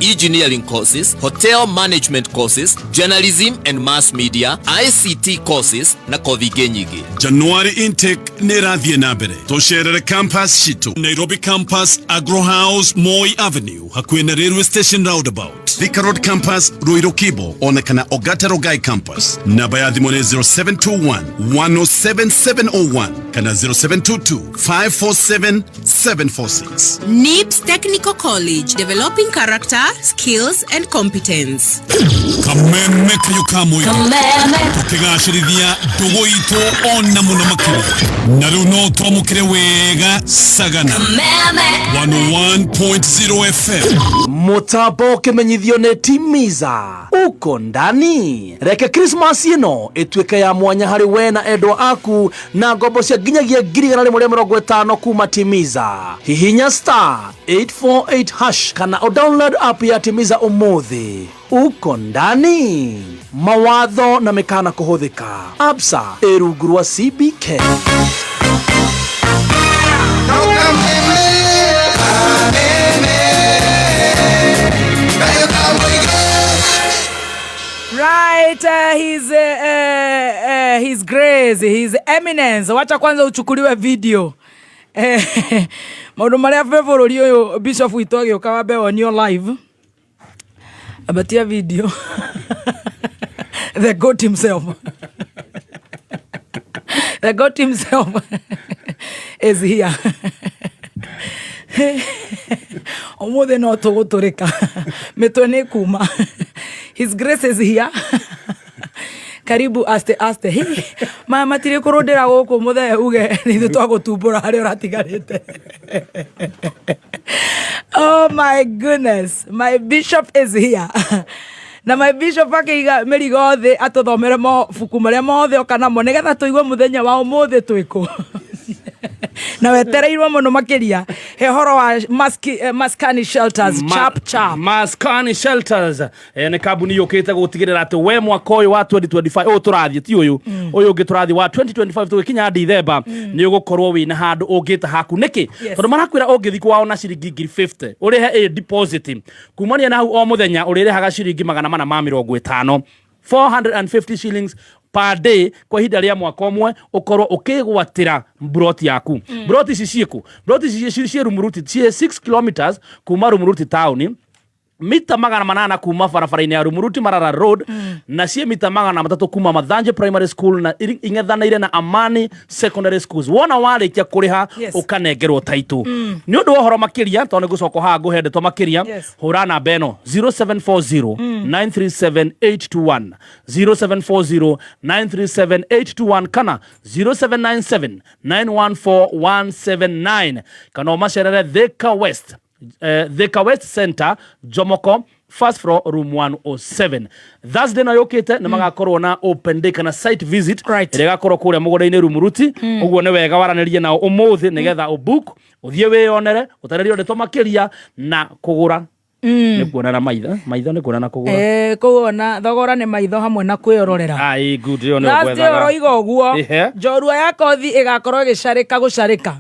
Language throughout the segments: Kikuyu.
Engineering courses, hotel management courses, journalism and mass media, ICT courses na kothi ingĩ nyingĩ. January intake nĩ ĩrathiĩ na mbere. Tũcerere campus citũ: Nairobi Campus, Agro House, Moi Avenue, hakuhĩ na Railway Station roundabout; Thika Road Campus, Ruiru Kibo, ona kana Ogata Rongai Campus. Namba ya thimũ nĩ 0721 107 701 kana 0722 547 746. NIBS Technical College, developing character, skills, and competence. Kameme kayo ka mũingĩ, tũkĩgacĩrithia ndũgũ itũ ona mũno makĩria, na rĩu no twamũkĩre wega Sagana 101.0 FM. Mũtambo ũkĩmenyithio nĩ Timiza uko ndani. Reke Krismasi ĩno ĩtuĩke ya mwanya harĩ we na endwa aku na ngombo cia nginyagia 150,000 kuma Timiza. Hihinya *848# kana ũdownload app ya Timiza ũmũthĩ. Uko ndani. Mawatho na mĩkana kũhũthĩka. Absa ĩ rungu rwa CBK. Right, his grace, his eminence. Wacha kwanza uchukuliwe video. Maũndũ marĩa be bũrũri ũyũ, bishop witũ agĩũka wambe wonio live. Abatia video. The goat himself. The goat himself is here. Ũmũthĩ no tũgũtũrĩka mĩtwe nĩ kuma. His grace is here. Karibu aste aste. Hi, maya matirĩ kũrũndĩra gũkũ mũthee uge nĩ ithuĩ twagũtumbũra harĩa ũratigarĩte. Oh my goodness, my bishop is here. Na my bishop akĩiga mĩrigo thĩ atũthomere mabuku marĩa mothe oka namo nĩgetha tũigue mũthenya wa ũmũthĩ twĩkũ na wetereirwo mũno makĩria he ũhoro wa maskani shelters. Chap chap. Maskani Shelters nĩ kambuni yũkĩte gũtigĩrĩra atĩ we mwaka ũyũ wa 2025 ũyũ tũrathiĩ, ti ũyũ, ũyũ ũngĩ tũrathiĩ wa 2025, tũgĩkinya Dithemba nĩ ũgũkorwo wĩna handũ ũngĩta haku. Nĩkĩ? Yes. Tondũ marakwĩra ũngĩthiĩ kwao na ciringi 50,000 ũrĩhe ĩ deposit, kumania na hau o mũthenya ũrĩrĩhaga ciringi 450, 450 shillings per day kwa ihinda rĩa mwaka ũmwe, ũkorwo ũkĩgwatĩra mburoti yaku. Mburoti ici ciĩkũ? Mburoti ici ciĩ Rumuruti, ciĩ 6 kilometers kuma Rumuruti town, mita 800 kuma barabara-inĩ ya Rumuruti Marara Road, na ciĩ mita 300 kuma Mathanje Primary School, na ing'ethanĩire na Amani Secondary Schools. Wona warĩkia kũrĩha, ũkanengerwo taitũ. Nĩ ũndũ wa ũhoro makĩria, tondũ nĩ ngũcoka haha ngũhe ndeto makĩria, hũra namba ĩno 0740 937 821, 0740 937 821 kana 0797 914 179, kana ũmacerere Thika West, Thika West Center, Jomoko first floor, room 107. Thursday no yũkĩte nĩ magakorwo na open day kana site visit ĩrĩa ĩgakorwo kũrĩa mũgũnda-inĩ Rumuruti. Ũguo nĩ wega waranĩrie nao ũmũthĩ nĩgetha ũbook ũthiĩ wĩyonere, ũtarĩrio ndeto makĩria, na kũgũra nĩ kuonana maitho, maitho nĩ kuonana kũgũra. Kũona thogora nĩ maitho hamwe na kwĩrorera. Ai, good, ĩyo nĩyo Thursday ngwethaga. ũroiga ũguo. Njorua ya kothi ĩgakorwo ĩgĩcarĩka gũcarĩka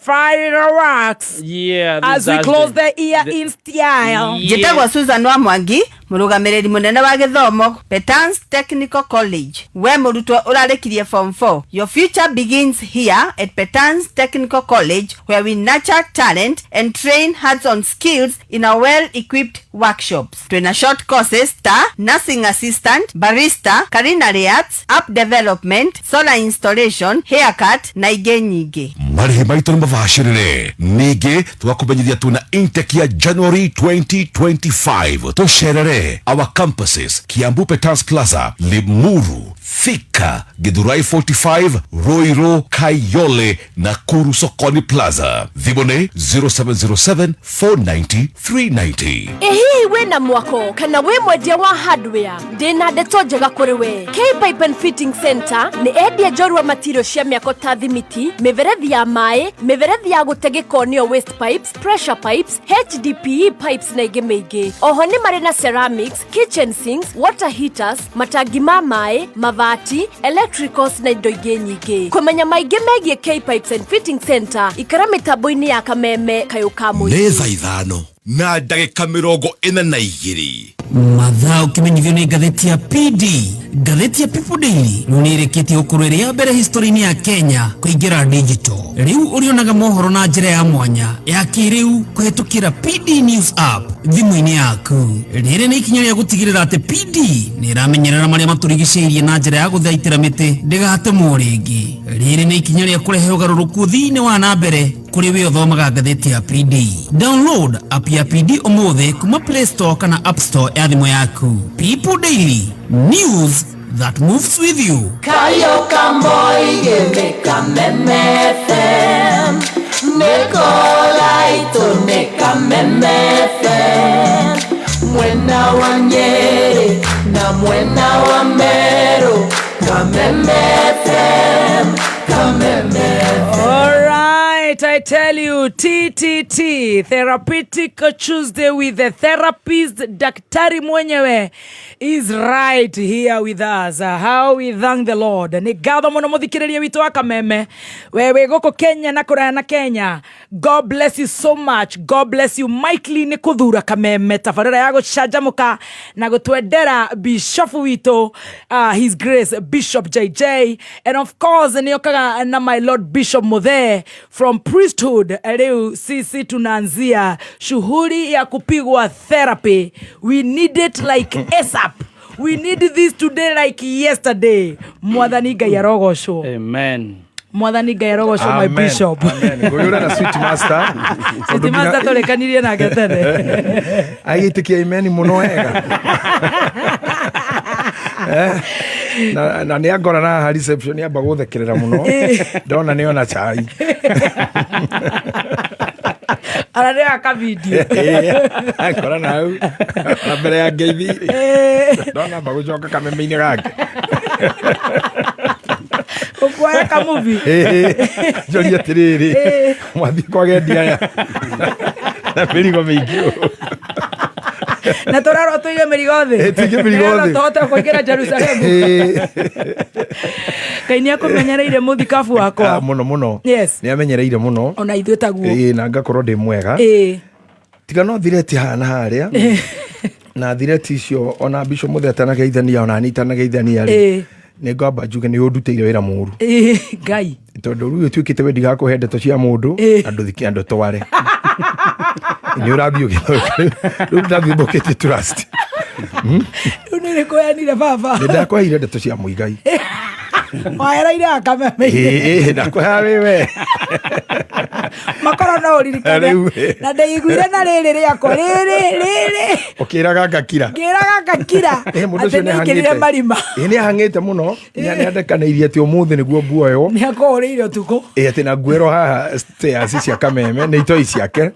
fireworks Yeah, this as we Thursday. close the year in style. Njĩtagwo Susan wa Mwangi, mũrũgamĩrĩri mũnene wa gĩthomo Petans Technical College. We mũrutwo ũrarĩkirie form 4, your future begins here at Petans Technical College, where we nurture talent and train hands-on skills in our well-equipped workshops. Twina short courses ta nursing assistant, barista, culinary arts, app development, solar installation, haircut na ingĩ nyingĩ. Marĩhi maitũ nĩ mabacĩrĩre. Ningĩ tũgakũmenyithia tuna intake ya January 2025. Tũcerere our campuses: Kiambu Petans Plaza, Limuru, Thika, Githurai 45, Ruiru, Kayole, Nakuru Sokoni Plaza. Thimũ nĩ 0707 490 390. Ĩ hihi wĩna mwako kana wĩ mwendia wa hardware? Ndĩna ndeto njega kũrĩ we. K Pipe and Fitting Center nĩ endia njorua material cia mĩako ta thimiti, mĩberethi ya maĩ, mĩberethi ya gũte gĩko nĩyo waste pipes, pressure pipes, HDPE pipes na ingĩ mĩingĩ. Oho nĩ marĩ na ceramics, kitchen sinks, water heaters, matangi ma maĩ, mabati. mabati, electricals na indo ingĩ nyingĩ. Kũmenya maingĩ megiĩ K Pipes and Fitting Center, ikara mĩtambo-inĩ ya Kameme kayũ ka Nĩ mũingĩ. thaa 5 na ndagĩka 42. Mathaa ũkĩmenyithio nĩ ngathĩti ya PD. Ngathĩti ya People Daily rĩu nĩ ĩrĩkĩtie gũkorwo ĩrĩ ya mbere history-inĩ ya Kenya kũingĩra digital. Rĩu ũrĩonaga mohoro na njĩra ya mwanya ya kĩrĩu kũhetũkĩra PD News app thimũ-inĩ yaku. Rĩrĩ nĩ ikinya rĩa gũtigĩrĩra atĩ PD nĩ ĩramenyerera marĩa matũrigicĩirie na njĩra ya gũthaitĩra mĩtĩ ndĩgatemwo rĩngĩ. Rĩrĩ nĩ ikinya rĩa kũrehe ũgarũrũku thĩinĩ wa na mbere kũrĩ we ũthomaga ngathĩti ya PD. Download app ya PD ũmũthĩ kuma Play Store kana App Store ya thimũ yaku. People Daily, news that moves with you. Kayo Kamboige nĩ Kameme FM, Nĩkolaitũ nĩ Kameme FM, mwena wa Nyeri na mwena wa Meru, Kameme FM, Kameme FM. All right, I tell you, TTT, Therapeutic Tuesday with the therapist, Daktari mwenyewe is right here with us. How we thank the Lord. Nĩ ngatho mũno mũthikĩrĩria witũ wa Kameme. We wĩ gũkũ Kenya na kũraya na Kenya. God bless you so much. God bless you mightily nĩ kũthura Kameme tabarĩra ya gũcanjamũka na gũtwendera bishofu witũ, His Grace Bishop JJ, and of course nĩ okaga na my Lord Bishop Muthee from priesthood. Rĩu sisi tunaanzia shughuli ya kupigwa therapy. We need it like ASAP. We need this today like yesterday. Mwathani Ngai arogocwo. Amen. Mwathani Ngai arogocwo, my Amen. bishop. Amen. Ngũyũra na Sweet Master. Sweet Master tũrĩkanirie nake tene. Agĩtĩkia imeni mũno wega. Na nĩ angora na haha reception amba gũthekerera mũno, ndona nĩ ona chai. Ara nĩ aka video. Akora na hau na mbere ya ngeithi ndona amba gũcoka kameme-inĩ gake. Ũkuoya kamuvi. Njoria atĩrĩrĩ, mwathiĩ kwa gendi aya na mĩrigo mĩingĩ ũũ? Na tũrarwo tũige mĩrigo thĩ. Tũige mĩrigo Nĩgetha thĩ. tũhote kũingĩra Jerusalemu. Ngai nĩ akũmenyereire mũthikabu wakwa. Ah, mũno mũno. Yes. Nĩ amenyereire mũno. Ona ithuĩ taguo. Ĩĩ, na ngakorwo ndĩ mwega. Tiga no thireti haha na harĩa, na thireti icio ona Bishop Mũthee atanageithania, ona niĩ itanageithania rĩ, nĩ ngwamba njuge nĩ ũndutĩire wĩra mũru. Ngai. Tondũ rĩu ũtuĩkĩte we ndigakũhe ndeto cia mũndũ na ndũthike andũ tware nĩ ũrathiĩ ũgĩthũka rĩu, ndathiĩ thũkĩtie trust. Rĩu nĩ rĩkũyanire baba. Nĩ ndakwaheire ndeto cia Mũigai. Wahereire akameme. Ĩĩ, ndakũhea wĩwe. Makorwo no ũririkane. Rĩu, ĩ. Na ndĩiguire na rĩrĩ rĩakwa rĩrĩ rĩrĩ. Ũkĩraga ngakira. Ngĩraga ngakira. Mũndũ atĩ ũcio nĩ ingĩrire nĩahang'ĩte. marima. Ĩ, nĩ ahang'ĩte mũno, nĩ andekanĩirie atĩ ũmũthĩ nĩguo nguoywo. Nĩ akũhũrĩire ũtukũ. Ĩ, atĩ na nguĩrwo haha stairs cia Kameme nĩ itoi ciake,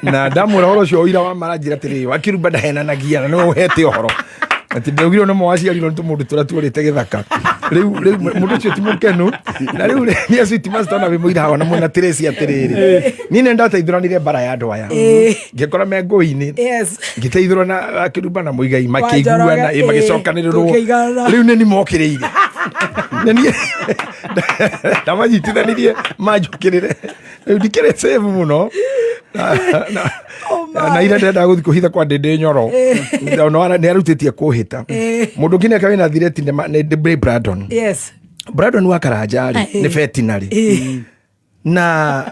na ndamwĩra ũhoro ũcio ũira wa maranjĩra atĩrĩrĩ, wakirumba ndahenanagia na nĩwe ũhete ũhoro atĩ ndaugirwo nĩ mwaciarirwo nĩ tũmũndũ tũrĩa tuorĩte gĩthaka. Rĩu mũndũ ũcio ti mũkenu, na rĩu nĩ acio ti master na wĩ mũira hawa na mwena Tracy atĩrĩrĩ, niĩ nĩ ndateithũranire mbara ya andũ aya, ngĩkora me ngũi-inĩ. Ngĩteithũrwo na akĩrumba na Mũigai makĩiguana. Wanjoroge, Magĩcokanĩrĩrwo. Tũkĩigana. Rĩu nĩ nimokĩrĩire, nĩ niĩ ndamanyitithanirie manjũkĩrĩre. Rĩu ndikĩrĩ save mũno na ira ndendaga gũthiĩ kũhitha kwa Ndĩndĩ Nyoro. Ona nĩ arutĩtie kũhĩta. Mũndũ ũngĩ nĩeka wĩna thireti nĩ Brandon. Brandon wa Karanja rĩ, nĩ veterinary na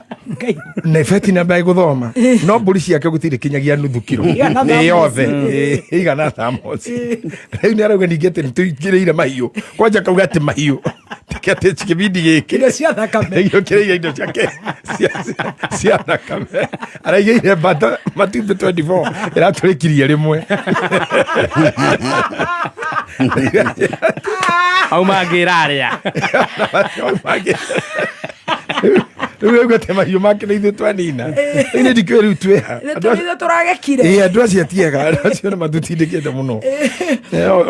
nĩ veterinary gũthoma, no mbũri ciake gũtirĩ kinyagia nuthu kiro. Igana Ĩ, thamosi. yothe. Ĩ, igana thamosi. Rĩu nĩ arauga ningĩ atĩ nĩtũingĩrĩire mahiũ kwanja, kauga atĩ mahiũ take atĩ kĩbindi gĩkĩ Indo cia thakame. Gĩũkĩrĩire indo ciake cia thakame, araigĩire mbata matumbĩ 24 ĩratũrĩkirie rĩmwe. Au mangĩra arĩa. Rĩu rĩu atĩ mahiũ make nĩ ithuĩ twanina. Rĩu nĩ ndikĩũĩ rĩu twĩha. Nĩ tũragekire. Ĩ, andũ acio tiega, andũ acio nĩ matũtindĩkĩte mũno.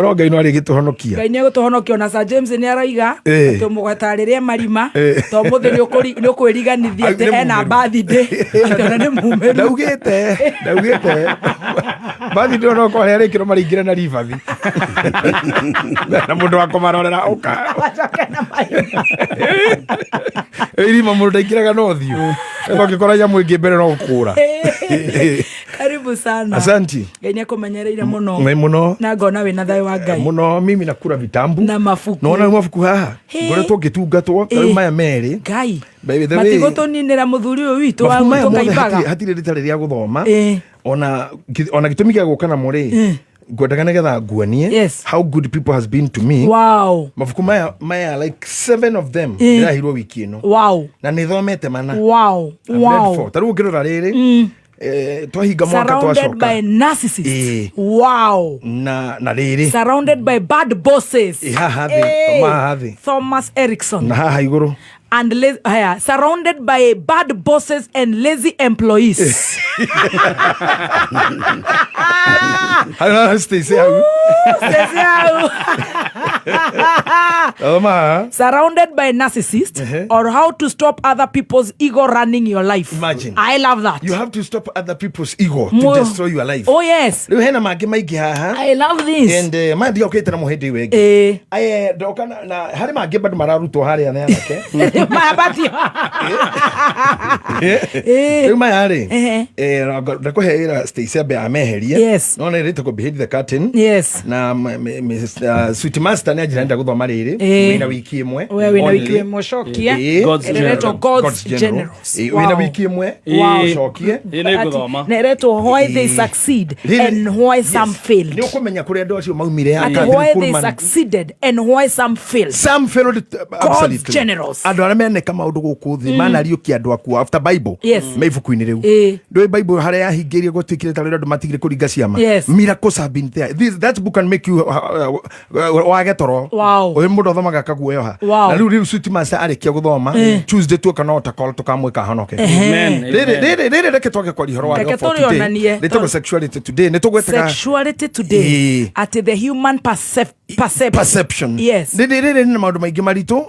No Ngai no arĩgĩtũhonokia. Ngai nĩ egũtũhonokia. Ona Sir James nĩ aroiga atĩ mũgweta rĩrĩa marima to mũthĩ nĩ ũkwĩriganithia atĩ Nĩ ena mumĩru. birthday, atĩ ona nĩ mumĩru. Ndaugĩte Bathi ndĩrona okorwo harĩa arĩkĩrwo maraingĩra na ribathi na mũndũ wa kũmarorera ũka Macoke na marima. Irima mũndũ ndaingĩraga na ũthiũ ũngĩkora nyamũ ĩngĩ mbere no gũkũra. Karibu sana. Asanti. Ngai nĩ akũmenyereire mũno. Nĩ mũno. Na ngona wĩna thayũ wa Ngai. Mũno, mimi nakura vitambu na mabuku. Nona mabuku haha Hĩ. ngoretwo ngĩtungatwo ta rĩu Ĩ. maya merĩ. Ngai. By the way, Matigũtũninĩra mũthuri ũyũ witũ wa mabuku maya mothe tũkaimbaga. hatirĩ rĩtarĩ rĩa gũthoma. Ĩ. Ona gĩtũmi gĩa gũka namo rĩ, ngwendaga nĩgetha nguonie Yes. how good people has been to me. Wow. Mabuku maya like seven of them Ĩ. ndĩraheirwo wiki ĩno Wow. na nĩ thomete mana. I've read four. Ta rĩu ũngĩrora rĩrĩ, twahinga mwaka Surrounded twacoka by narcissists. Ĩ. Wow. Na rĩrĩ Surrounded by bad bosses. Ĩ, haha thĩ, Hey. thoma haha thĩ. Thomas Erickson. Na haha igũrũ. And haya, surrounded by bad bosses and lazy employees. Haha Stacy hau. Stacy hau. Thoma haha. Surrounded by narcissists or how to stop other people's ego running your life. Imagine. I love that. You have to stop other people's ego to destroy your life. Oh yes. Rĩu hena mangĩ maingĩ haha. I love this. And maya ndiokĩte namo hĩndĩ ĩyo ĩngĩ. Eh. Aye, ndoka na harĩ mangĩ bado mararutwo harĩa nĩ anake. Maya batio. Rĩu maya rĩ, Ehe. ndakũhe wĩra Stacy ambe ameherie. Yes. No nĩ rĩtagwo behind the curtain. Yes. Na Sweet Master nĩ anjĩra nenda gũthoma rĩrĩ. Eh. Wĩna wiki ĩmwe. We wĩna Only. wiki ĩmwe ũcokie. Eh. God's Ĩretwo General. God's Generals. Eh, Wow. wĩna wiki ĩmwe. Wow. Ũcokie. Ĩ, nĩ ngũthoma. Na ĩretwo why they Eh. succeed Rĩrĩ- and why some Yes. failed. Nĩ ũkũmenya kũrĩa andũ acio maumire. Ati Catherine why they Kuhlman. succeeded and why some failed. Some failed, absolutely. Generals. Andũ arĩa meneka maũndũ gũkũ thĩ manariũkia andũ akuo after Bible. Yes. Me ibuku-inĩ rĩu. Eh. Ndũĩ Bible harĩa yahingĩirie gwatuĩkire ta rĩrĩa andũ matigire kũringa ciama. Yes. Miracles have been there. That book can make you wage toro. Wow. Ũyũ mũndũ athomaga akaguoyoha. Wow. Na rĩu Sweet Master arĩkia gũthoma Tuesday tuoka no ta tũkamwĩka honoke. Amen. Rĩrĩ rĩrĩ rĩrĩ reke twage kwaria ũhoro Reke warĩo for today. tũrĩonanie. Rĩtagwo sexuality today. Nĩ tũgwetaga Sexuality today. Eh. Ati the human perception. Perception. Yes. Rĩrĩ rĩrĩ nĩ maũndũ maingĩ maritũ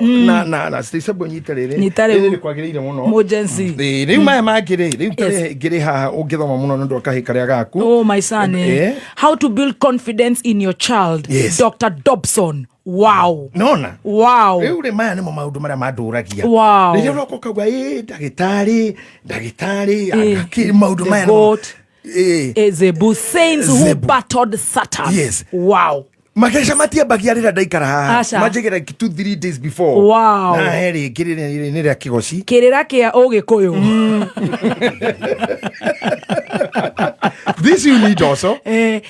na Stacy Abbo nyite rĩrĩ. Nyita rĩu. Rĩrĩ rĩkwagĩrĩire mũno. Mũjenzi. Ĩĩ, rĩu maya mangĩ rĩ, rĩu Yes. tarĩ ngĩrĩ haha ũngĩthoma mũno nĩ ũndũ wa kahĩ karĩa gaku. Oh my son. Eh. Eh. How to build confidence in your child. Yes. Dr. Dobson. Wow. Nona. Wow. Rĩu rĩ maya nĩmo maũndũ marĩa mandũragia. Wow. Rĩrĩa ũroka ũkauga ĩ ndagĩtarĩ ndagĩtarĩ Eh. akĩ maũndũ The maya nĩmo- goat. Ĩ. Zebu saints who Zebu. battled Satan. Yes. Wow. Makeca matiambagia rĩrĩa ndaikara haha. Aca. Manjĩgĩra like 2-3 days before. Wow. Na he rĩngĩ rĩrĩ nĩ rĩa kĩgoci. Kĩrĩra kĩa Ũgĩkũyũ. This you need also.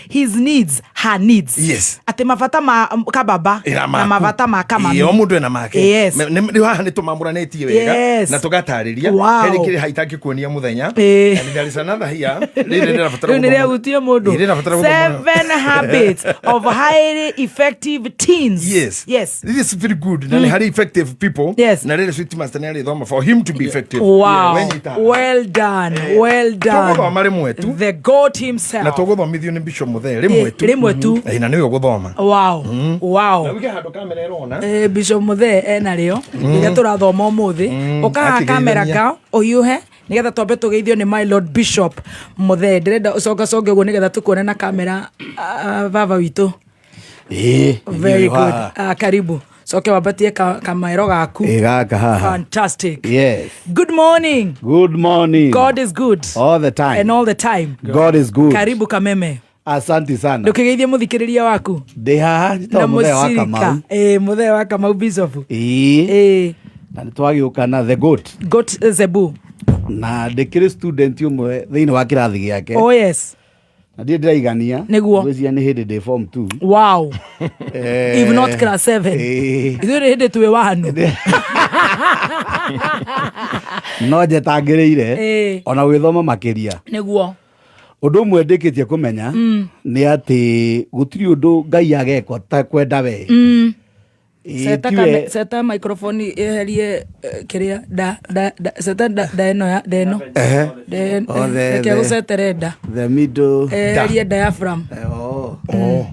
His needs, her needs. Yes. Atĩ mabata ma kababa Ĩra na maku. mabata ma kamami. Ĩ, o mũndũ ena make. Yes. Rĩu haha nĩ tũmamũranĩtie wega Yes. na tũgatarĩria. Wow. He rĩngĩ haha itangĩkuonia mũthenya. Ĩ. And there is another here. Rĩrĩ rĩrabatara Rĩu nĩ gũthomwo. rĩahutie mũndũ. Ĩ, rĩrabatara gũthomwo. Seven habits of highly effective teens. Yes. Yes. This is very good. Na nĩ harĩ effective people. Yes. Na rĩrĩ Sweet Master nĩ arĩthoma for him to be effective. Wow. Wenyita. Well done. Well done. Tũgũthoma rĩmwe tu. The goat himself. Na tũgũthomithio nĩ Bishop Muthee rĩmwe tu. Rĩmwe tu. Ĩ, na nĩwe ũgũthoma. Wow. Wow. Na wige handũ kamera ĩrona. Bishop Muthee ena rĩo rĩrĩa tũrathoma ũmũthĩ ũkahaha Akĩgeithania. kamera kao ũhiũhe nĩgetha twambe tũgeithio nĩ my lord Bishop Muthee. Ndĩrenda ũcongaconge ũguo nĩgetha tũkuone na kamera, baba witũ. Ĩĩ, Very nĩ good. haha. Karibu coke wambatie kamaero gaku. Ĩ, gaka haha. Fantastic. Yes. Good morning. Good morning. God is good. All the time. And all the time. God is good. Karibu Kameme. Asante sana. Ndũkĩgeithie mũthikĩrĩria waku. Ndĩ haha njĩtagwo Mũthee wa Kamau. Ĩ, Mũthee wa Kamau Bishop. Ĩĩ. Ĩ. Na nĩ twagĩũka na the goat. Goat Zebu. Na ndĩkĩrĩ student ũmwe thĩinĩ wa kĩrathi gĩake. Oh yes. Na ndirĩ ndĩraigania. Nĩguo. Ngwĩciria nĩ hĩndĩ ndĩ form 2. Wow. If not class 7. Ithuĩ nĩ hĩndĩ twĩ wanu. No njetangĩrĩire Ĩĩ. ona gwĩthoma makĩria. Nĩguo. Ũndũ ũmwe ndĩkĩtie kũmenya nĩ atĩ gũtirĩ ũndũ Ngai agekwa ta kwenda we. Ĩĩ, Ceta tiwe- ceta microphone eherie kĩrĩa da da da ceta da da ĩno ya da ĩno. Ehe. Da ĩno, Oh, reke gũcetere nda. The middle. Eherie diaphragm. Oh.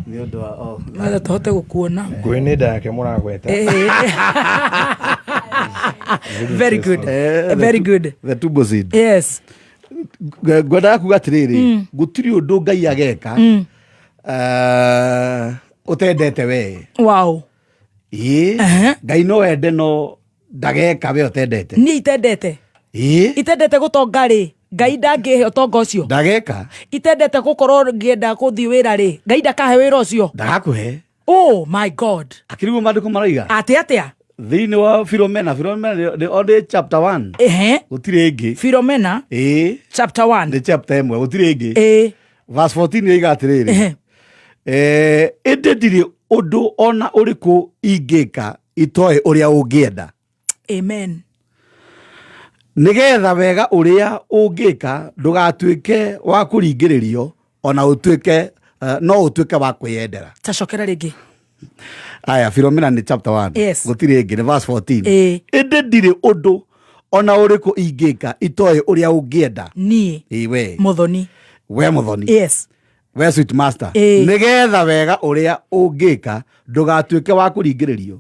Nĩ ũndũ wa oh. Nĩgetha tũhote gũkuona. Ngũĩ nĩ nda yake mũragweta. Very good. The Very good. The turbo seed. Yes. Ngwendaga kuga atĩrĩrĩ, gũtirĩ ũndũ Ngai ageka ũtendete we. Ĩĩ, Ngai no ende, no ndageka we ũtendete. Niĩ itendete. Ĩĩ. Itendete gũtonga rĩ, Ngai ndangĩhe ũtonga ũcio. Ndageka. Itendete gũkorwo ngĩenda gũthiĩ wĩra rĩ, Ngai ndakahe wĩra ũcio. Ndagakũhe. Oh my God. Akĩriguo maandĩko maroiga atĩ atĩa? Thĩinĩ wa Filomena, Filomena nĩ only chapter 1. Gũtirĩ ĩngĩ. Filomena. Ĩĩ. Chapter 1. Nĩ chapter ĩmwe, gũtirĩ ĩngĩ. Ĩĩ. Verse 14 yoiga atĩrĩrĩ, ĩndĩ ndirĩ ũndũ ona ũrĩkũ ingĩka itoĩ ũrĩa ũngĩenda. Amen. Nĩgetha wega ũrĩa ũngĩka ndũgatuĩke wa kũringĩrĩrio, ona ũtuĩke no ũtuĩke wa kwĩyendera. Tacokera rĩngĩ. Aya, Filomena nĩ chapter 1. Yes. Gũtirĩ ĩngĩ, nĩ verse 14. Ĩĩ. Ĩndĩ ndirĩ ũndũ ona ũrĩkũ ingĩka itoĩ ũrĩa ũngĩenda. Niĩ. Ĩĩ, we. Mũthoni. We Mũthoni. Yes. We sweet master. Ĩĩ. Nĩgetha wega ũrĩa ũngĩka ndũgatuĩke wa kũringĩrĩrio,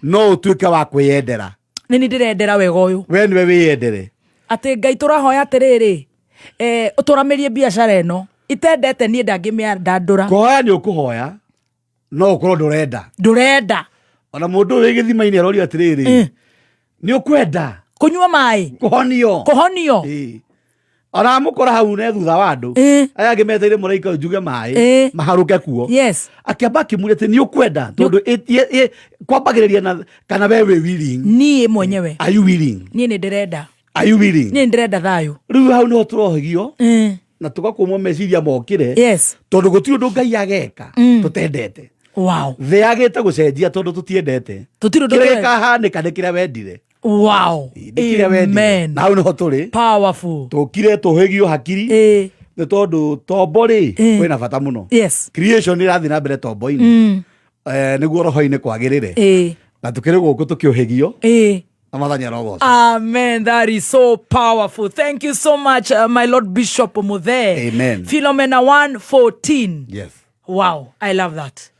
no ũtuĩke wa kwĩyendera. Nĩ ni ndĩrendera wega ũyũ. We nĩwe wĩyendere. Atĩ Ngai tũrahoya atĩrĩrĩ, ũtũramĩrie biacara ĩno itendete, niĩ ndangĩmĩandandũra. Kũhoya nĩ ũkũhoya, no ũkorwo ndũrenda. Ndũrenda. Ona mũndũ ũyũ wĩ gĩthima-inĩ arorio atĩrĩrĩ, nĩ ũkwenda kũnyua maĩ, kũhonio. Kũhonio. Ĩĩ. Ona amũkora hau ne thutha wa andũ aya angĩ meteire mũraika njuge maĩ maharũke kuo. Akĩamba akĩmũria atĩ nĩ ũkwenda, tondũ kwambagĩrĩria na kana we wĩ willing. Niĩ mwenyewe. Are you willing? Niĩ nĩ ndĩrenda. Are you willing? Niĩ nĩ ndĩrenda thayũ. Rĩu hau nĩho tũrohegio na tũgakũmwo meciria mokĩre. Tondũ gũtirĩ ũndũ Ngai ageka tũtendete. Thĩ yagĩte gũcenjia tondũ tũtiendete. Tũtirĩ ũndũ Kĩrĩa tũrenda. gĩkahanĩka nĩ kĩrĩa wendire. Nĩ kĩrĩa wendire. Amen. Na hau nĩho tũrĩ. Powerful. Tũkire tũhĩgio hakiri nĩ tondũ tombo rĩ kwĩna bata mũno. Creation ĩrathiĩ na mbere tombo-inĩ. Nĩguo roho-inĩ kwagĩrĩre. Na tũkĩrĩ gũkũ tũkĩũhĩgio. Na Mwathani arogocwo. Amen. That is so powerful. Thank you so much, my Lord Bishop Muthe. Amen. Philomena 1:14. Yes. Wow, I love that.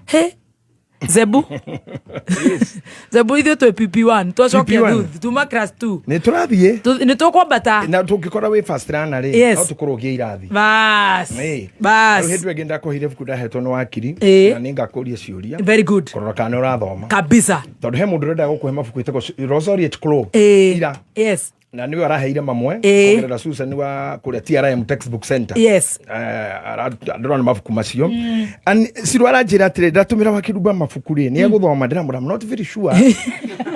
Hey, Zebu. Zebu ithuĩ twĩ PP1, twacokia PP1. thuth, tuma class 2. Nä tå rathiä. Nä tũkwambata. Na tå ngä kora wä first runner rä, Yes. no tå kå rå gie irathi. Bas. Ĩĩ. Bas. Rĩu hĩndĩ ĩyo ĩngĩ ndakohire ibuku ndahetwo nĩ wakiri. Ĩĩ. Na nĩ ngakũria ciũria. Very good. Kũrora kana nĩ ũrathoma. Kabisa. Tondũ he mũndũ ũrenda gũkũhe mabuku ĩtagwo Rosariet Club. Ĩĩ. Ira. Yes. Na nĩwe araheire mamwe Ĩĩ. kũgerera Susan wa kũrĩa TRM Textbook Center. Yes. Ndĩrona mabuku macio. And Ciru aranjĩra atĩrĩ, ndatũmĩra Wakĩrumba mabuku rĩ, nĩ egũthoma? Ndĩramwĩra, I'm not very sure,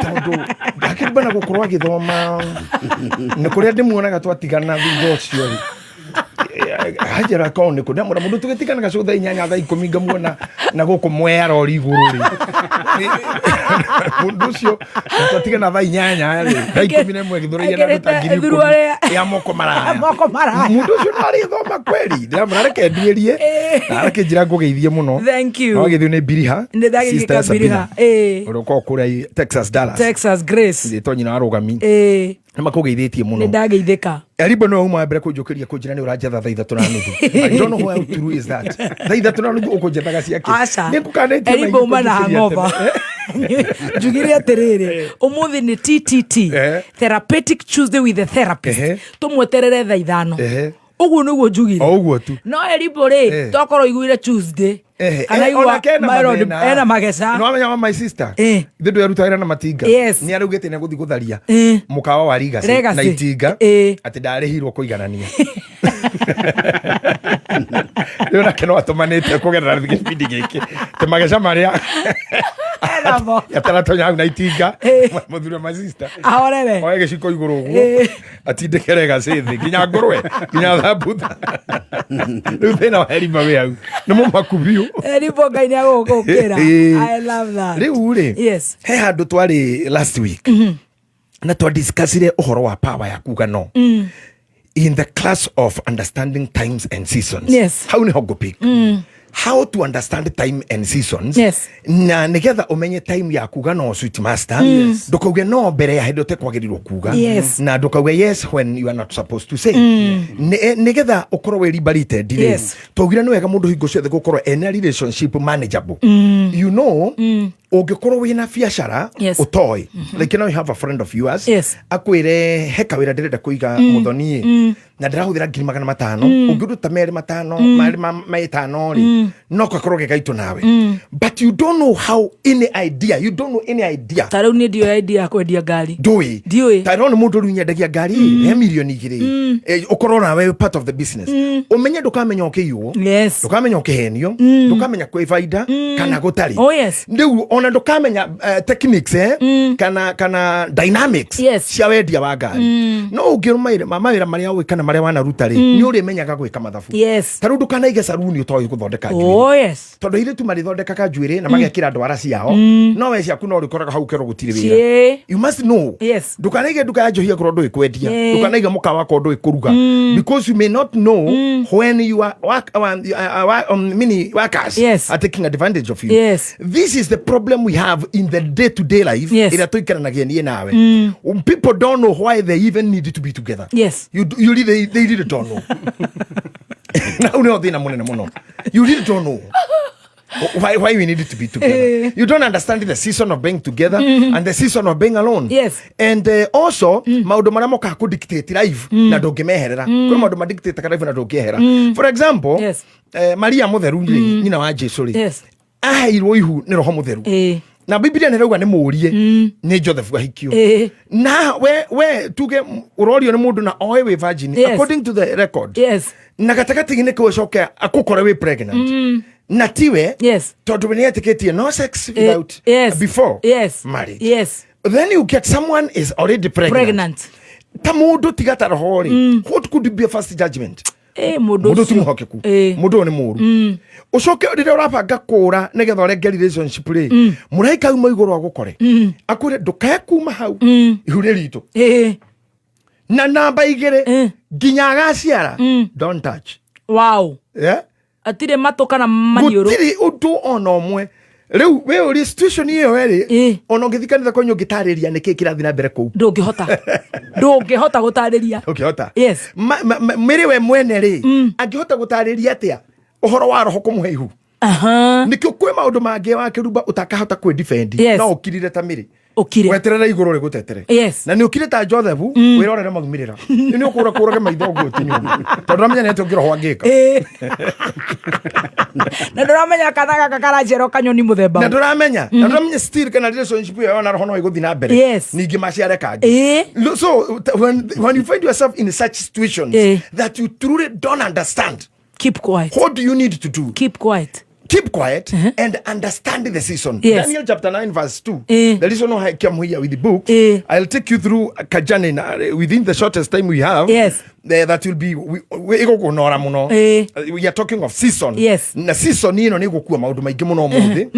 tondũ Wakĩrumba na gũkorwo agĩthoma nĩ kũrĩa ndĩmuonaga twatigana thutha ũcio rĩ, hanjĩra korwo nĩ kũ ndamwĩra mũndũ tũgĩtiganaga cũ thaa 8, thaa 10 ngamuona na gũkũ Mwea rori igũrũ rĩ, mũndũ ũcio twatigana thaa 8 rĩ, thaa 11 gĩthũraiya na andũ ta 10,000 ya moko maraya. Moko maraya. Mũndũ ũcio no arĩthoma kweri? Ndĩramwĩra reke nduĩrie, na arakĩnjĩra ngũgeithie mũno. Thank you. No agĩthio nĩ Biriha. Nĩ ndageithĩka. Sister Sabina. Biriha. Ĩĩ. Ũrĩa ũkoragwo kũrĩa Texas, Dallas. Texas Grace. Rĩtwa nyina wa rũgami. Ĩĩ. Nĩ makũgeithĩtie mũno. Nĩ ndageithĩka. Eribo nĩwe uma wa mbere kũnjũkĩria kũnjĩra nĩ ũranjetha thaa 3:30. I don't know how true is that. Thaa 3:30 ũkũnjethaga ciake? Aca. Nĩ ngũkanĩtie. Eribo uma na hangover. Njugire atĩrĩrĩ, ũmũthĩ nĩ TTT, Therapeutic Tuesday with the Therapist, tũmweterere thaa 5. Ũguo nĩguo njugire. O ũguo tu. No Eribo rĩ, tokorwo iguire Tuesday kana igua Onake ena my Lord, mathĩna. ena mageca. Nĩ wamenya wa my sister ithe ndå yarutaga na matinga. Yes. Nĩ araugĩte nĩ agũthiĩ gũtharia mũkawa wa Legacy Legacy. na itinga, atĩ ndarĩhirwo kũiganania. Rĩu nake no atũmanĩte kũgerera gĩbindi gĩkĩ tĩ mageca marĩa ataratonya hau na itinga. Mũthuri wa my sister ahorere. Oe gĩciko igũrũ ũguo atindĩke Legacy thĩ nginya ngũrwe nginya thambutha. Rĩu thĩna wa Erima wĩ hau nĩ mũmaku biũ. Eribo, Ngai nĩ agũgũkĩra. Ĩĩ. I love that. Rĩu rĩ, Yes. he handũ twarĩ last week na twadiscussire ũhoro wa power ya kuga no in the class of understanding times and seasons. Hau nĩho ngũpick how to understand time and seasons. Na nigetha umenye time ya kuga no, sweet master. Ndukauge no mbere ya hĩndĩ ũtekwagĩrĩirwo kuga. Na ndukauge yes when you are not supposed to say. Nigetha ũkorwo wĩ liberated rĩ, twaugire nĩ wega mũndũ hingo ciothe gũkorwo ena relationship manageable. You know. Ũngĩkorwo wĩna biacara ũtoĩ, like now you have a friend of yours, akwĩre he kawĩra ndĩrenda kũiga mũthoni na ndĩrahũthĩra 500,000, ũngĩruta merĩ matano, merĩ ma ĩtano rĩ, no gakorwo ge gaitũ nawe, but you don't know how, any idea, you don't know any idea. Ta rĩu niĩ ndioĩ idea ya kwendia ngari. Ndũĩ. Ndiũĩ. Ta rona mũndũ rĩu nyendagia ngari he 2 mirioni, ũkorwo nawe part of the business, ũmenye ndũkamenya ũkĩiywo, ndũkamenya ũkĩhenio, ndũkamenya kwĩ baida kana gũtarĩ. Rĩu ona ndũkamenya techniques kana dynamics cia wendia wa ngari. No ũngĩrũmaĩra mawĩra marĩa ũĩ kana marĩa wanaruta rĩ, nĩ ũrĩmenyaga gwĩka mathabu. Ta rĩu ndũkanaige saruni ũtoĩ gũthondeka njuĩrĩ, tondũ airĩtu marĩthondekaga njuĩrĩ na magekĩra ndwara ciao, no we ciaku no ũrĩkoraga hau kerwo gũtirĩ wĩra. You must know. Ndũkanaige nduka ya njohi akorwo ndũĩ kwendia. Ndũkanaige mũkawa akorwo ndũĩ kũruga, because you may not know when you are work, mini workers are taking advantage of you. This is the problem we have in the day to day life ĩrĩa tũikaranagia niĩ nawe. People don't know why they even need to be together. You really, they really don't know. Na hau nĩho thĩna mũnene mũno. You really don't know why we need to be together. You don't understand the season of being together and the season of being alone. And also maũndũ marĩa mokaga kũ dictate life na ndũngĩmeherera. Kwĩ maũndũ ma dictate life na ndũngĩehera. For example, Maria mũtheru rĩ, nyina wa Jesu rĩ, aheirwo ihu nĩ Roho Mũtheru. Na Biblia nĩ rauga nĩ mũrie nĩ Joseph ahikio. Na we tuge ũrorio nĩ mũndũ na oĩ wĩ virgin, according to the record. Na gatagatĩ-inĩ kau ũcoke akũkore wĩ pregnant na tiwe, tondũ we nĩetĩkĩtie no sex without before marriage. Then you get someone is already pregnant, Pregnant. Ta mũndũ tiga ta roho rĩ, what could be a first judgment? Mũndũ Mũndũ ti ũcio. mũhokeku, mũndũ ũyũ nĩ mũũru. Ũcoke rĩrĩa ũrabanga kũũra nĩgetha ũrenge relationship rĩ, mũraika auma igũrũ agũkore akwĩre ndũkae kuma hau, ihu nĩ ritũ. Na namba 2, nginya agaciara, don't touch. Yeah? Atirĩ matũ kana maniũrũ. Gũtirĩ ũndũ ona ũmwe. Rĩu wĩ ũrie situation ĩyo ĩrĩ, ona ũngĩthiĩ kanitha kwanyu ũngĩtarĩria nĩkĩ kĩrathiĩ na mbere kũu, Ndũngĩhota gũtarĩria. Ũngĩhota. Mĩrĩ we mwene rĩ, angĩhota gũtarĩria atĩa ũhoro wa roho kũmũhe ihu? Nĩkĩo kwĩ maũndũ mangĩ wa kĩrumba ũtakahota kwĩ defend. No ũkirire ta mĩrĩ, Ũkire. Weterere igũrũ rĩgũtetere. Na nĩ ũkire ta Joseph, wĩrorere maumĩrĩra. Nĩ ũkũra kũrage maitho ũguo ũtinyũ, tondũ ũramenya nĩ atĩa ũngĩroho angĩka. Na ndũramenya kana gaka karaciarwo kanyoni mũthemba. Na ndũramenya still kana relationship ĩyo na roho no ĩgũthiĩ na mbere, ningĩ maciare kangĩ. So when you find yourself in such situations that you truly don't understand, Keep quiet. What do you need to do? Keep quiet. Keep quiet and understand the season. Daniel chapter 9 verse 2. The reason why I came here with the book, I'll take you through Kajani within the shortest time we have. That will be ĩgũkũnora mũno. We are talking of season. Na season ĩno nĩ ĩgũkua maũndũ maingĩ mũno ũmũthĩ,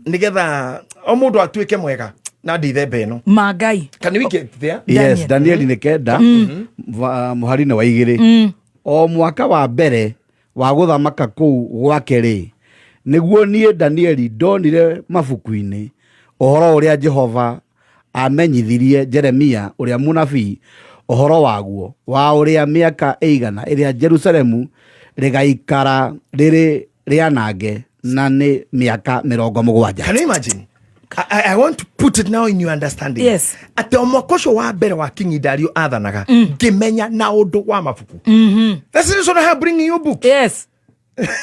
nĩgetha o mũndũ atuĩke mwega na ndithemba ĩno. Mangai. Can we get there? Yes, Danieli nĩ 9, mũhari-inĩ wa 2. O mwaka wa mbere wa gũthamaka kũu gwake rĩ, nĩguo niĩ Danieli ndonire mabuku-inĩ ũhoro ũrĩa Jehova amenyithirie Jeremia ũrĩa mũnabii ũhoro waguo, wa ũrĩa mĩaka ĩigana ĩrĩa Jerusalemu rĩgaikara rĩrĩ rĩanange, na nĩ mĩaka 70. Can you imagine? I want to put it now in your understanding. Atĩ o mwaka ũcio wa mbere wa King Dario athanaga, ngĩmenya na ũndũ wa mabuku. That's the reason I have bringing you books.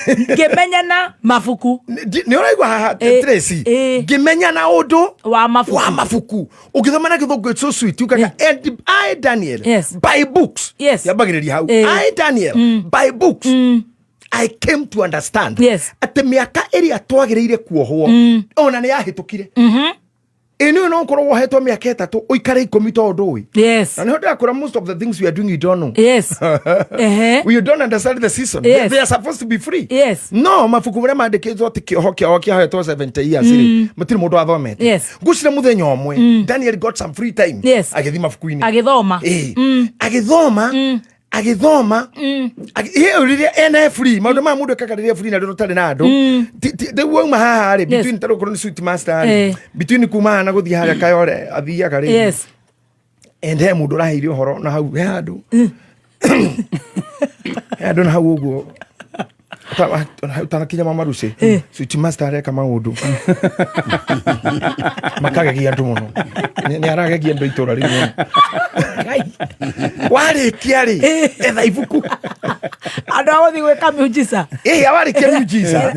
Ngĩmenya na mabuku. Nĩ ũraigua haha, Tracy? Ngĩmenya na ũndũ wa mabuku. Wa mabuku. Ũngĩthoma na gĩthũngũ, it's so sweet. Ukaga, and I Daniel, by books. Yambagĩrĩria hau. I Daniel, by books, I came to understand atĩ mĩaka ĩrĩa twagĩrĩire kuohwo ona nĩ yahĩtũkire. Ĩ nĩ no ũkorwo wohetwo mĩaka 3, ũikare 10 tondũ ndũĩ. Na nĩho ndĩrakwĩra, most of the things we are doing, you don't know. We don't understand the season. They are supposed to be free. No mabuku marĩa mandĩkĩtwo atĩ kĩoho kĩao kĩahetwo 70 years rĩ, matirĩ mũndũ athomete. Ngwĩciria mũthenya ũmwe Daniel got some free time, agĩthiĩ mabuku-inĩ. Agĩthoma. Ĩĩ. Agĩthoma, agĩthoma. Ĩyo rĩrĩa ena free, maũndũ maya mũndũ ekaga rĩrĩa free na rĩrĩa ũtarĩ na andũ. Rĩu wauma haha rĩ, between tarĩu okorwo nĩ sweet master rĩ, between kuma haha na gũthiĩ harĩa Kayore athiaga rĩ, and he mũndũ ũraheire ũhoro na hau he handũ, he handũ na hau ũguo Utanakinya mama Lucy, Sweet Master areka maundu makagegia andu muno. Ni aragegia andu itura riu muno. Warikia ri etha ibuku andu a guthii gwika miujiza. Warikia miujiza.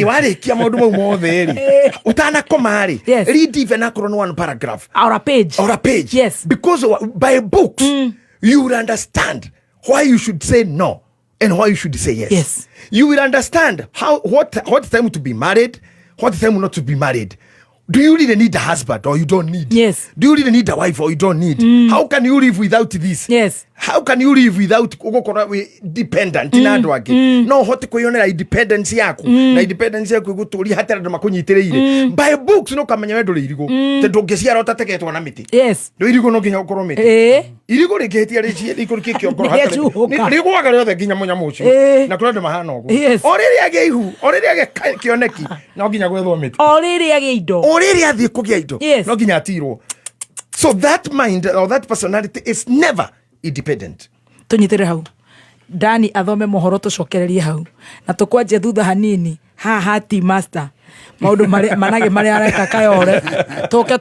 Warikia maundu mau mothe ri utanakoma ri, read even akorwo ni one paragraph or a page, or a page. Yes, because by books you will understand why you should say no and why you should say yes. Yes. You will understand how what time to be married, what time not to be married. Do you really need a husband or you don't need? Yes. Do you really need a wife or you don't need? How can you live without this? Yes. How can you live without ugokora we dependent na andu angi? No hote kwiyonera independence yaku. Na independence yaku iguturia hatara andu makunyitireire. By books no kamenya we nduri irigu. Te ndungiciara utategetwo na miti. Yes. Ndo irigu no nginya ukorwo miti. Irigu ringihtia rikuru kiongoro hatara. Rigwaga riothe nginya munyamu ucio. Na kuri andu mahana uguo. O riri age ihu, o riri age kioneki, no nginya gwethwo miti. O riri age indo. O riri athie kugia indo. No nginya atirwo. So that mind or that personality is never independent. Tunyitere hau Dani athome mohoro tucokererie hau na tukwanjia thutha hanini haha ti master maundu manage maria areka kayore tuke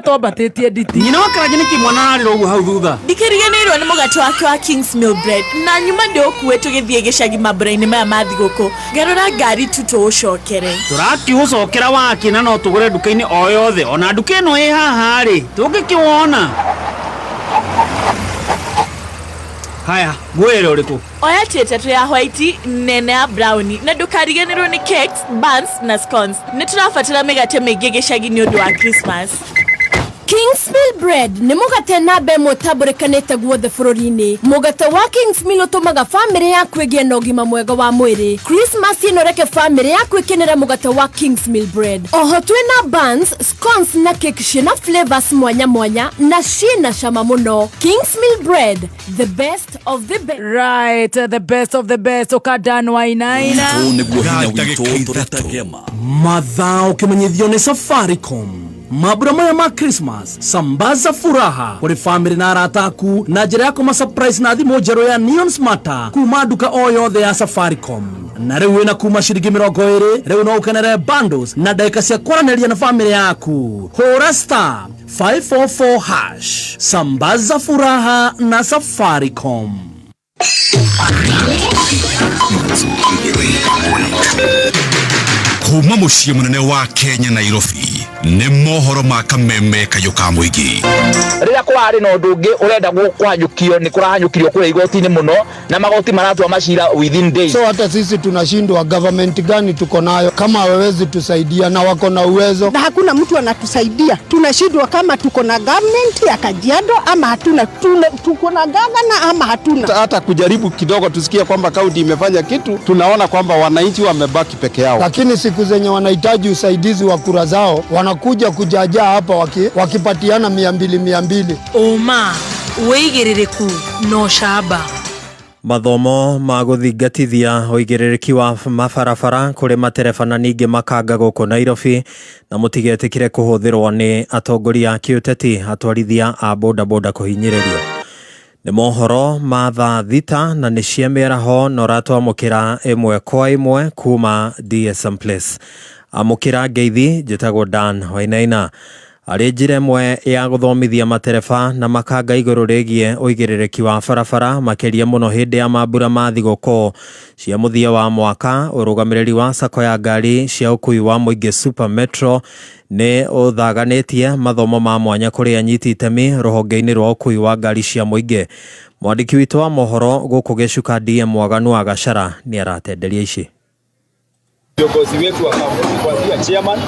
twambatĩtie nditi. Nyina wa Karanja nĩkĩ mwana ararĩra ũguo hau thutha? Ndikĩriganĩirwo nĩ mũgate wake wa Kings Mill Bread na nyuma ndĩũkue tũgĩthiĩ gĩcagi mambura-inĩ maya ma thigũkũ. Ngarũra ngari tu tũũcokere. Tũrakĩũcokera wakĩ na no tũgũre nduka-inĩ o yothe ona nduka ĩno ĩ haha rĩ tũngĩkĩwona. Haya, mwere ũrĩkũ? Oya tia ĩtatũ ya white nene ya brownie na ndũkariganĩrwo nĩ cakes, buns na scones. Nĩ tũrabatara mĩgate mĩingĩ gĩcagi nĩ ũndũ wa Christmas. Kingsmill Bread nĩ mũgate namba ĩmwe ũtambũrĩkanĩte guothe bũrũri-inĩ. Mũgate wa Kingsmill ũtũmaga bamĩrĩ yaku ĩgĩe na ũgima mwega wa mwĩrĩ. Christmas ĩno reke bamĩrĩ yaku ĩkenere mũgate wa Kingsmill Bread. Oho twĩna buns, scones na cake ciĩna flavors mwanya mwanya na ciĩna cama mũno. Kingsmill Bread, the best of the best. Right, the best of the best. Ũka Dan Wainaina. Mathaa ũkĩmenyithio nĩ Safaricom. Mabura maya ma Christmas sambaza furaha kuri family na arata aku na njira ya kuma surprise na thimu njeru ya Neon Smarter kuma nduka o yothe ya Safaricom. Na riu wina kuma ciringi 20 riu no ukenere bundles na ndagika cia kwaranĩria na family yaku. Hũra star 544 hash. Sambaza furaha na Safaricom. Kuma muciĩ mũnene wa Kenya Nairobi nĩ mohoro ma kameme kayũ ka mũingĩ. Rĩrĩa kũrarĩ na ũndũ ũngĩ ũrenda kũhanyũkio nĩ kũrahanyũkirio kũrĩa igoti-inĩ mũno na magoti maratua macira within days. So hata sisi tunashindwa, government gani tuko nayo kama hawawezi tusaidia na wako na uwezo na hakuna mtu anatusaidia. Tunashindwa kama tuko na government ya Kajiado ama hatuna, tuko na governor ama hatuna. Hata kujaribu kidogo tusikie kwamba kaunti imefanya kitu, tunaona kwamba wananchi wamebaki peke yao. Lakini siku zenye wanahitaji usaidizi wa kura zao wanakuja kujajaa hapa wakipatiana 200 200. Oma wĩigĩrĩrĩku no camba. Mathomo ma gũthingatithia ũigĩrĩrĩki wa mabarabara kũrĩ matereba na ningĩ makanga gũkũ Nairobi na mũtigetĩkĩre kũhũthĩrwo nĩ atongoria a kĩũteti atwarithia a bodaboda kũhinyĩrĩrio. Nĩ mohoro ma thaa thita na nĩ cia mĩaraho na ũratwamũkĩra ĩmwe kwa ĩmwe kuma DSM Place. Amũkĩra ngeithi, njĩtagwo Dan Wainaina. Arĩ njĩra ĩmwe ya gũthomithia matereba na makanga igũrũ rĩgiĩ ũigĩrĩrĩki wa barabara makĩria mũno hĩndĩ ya mambura ma thigũkũ cia mũthia wa mwaka, ũrũgamĩrĩri wa sako ya ngari cia ũkui wa mũingĩ Super Metro nĩ ũthaganĩtie mathomo ma mwanya kũrĩ anyiti itemi rũhonge-inĩ rwa ũkui wa ngari cia mũingĩ. Mwandĩki witũ wa mohoro gũkũ Gĩcuka DM Mwaganu wa Gachara nĩ aratenderia ici. Viongozi wetu wa kampuni kuanzia chairman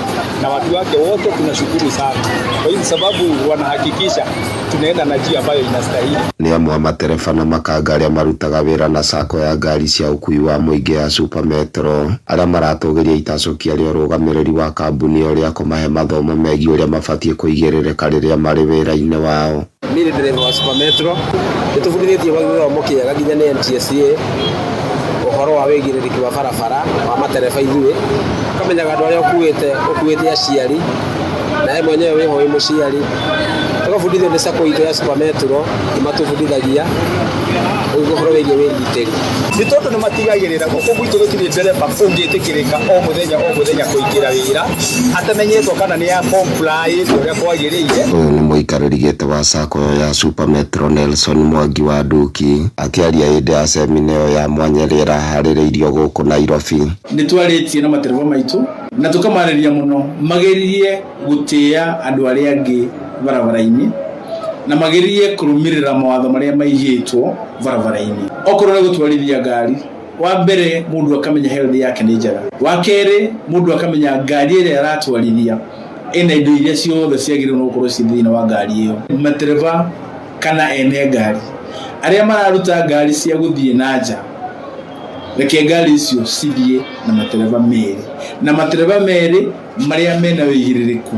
na watu wake wote tunashukuru sana. Kwa hiyo sababu wanahakikisha tunaenda na njia ambayo inastahili. Ni amwe a matereba na makanga arĩa marutaga wĩra na sako ya ngari cia ũkui wa mũingĩ ya Super Metro arĩa maratũgĩria itacũkia rĩa ũrũgamĩrĩri wa kambuni ĩyo rĩa kũmahe mathomo megiĩ ũrĩa mabatiĩ kũigĩrĩrĩka rĩrĩa marĩ wĩra-inĩ wao. Mimi ni dereva wa Super Metro, nĩtũbundithĩtio gĩthomo kĩega nginya nĩ NTSA ũhoro wa wĩigĩrĩrĩki wa barabara wa matereba ithuĩ ũkamenyaga andũ arĩa ũkuĩte aciari Nawe mwenyewe wĩho wĩ mũciari. Tũgabundithio nĩ sacco itũ ya Super Metro, nĩ matũbundithagia ũhoro wĩgiĩ wĩgitĩri. Nĩ tondũ nĩ matigagĩrĩra gũkũ gwitũ gũtirĩ ndereba ũngĩtĩkĩrĩka o mũthenya o mũthenya kũingĩra wĩra atamenyetwo kana nĩ ya comply ũrĩa kwagĩrĩire. Ũyũ nĩ mũikarĩri gĩtĩ wa sacco ĩyo ya Super Metro Nelson Mwangi wa Nduki akĩaria hĩndĩ ya semina ĩyo ya mwanya ĩrĩa ĩraharĩrĩirio gũkũ Nairobi. Nĩ twarĩtie na matereba maitũ na tũkamarĩria mũno magerie gũtĩa andũ arĩa angĩ barabara-inĩ na magerie kũrũmĩrĩra mawatho marĩa maigĩtwo barabara-inĩ. Okorwo nĩ gũtwarithia ngari, wa mbere mũndũ akamenya health yake nĩ njega, wa kerĩ mũndũ akamenya ngari ĩrĩa aratwarithia ĩna indo iria ciothe ciagĩrĩirwo nĩ gũkorwo ciĩ thĩinĩ wa ngari ĩyo. Matereba kana ene ngari arĩa mararuta ngari cia gũthiĩ na nja, reke ngari icio cithiĩ na matereba merĩ, na matereba merĩ marĩa mena wĩigĩrĩrĩku.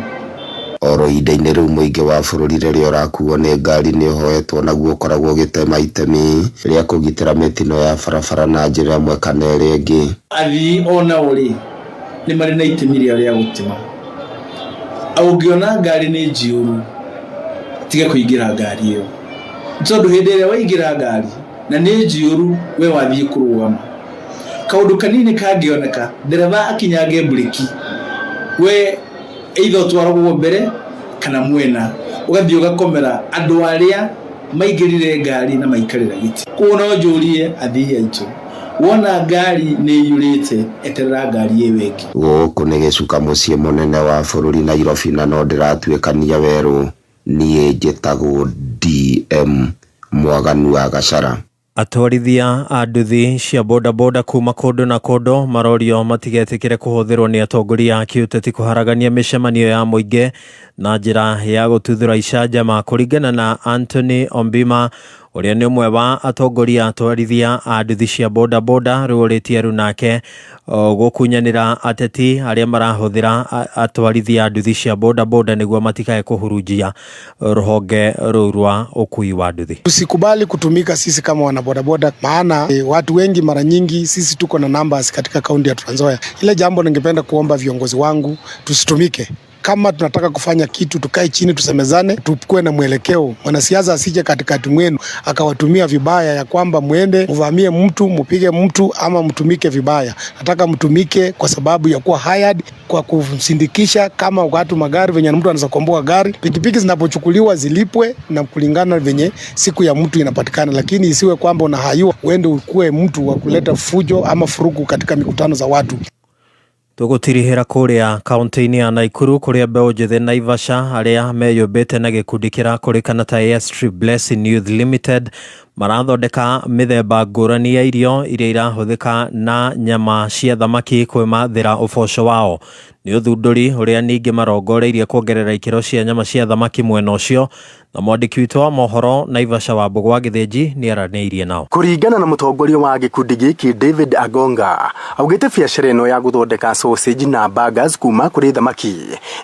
Oro ihinda-inĩ rĩu mũingĩ wa bũrũri rĩrĩa ũrakuo nĩ ngari nĩ ũhoetwo naguo ũkoragwo ũgĩtema itemi rĩa kũgitĩra mĩtino ya barabara na njĩra ĩmwe kana ĩrĩa ĩngĩ. Athii onao rĩ nĩ marĩ na itemi rĩao rĩa gũtema. Ũngĩona ngari nĩ njiyũru, tiga kũingĩra ngari ĩyo, tondũ hĩndĩ ĩrĩa waingĩra ngari na nĩ njiyũru, we wathiĩ kũrũgama, kaũndũ kanini kangĩoneka, ndereba akinyange mburĩki, we either ũtwaragwo mbere kana mwena, ũgathiĩ ũgakomera andũ arĩa maingĩrire ngari na maikarĩra gĩtĩ. Koguo no njũrie athii aitũ, wona ngari nĩ iyũrĩte, eterera ngari ĩyo ĩngĩ. Gũkũ nĩ gĩcuka mũciĩ mũnene wa bũrũri Nairobi na no ndĩratuĩkania werũ. Niĩ njĩtagwo DM Mwaganu wa Gacara. Atwarithia a nduthi cia bodaboda kuma kũndũ na kũndũ marorio matigetĩkĩre kũhũthĩrwo nĩ atongoria a kĩũteti kũharagania mĩcemanio ya mũingĩ na njĩra ya gũtuthũra icanjama. Kũringana na Anthony Ombima, ũrĩa nĩ ũmwe wa atongoria atwarithia a nduthi cia bodaboda, rũrĩtie rũ nake gũkunyanĩra ateti arĩa marahũthĩra atwarithia a nduthi cia bodaboda nĩguo matikae kũhurunjia rũhonge rũu rwa ũkui wa nduthi. Tusikubali kutumika sisi kama wanabodaboda, maana watu wengi mara nyingi sisi tuko na numbers katika kaunti ya Trans Nzoia. Ile jambo ningependa kuomba viongozi wangu, tusitumike. Kama tunataka kufanya kitu, tukae chini, tusemezane, tukue na mwelekeo. Mwanasiasa asije katikati mwenu akawatumia vibaya, ya kwamba muende mvamie mtu, mpige mtu ama mtumike vibaya. Nataka mtumike kwa sababu ya kuwa hired, kwa kumsindikisha kama watu magari, venye mtu anaweza komboa gari, pikipiki zinapochukuliwa zilipwe na kulingana venye siku ya mtu inapatikana, lakini isiwe kwamba unahayua uende ukue mtu wa kuleta fujo ama furugu katika mikutano za watu. Tũgũtirihĩra kũrĩa kaunti-inĩ ya Naikuru kũrĩa mbeũ njĩthĩ Naivasha arĩa meyũmbĩte na gĩkundi kĩrakũrĩkana ta Airstrip Blessing Youth Limited marathondeka mĩthemba ngũrani ya irio iria irahũthĩka na nyama cia thamaki kwĩmathĩra ũboco wao. Nĩ ũthundũri ũrĩa ningĩ marongoreirie kuongerera ikĩro cia nyama cia thamaki mwena ũcio, na mwandĩki witũ wa mohoro Naivasha wa Mbũgũ wa Gĩthĩnji nĩaranĩirie nao. Kũringana na mũtongoria wa gĩkundi gĩkĩ David Agonga, augĩte biacara ĩno ya gũthondeka sausage na burgers kuma kũrĩ thamaki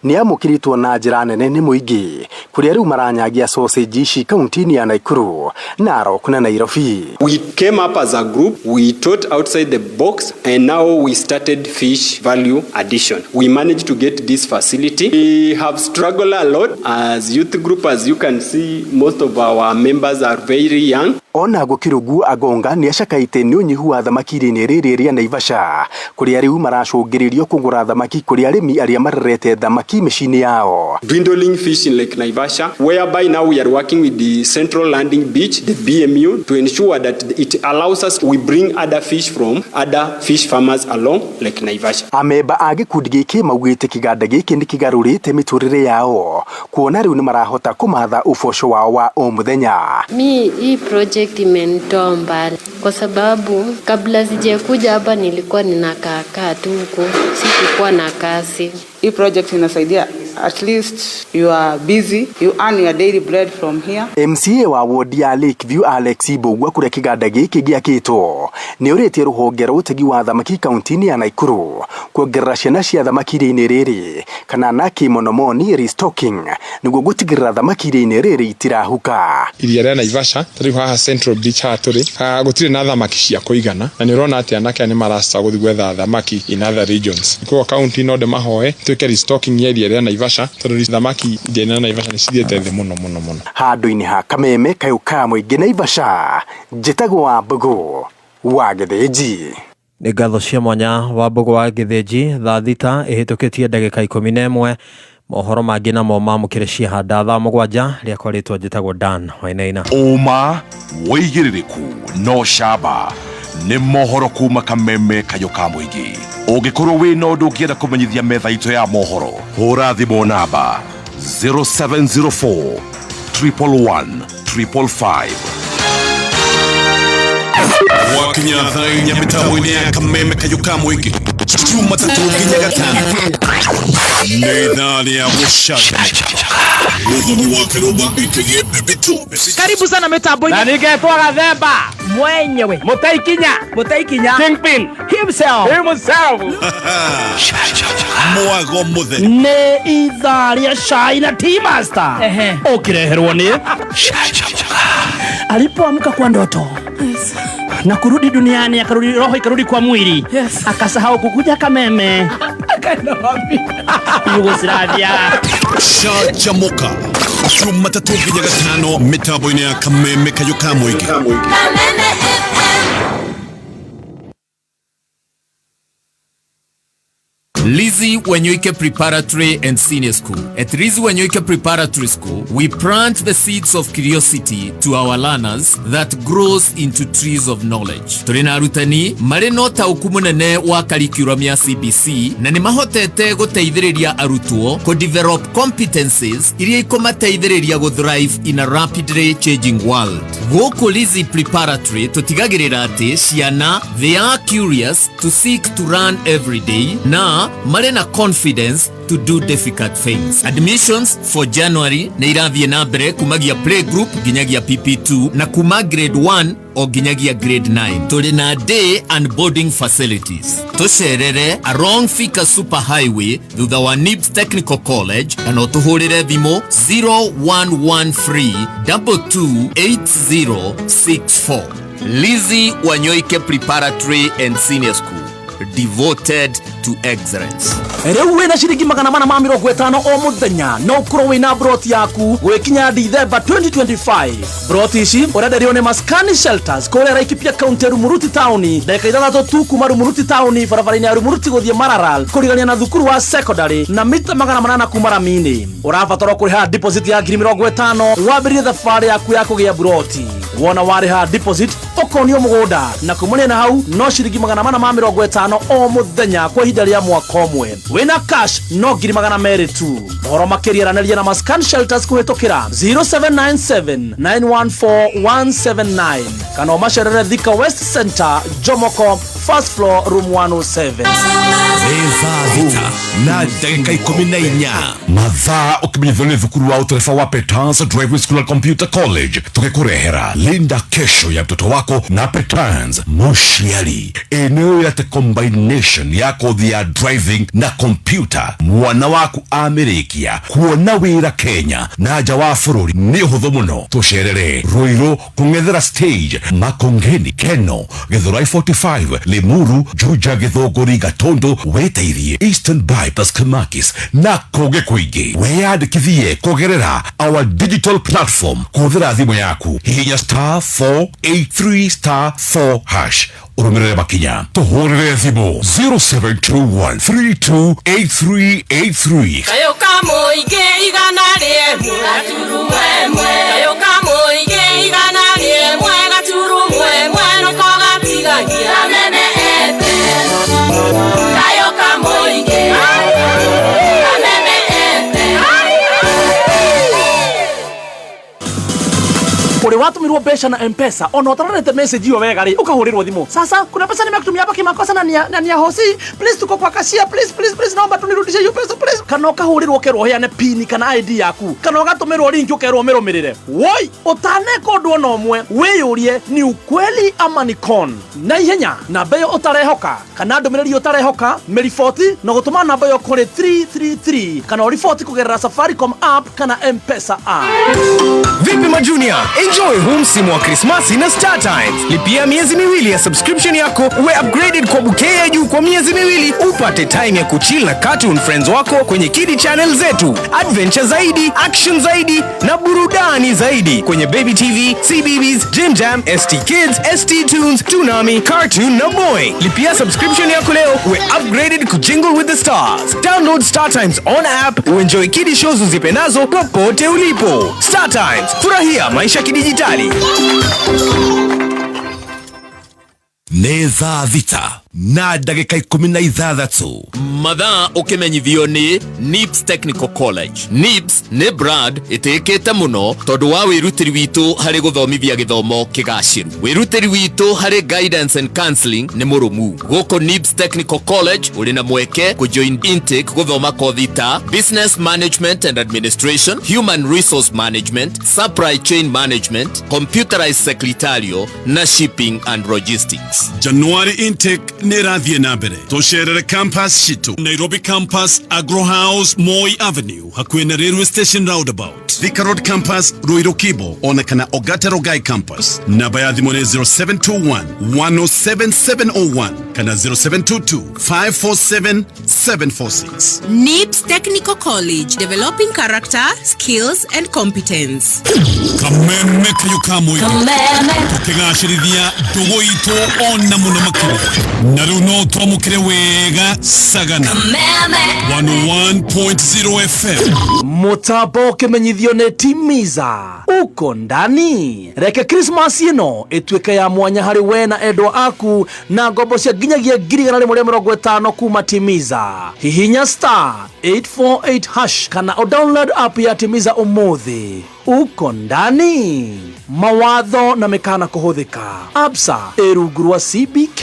nĩ yamũkĩrĩtwo na njĩra nene nĩ mũingĩ, kũrĩa rĩu maranyagia sausage ici kaunti-inĩ ya Nakuru, Narok na Nairobi. We came up as a group, we thought outside the box, and now we started fish value addition. We managed to get this facility. We have struggled a lot as youth group. As you can see, most of our members are very young. Ona gũkĩrĩ ũguo, Agonga nĩ acakaĩte nĩ ũnyihu wa thamaki iria-inĩ rĩrĩ rĩa Naivasha, kũrĩa rĩu maracũngĩrĩrio kũgũra thamaki kũrĩ arĩmi arĩa marerete thamaki mĩciĩ-inĩ yao. Dwindling fish in Lake Naivasha, whereby now we are working with the Central Landing Beach, the BMU, to ensure that it allows us, we bring other fish from other fish farmers along Lake Naivasha. Amemba a gĩkundi gĩkĩ maugĩte kĩganda gĩkĩ nĩ kĩgarũrĩte mĩtũrĩre yao, kuona rĩu nĩ marahota kũmatha ũboco wao wa o mũthenya. Mi hii project imenitoa mbali kwa sababu kabla sijakuja hapa nilikuwa ninakaakaa tu huko, sikukuwa na kazi. Hii project inasaidia, at least you are busy, you earn your daily bread from here. MCA wa wodi ya Lakeview Alex Mbugua, kũrĩa kĩganda gĩkĩ gĩakĩtwo, nĩ ũrĩtie rũhonge rwa ũtegi wa thamaki kaunti-inĩ ya Nakuru kuongerera ciana cia thamaki iria-inĩ rĩrĩ, kana na kĩmonomoni restocking, nĩguo gũtigĩrĩra thamaki iria-inĩ rĩrĩ itirahuka. Iria rĩa Naivasha ta rĩu haha Central Beach haha tũrĩ haha gũtirĩ na thamaki cia kũigana, na nĩ ũrona atĩ anake aya nĩ marastruggle gũthiĩ gwetha thamaki in other regions. Koguo kaunti no ndĩmahoe twĩke restocking ya iria rĩa Naivasha. Naivasha tondũ thamaki iria-inĩ rĩa Naivasha nĩ cithiĩte thĩ mũno mũno mũno. Handũ-inĩ ha kameme kayũ ka mũingĩ Naivasha, njĩtagwo Wambũgũ wa Gĩthĩnji. Nĩ ngatho cia mwanya Wambũgũ wa Gĩthĩnji. Thaa 6 ĩhĩtũkĩtie ndagĩka 11. Mohoro mangĩ namo mamũkĩre ciahanda thaa 7. Rĩakwa rĩtwa njĩtagwo Dan Wainaina. Ũma, wĩigĩrĩrĩku no camba nĩ mohoro kuma kameme kayũ ka mũingĩ. Ũngĩkorwo wĩna ũndũ ũngĩenda kũmenyithia metha itũ ya mohoro, hũra thimũ namba 0704 111 555. Gwakinya thaa 4 mĩtambo-inĩ ya kameme kayũ ka mũingĩ, Jumatatũ nginya Gatano, nĩ ithaa rĩa gũcanjamũka. Mũthoni wa Kĩrũmba itegie bitu. Karibu sana mitambo-inĩ. Na ningetwo Gathemba. Mwenyewe. Mũtaikinya. Mũtaikinya. Kingpin. Himself. Himself. Mwago mũtheri. Nĩ ithaa rĩa cai na tea master ũkĩreherwo nĩ alipoamka kwa ndoto na kurudi duniani, akarudi roho ikarudi kwa mwili, akasahau kukuja Kameme Yugoslavia. Canjamũka Jumatatũ nginya Gatano mĩtambo-inĩ ya kameme kayũ ka mũingĩ. Kameme FM. Lizzie Wanyoike Preparatory and Senior School. At Lizzie Wanyoike Preparatory School, we plant the seeds of curiosity to our learners that grows into trees of knowledge. Tũrĩ na arutani marĩ na ũtaũku mũnene wa curriculum ya CBC na nĩ mahotete gũteithĩrĩria arutwo kũ develop competencies iria ikũmateithĩrĩria gũ thrive in a rapidly changing world. Gũkũ Lizzie Preparatory tũtigagĩrĩra atĩ ciana, they are curious to seek to learn every day na marĩ na confidence to do difficult things. Admissions for January nĩ irathiĩ na mbere kumagia playgroup nginyagia PP2 na kuma grade 1 o nginyagia grade 9. Tũrĩ na day and boarding facilities. Tũcerere along Thika Super Highway thutha wa NIBS Technical College kana ũtũhũrĩre thimũ 0113 228064. Lizzie Wanyoike Preparatory and Senior School, devoted to excellence. Rĩu wĩna ciringi 450 o mũthenya no ũkorwo wĩna broti yaku gwĩkinya Dithemba 2025. Broti ici ũrenderio nĩ Maskani Shelters kũrĩa Laikipia County, Rumuruti taũni, ndagĩka 6 tu kuma Rumuruti taũni, barabara-inĩ ya Rumuruti gũthiĩ Maralal, kũrigania na thukuru wa secondary na mita 800 kuma rami-inĩ. Ũrabatara kũrĩha deposit ya 50,000 wambĩrĩrie thabarĩ yaku ya kũgĩa broti. Wona warĩha deposit, ũkonio mũgũnda na kumania na hau no ciringi 450 o mũthenya kwa ihinda rĩa mwaka ũmwe. Wĩna cash no 200,000 tu. Ũhoro makĩria aranĩria na Mascan Shelters kũhĩtũkĩra 0797 914 179 kana ũmacerere Thika West Center, Jomoko, first floor, room 107. Nĩ thaa 6 na ndagĩka 14 mathaa, ũkĩmenyithio nĩ thukuru wa ũtereba wa Petans Driving School and Computer College, tũgĩkũrehera linda kesho ya mtoto wako na Petans. Mũciari, eneo yate combination ya kothi ya driving na computer, mwana waku amĩrĩkia kuona wĩra Kenya na nja wa bũrũri nĩ ũhũthũ mũno. Tũcerere Ruiru, kũng'ethera stage, Makongeni, Keno, Githurai 45, Limuru, Juja, Githũngũri, Gatundu, Wĩteirie, Eastern Bypass, Kamakis na kũngĩ kũingĩ. Wĩyandĩkithie kũgerera our digital platform kũhũthĩra thimũ yaku. Hihinya *483 *4 hash, ũrũmĩrĩre makinya. Tũhũrĩre thimũ 0721 328383. Kayũ ka mũingĩ 101.1, kayũ ka mũingĩ 101.1, nĩko gatigagia. Kameme FM, kayũ ka mũingĩ, Kameme FM. Ũrĩ watũmĩrwo mbeca na Mpesa ona ũtarorete message ĩyo wega rĩ, ũkahũrĩrwo thimũ, "Sasa kuna pesa nimekutumia hapa kimakosa na ni ya hosi, please, tuko kwa cashier, please, please, please, naomba tunirudishie hiyo pesa, please." Kana ũkahũrĩrwo ũkerwo ũheane pin kana ID yaku, kana ũgatũmĩrwo link ũkerwo ũmĩrũmĩrĩre. Woi, ũtaneka ũndũ ona ũmwe, wĩyũrie ni ukweli ama ni con. Na ihenya namba ĩyo ũtarehoka kana ndũmĩrĩri ũtarehoka, mĩriboti na gũtũma namba ĩyo kũrĩ 333 kana ũriboti kũgerera Safaricom app kana Mpesa app. Vipi majunia? Enjoy Enjoy huu msimu wa Krismasi na Star Times. Lipia miezi miwili ya subscription yako uwe upgraded kwa bouquet ya juu kwa miezi miwili, upate time ya kuchill na cartoon friends wako kwenye Kidi channel zetu, adventure zaidi, action zaidi na burudani zaidi kwenye Baby TV, CBBS, Jim Jam, ST Kids, ST Tunes, Toonami, Cartoon na Boy. Lipia subscription yako leo uwe upgraded kujingle with the stars. Download Star Times on app uenjoy Kidi shows uzipendazo popote ulipo. Star Times, furahia maisha kidijitali. Nĩ thaa 6 na ndagĩka 16. Mathaa ũkĩmenyithio nĩ NIBS Technical College. NIBS nĩ brand ĩtĩĩkĩte mũno tondũ wa wĩrutĩri witũ harĩ gũthomithia gĩthomo kĩgacĩru. Wĩrutĩri witũ harĩ guidance and counseling nĩ mũrũmu. Gũkũ NIBS Technical College ũrĩ na mweke kũjoin intake gũthoma kothi ta Business Management and Administration, Human Resource Management, Supply Chain Management, Computerized Secretarial na Shipping and Logistics. January intake nĩ ĩrathiĩ na mbere. Tũcerere campus citũ Nairobi campus, Agro House, Moi Avenue, hakuhĩ na railway station roundabout, Thika Road campus, Ruiru Kibo, ona kana Ogata Rogai campus. Namba ya thimũ nĩ 0721 107701 kana 0722 547 746. NIBS Technical College, developing character, skills and competence. Kameme kayo ka mũingĩ. Kameme. Tũkĩgacĩrithia ndũgũ itũ ona mũno makĩria, na rĩu no twamũkĩre wega sagana. Kameme. 101.0 FM. Mũtambo ũkĩmenyithio nĩ Timiza uko ndani. Reke Krismasi ĩno ĩtuĩke ya mwanya harĩ we na endwa aku na ngombo cia nginyagia 150,000 kuma Timiza. Hihinya *848# kana o download app ya Timiza ũmũthĩ. Uko ndani. Mawatho na mĩkana kũhũthĩka. Absa ĩ rungu rwa CBK.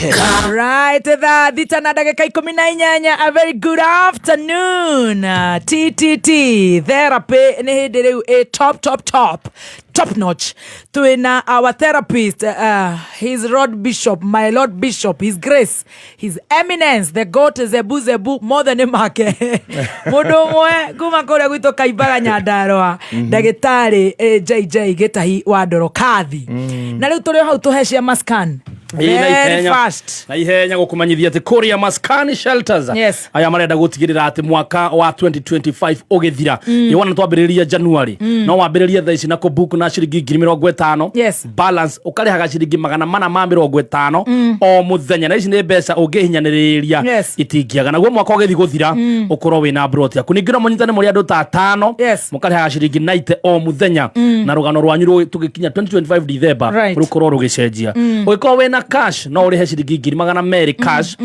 Right, thaa 6 na ndagĩka 18. A very good afternoon. TTT therapy nĩ hĩndĩ rĩu ĩ top top top top notch. Twĩna our therapist, his Lord Bishop, my Lord Bishop, His Grace, His Eminence, the Goat Zebu Zebu, mothe nĩ make, mũndũ ũmwe kuma kũrĩa gwitũ Kaimbaga Nyandarũa, ndagĩtarĩ JJ Gĩtahi wa Ndorokathi. Na rĩu tũrĩ o hau tũhe cia mascan Ĩĩ, na very ihenya. fast. Na ihenya gũkũmenyithia atĩ kũrĩa Maskani Shelters, Yes. aya marenda gũtigĩrĩra atĩ mwaka wa 2025 ũgĩthira, nĩwona twambĩrĩria January, no wambĩrĩrie thaa ici na kũbook na ciringi 50,000. Yes. Balance ũkarĩhaga ciringi 450 o mũthenya, na ici nĩ mbeca ũngĩhinyanĩrĩria Yes. itingĩaga, naguo mwaka ũgĩthiĩ gũthira ũkorwo wĩna brot yaku. Ningĩ no mũnyitane mũrĩ andũ ta atano, Yes. mũkarĩhaga ciringi 90 o mũthenya, na rũgano rwanyu tũgĩkinya 2025 December Right. rũkorwo rũgĩcenjia. Ũngĩkorwo wĩna cash no ũrĩhe ciringi 200,000 cash,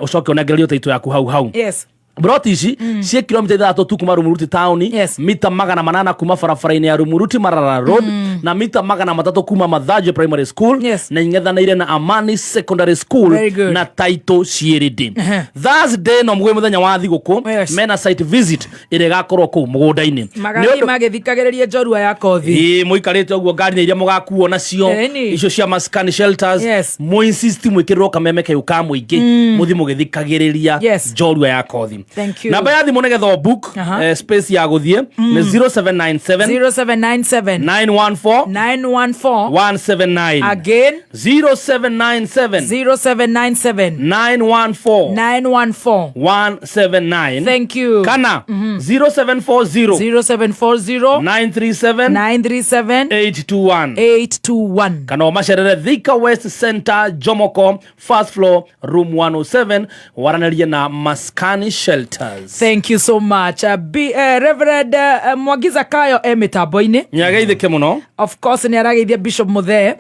ũcoke ũnengererio taito yaku hau hau. Yes. Broti ici ciĩ kilomita 6 tu kuma Rumuruti taũni, Yes. mita 800 kuma barabara-inĩ ya Rumuruti Marara Road, na mita 300 kuma Mathajo Primary School, Yes. na ing'ethanĩire na Amani Secondary School. Very good. Na taito ciĩrĩ. Ehe. Thursday no mũgwĩ mũthenya wa thigũkũ, Yes. mena site visit ĩrĩa ĩgakorwo kũu mũgũnda-inĩ. Nĩ Magathiĩ ũndũ- magĩthikagĩrĩria njorua ya kothi. Ĩĩ, mũikarĩte ũguo ngari-inĩ iria mũgakuo nacio, Ĩni. icio cia Maskani Shelters, Yes. mũinsist mwĩkĩrĩrwo kameme kayũ ka mũingĩ, mũthiĩ mũgĩthikagĩrĩria Yes. njorua ya kothi. Thank you. Namba ya thimũ nĩgetha ũbook Aha. space ya gũthiĩ nĩ 0797 0797 914 914 179. Again. 0797 0797 914 914 179. Thank you. Kana 0740 0740 937 937 821. 821. Kana ũmacerere Thika West Center, Jomoko, first floor, room 107, waranĩrie na Maskani Shelters. Thank you so much. Reverend Mwangiza Kayo e mĩtambo-inĩ. Nĩageithĩke mũno. Of course nĩ arageithia Bishop Muthee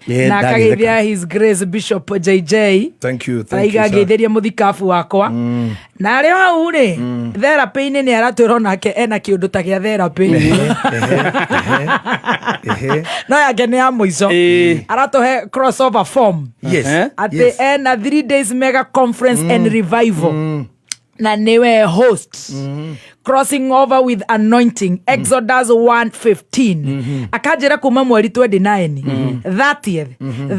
Yeah, na akageithia His Grace Bishop JJ. Thank you, thank Araiga you, sir. ngeithĩrie mũthikabu wakwa, na arĩ o hau rĩ therapy-inĩ nĩ aratwĩra onake ena kĩũndũ ta gĩa therapy, no yake nĩ ya mũico. Aratũhe crossover form. Yes. Atĩ Yes. ena 3 days mega conference and revival, na niwe host, crossing over with anointing, Exodus 1:15. Akanjĩra kuma mweri 29, 30th,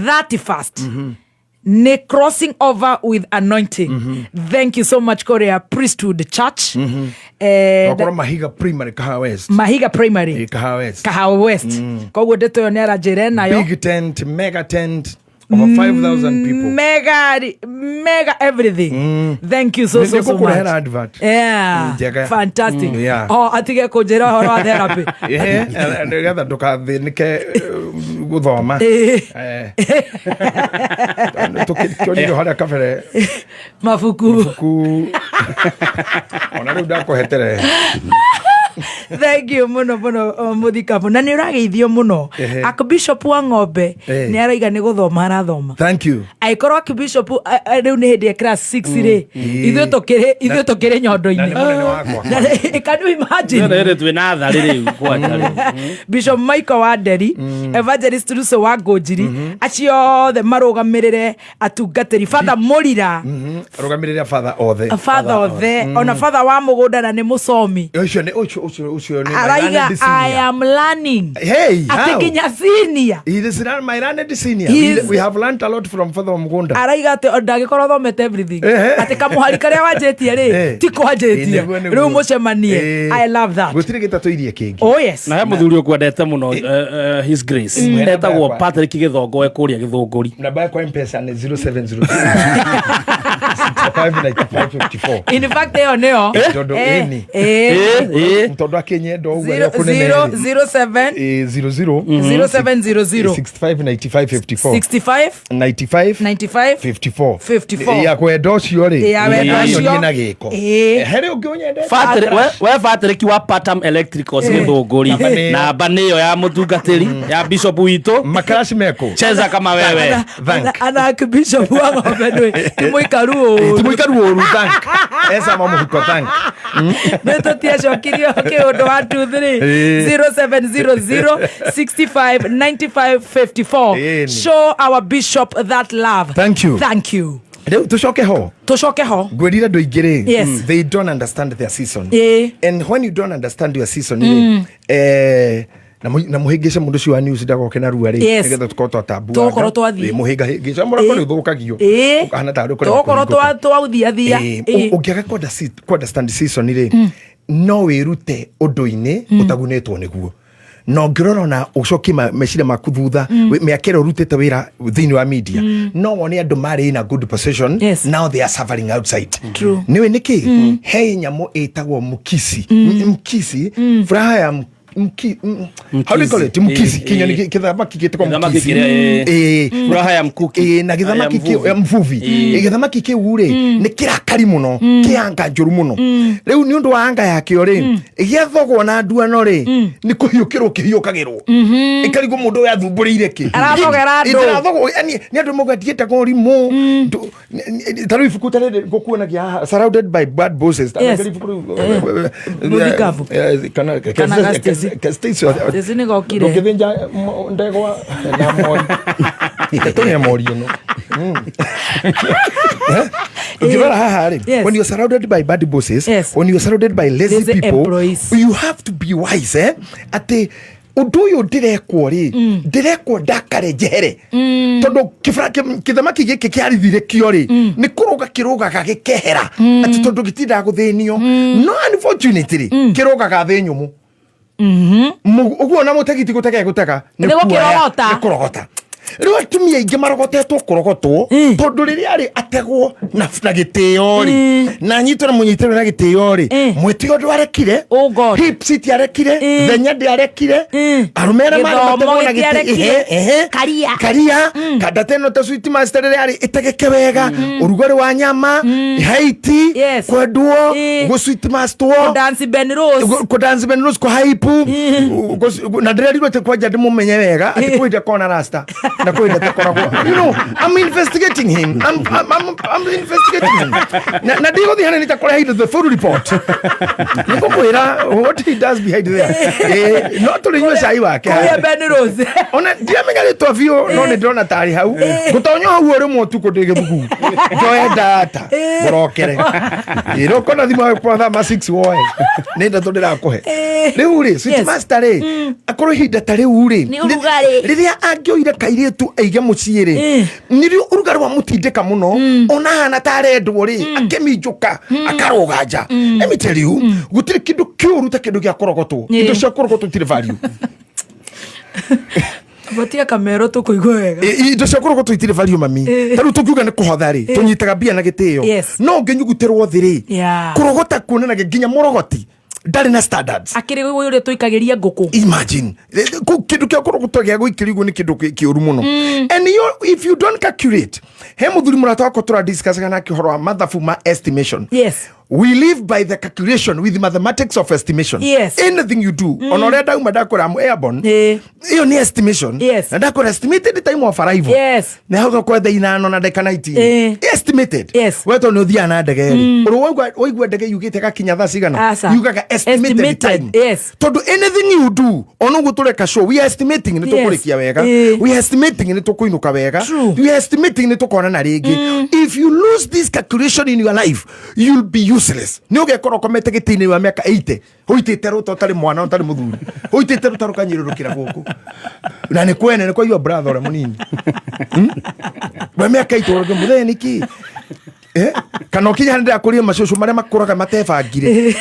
31st. Nĩ crossing over with anointing. Thank you so much kũrĩa Priesthood Church. Wakorwo Mahiga Primary, Kahawa West. Mahiga Primary. Kahawa West. Kahawa West. Koguo ndeto ĩyo nĩ aranjĩra nayo. Big tent, mega tent, over 5,000 people. Mega, mega everything. Thank you so so so much. Nĩngũkũrehera advert. Yeah. Njega. Fantastic. Yeah. Oh, atige kũnjĩra ũhoro wa therapy. Ehe, nĩgetha ndũkathĩnĩke gũthoma. Tũkĩonire harĩa kabere. Mabuku. Mabuku ona rĩu ndakũhetere. Thank you muno muno, muthikabu, na nä å rageithio må no. Archbishop wa ng'ombe nä araiga nä gå thoma arathoma. Thank you. Angĩkorwo archbishop rĩu nĩ hĩndĩ ya class 6 rĩ, ithuĩ tũkĩrĩ nyondo-inĩ. Na nĩ mũnene wakwa. Can you imagine? Rĩrĩ twĩ na tharĩ rĩu kwanja rĩu. Bishop Michael wa Nderi, Evangelist Russo wa Ngũnjiri, acio othe marũgamĩrĩre atungatĩri, Father Mũrira. Rũgamĩrĩra father othe. Father othe, ona father wa mũgũnda na nĩ mũcomi. Ũcio nĩ ũcio nĩ my Araiga learned I senior. am learning. Hey, atĩ how? nginya senior. He is my learned senior. He is- We have learned a lot from Father Mugunda. Araiga atĩ ndangĩkorwo thomete everything, atĩ kamũhari karĩa wanjĩtie rĩ, ti kwanjĩtie. Nĩguo, nĩguo. Rĩu mũcemanie. I love that. Gũtirĩ gĩtatũirie kĩngĩ. Oh yes. Na he mũthuri ũkwendete mũno, his grace, etagwo Namba yakwa. Patrick Gĩthongo, e kũrĩa Gĩthũngũri. Namba yakwa M-Pesa nĩ 0702 659554. In fact ĩyo nĩyo. Tondũ ĩni. Tondũ akĩnyenda ũguo Zero- arĩa kũnene zero- rĩ. zero seven. 00 0700 659554 65 95 95 54 54. Ya kwenda ũcio rĩ, Ya wendo ũcio. nyonie na gĩko. Harĩ ũngĩ ũnyendete? We Patrick wa Patam Electricals Gĩthũngũri, Namba nĩyo. namba nĩyo ya mũtungatĩri ya bishop witũ. Makaraci mekũ. Cheza kama wewe. Ana archbishop wa ng'ombe nĩ ti mũikaru ũru. Ti mũikaru ũru, thank. Ecama mũhuko, thank. Nä tå tiacokirio kä å ndå wa 23 0700 65 95 54. Ĩni. Show our bishop that love. Thank you. Thank you. Rĩu tũcoke ho. Tũcoke ho. Ngwĩrire andũ aingĩ rĩ, Yes. they don't understand their season. And when you don't understand your season rĩ, na mũhĩngĩce mũndũ ũcio wa news ndagoke na rua rĩ, nĩgetha tũkorwo twatambua. Tũgũkorwo twathiĩ. Mũhĩngahĩngĩca mũrako nĩ ũthũkagio. Ũkahana tarĩ ũkũrema Tũgũkorwo kũhingũka. twauthiathia. Ũngĩaga ku understand season rĩ, no wĩrute ũndũ-inĩ ũtagunĩtwo nĩguo, na ũngĩrora na ũcokie meciria maku thutha, mĩaka ĩrĩa ũrutĩte wĩra thĩinĩ wa media, no wone andũ marĩ in a good position. Now they are suffering outside. True. Nĩũĩ nĩkĩ? He nyamũ ĩtagwo mkisi. Mkisi, furaha ya how do you call it? Mkisi. Kinyoni kĩthamaki gĩtagwo Gĩthamaki mkisi. kĩrĩa, Furaha ya mkuki. Na gĩthamaki Ya kĩu mvuvi. ya mvuvi. Gĩthamaki kĩu rĩ, nĩ kĩrakari mũno, kĩ anga njũru mũno. Rĩu nĩ ũndũ wa anga yakĩo rĩ, gĩathogwo na nduano rĩ, nĩ kũhiũkĩrwo kĩhiũkagĩrwo, ĩkarigwo mũndũ ũyũ athumbũrĩire kĩ. Arathogera andũ. Ndĩrathogwo, yani nĩ andũ mauga ndiĩtagwo ũrimũ. Ta rĩu ibuku ta rĩrĩ ngũkuonagia haha, Surrounded by Bad Bosses. Ta rĩu ibuku rĩu, Mũthikabu. kana Kana Gastesi. Gastesi. Stacy nĩ gokire. Ndũngĩthĩnja ndegwa na mori. Tũrĩa mori ĩno. Ũngĩrora haha rĩ, when you're surrounded by bad bosses, when you're surrounded by lazy, Lazy people, employees. you have to be wise, atĩ ũndũ ũyũ ndĩrekwo rĩ, ndĩrekwo ndakare njehere, tondũ kĩthamaki gĩkĩ kĩarithire kĩo rĩ, nĩ kũrũga kĩrũgaga gĩkehera, atĩ tondũ gĩtindaga gũthĩnio. No unfortunately kĩrũgaga thĩ nyũmũ. Ũguo ona mũtegi ti gũtega egũtega, Nĩ gũkĩrogota. nĩ kũrogota. Rĩu atumia aingĩ marogotetwo kũrogotwo, tondũ rĩrĩa arĩ ategwo na gĩtĩo rĩ, na anyitwo na mũnyitĩrwo na gĩtĩo rĩ, mwĩtĩo ndwarekire. Oh God. Hips itiarekire, thenya ndĩarekire, arũme arĩa marĩ Gĩthomo mategwo na gĩtĩ gĩtiarekire. ehe, ehe. Karia. Karia kandate ĩno ta sweet master rĩrĩa arĩ ĩtegeke wega, ũrugarĩ wa nyama, haiti kwendwo, gũ sweet master, Kũdance Ben Rose. Kũdance Ben Rose, kũhaipu. Na ndĩrerirwo atĩ kwanja ndĩmũmenye wega, atĩ kwĩ hĩndĩ akona rasta na kwĩ hĩndĩ atakoragwo. I'm investigating him. I'm investigating him. Na ndigũthiĩ hanene itakũreheire the full report. Nĩngũkwĩra what he does behind there. No tũrĩnyue cai wake. Kũrĩa Ben Rose. Ona ndiramenya rĩtwa biũ, no nĩ ndĩrona tarĩ hau ngũtonya hau o rĩmwe ũtukũ ndĩ gĩthugu, njoe data ngũrokere ĩrĩ ũkona thimũ yakwa thaa ma 6 woe nĩ ndeto ndĩrakũhe. Rĩu rĩ, sweet master rĩ, akorwo ihinda ta rĩu rĩ, Nĩ ũrugarĩ. rĩrĩa angĩoire kairĩtu. Mũirĩtu aige mũciĩ rĩ, nĩrĩo ũrugarĩ wa mũtindĩka mũno, ona hana ta arendwo rĩ, akĩminjũka akarũga nja. Let me tell you, gũtirĩ kĩndũ kĩũru ta kĩndũ gĩa kũrogotwo. Indo cia kũrogotwo itirĩ value. Batia kamero tũkũigua wega. Indo cia kũrogotwo itirĩ value, mami. Ta rĩu tũngiuga nĩ kũhotha rĩ, tũnyitaga mbia na gĩtĩo. No ũngĩnyugutĩrwo thĩ rĩ, kũrogota kuonanagia nginya mũrogoti ndarĩ na standards. Akĩrĩ ũrĩa tũikagĩria ngũkũ. Imagine. Kĩndũ kĩa kũrogotwo gĩa gũikĩrio ũguo nĩ kĩndũ kĩũru mũno. And you, if you don't calculate, he mũthuri mũrata wakwa tũradiscussaga nake ũhoro wa mathabu ma estimation. We live by the calculation with mathematics of estimation. Anything you do, ona ũrĩa ndauma ndakwĩra am airborne, ĩyo nĩ estimation. Na ndakwĩra estimated time of arrival. Nĩ hau kwa thaa 5 na ndagĩka 19. Estimated. We tondũ nĩ ũthiaga na ndege rĩ, ũrĩ waigua ndege yugĩte gakinya thaa cigana? Aca. Yugaga estimated Estimated, time. Tondũ anything you do, ona ũguo tũreka show, we are estimating nĩ tũkũrĩkia wega. We are estimating nĩ tũkũinũka wega. We are estimating nĩ tũkonana rĩngĩ. If you lose this calculation in your life, you'll be useless. Nĩ ũgekora ũkomete gĩtĩ-inĩ wa mĩaka 80, ũitĩte rũta ũtarĩ mwana, ũtarĩ mũthuri, ũitĩte rũta rũkanyĩrũrũkĩra gũkũ. Na nĩ kwene, nĩ kwa your brother ũrĩa mũnini. Wa mĩaka 80 ũrĩa mũthee nĩkĩ? Kana ũkinya harĩa ndĩrakũria macũcũ marĩa makũraga matebangire.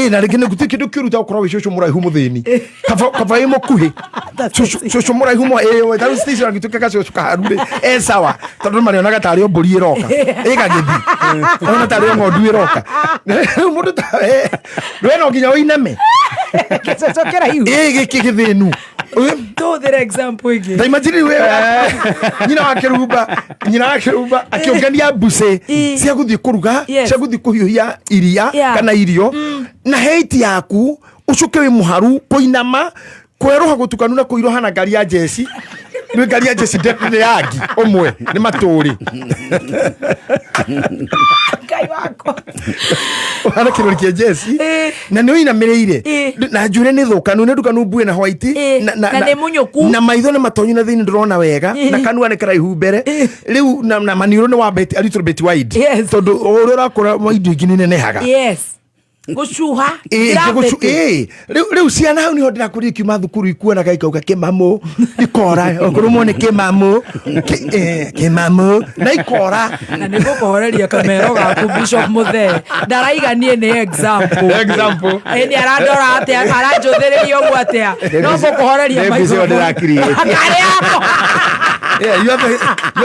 Na rĩngĩ nĩ gũtirĩ kĩndũ kĩũru ta gũkorwo wĩ cũcũ mũraihu mũthĩni. Kaba wĩ mũkuhĩ. Cũcũ mũraihu mwa, we, ta rĩu station angĩtuĩka gacũcũ kaharu rĩ, e sawa. Tondũ marĩonaga tarĩ o mbũri ĩroka. Ĩgagĩthiĩ. Ona tarĩ o ng'ondu ĩroka. Rĩu mũndũ ta we, we no nginya ũiname. Gĩcũcũ kĩraihu. Gĩkĩ gĩthĩnu. Tũhũthĩre example ĩngĩ. Ta imagine we, nyina wa Kĩrumba, nyina wa Kĩrumba akĩũngania mbucĩ cia gũthiĩ kũruga, cia gũthiĩ kũhiũhia iria kana irio, na hate yaku ũcuke wĩ mũharu kũinama kwerũha gũtukanu na kũiroha na ngari ya jeci. Nĩ ngari ya jeci nĩ yangi ũmwe nĩ matũrĩ. Ngai wakwa. Ũhana kĩrori kĩa jeci na nĩ ũinamĩrĩire na njuĩrĩ nĩ thũkanu, nĩ ndukanu mbue na white, Na nĩ mũnyũku. na maitho nĩ matonyu na thĩinĩ ndũrona wega, na kanua nĩ karaihu mbere rĩu, na maniũrũ nĩ wa a little bit wide. Tondũ o ũrĩa ũrakũra indo ingĩ nĩ nenehaga. Gũcuha. Gravity. Rĩu ciana hau niho ndĩrakũria ikiuma thukuru ikuonaga ikauga kĩmamũ, ikora kũrũmwo nĩ kĩmamũ, kĩmamũ na ikora. Na nĩ ngũkũhoreria kamero gaku Bishop Muthee ndaraiga niĩ nĩ example. Example. Ĩ, nĩ arandora atĩa, aranjũthĩrĩria ũguo atĩa, no ngũkũhoreria Nĩ mbica ĩyo ndĩrakiriĩte. Karĩ yakwa. Yeah, you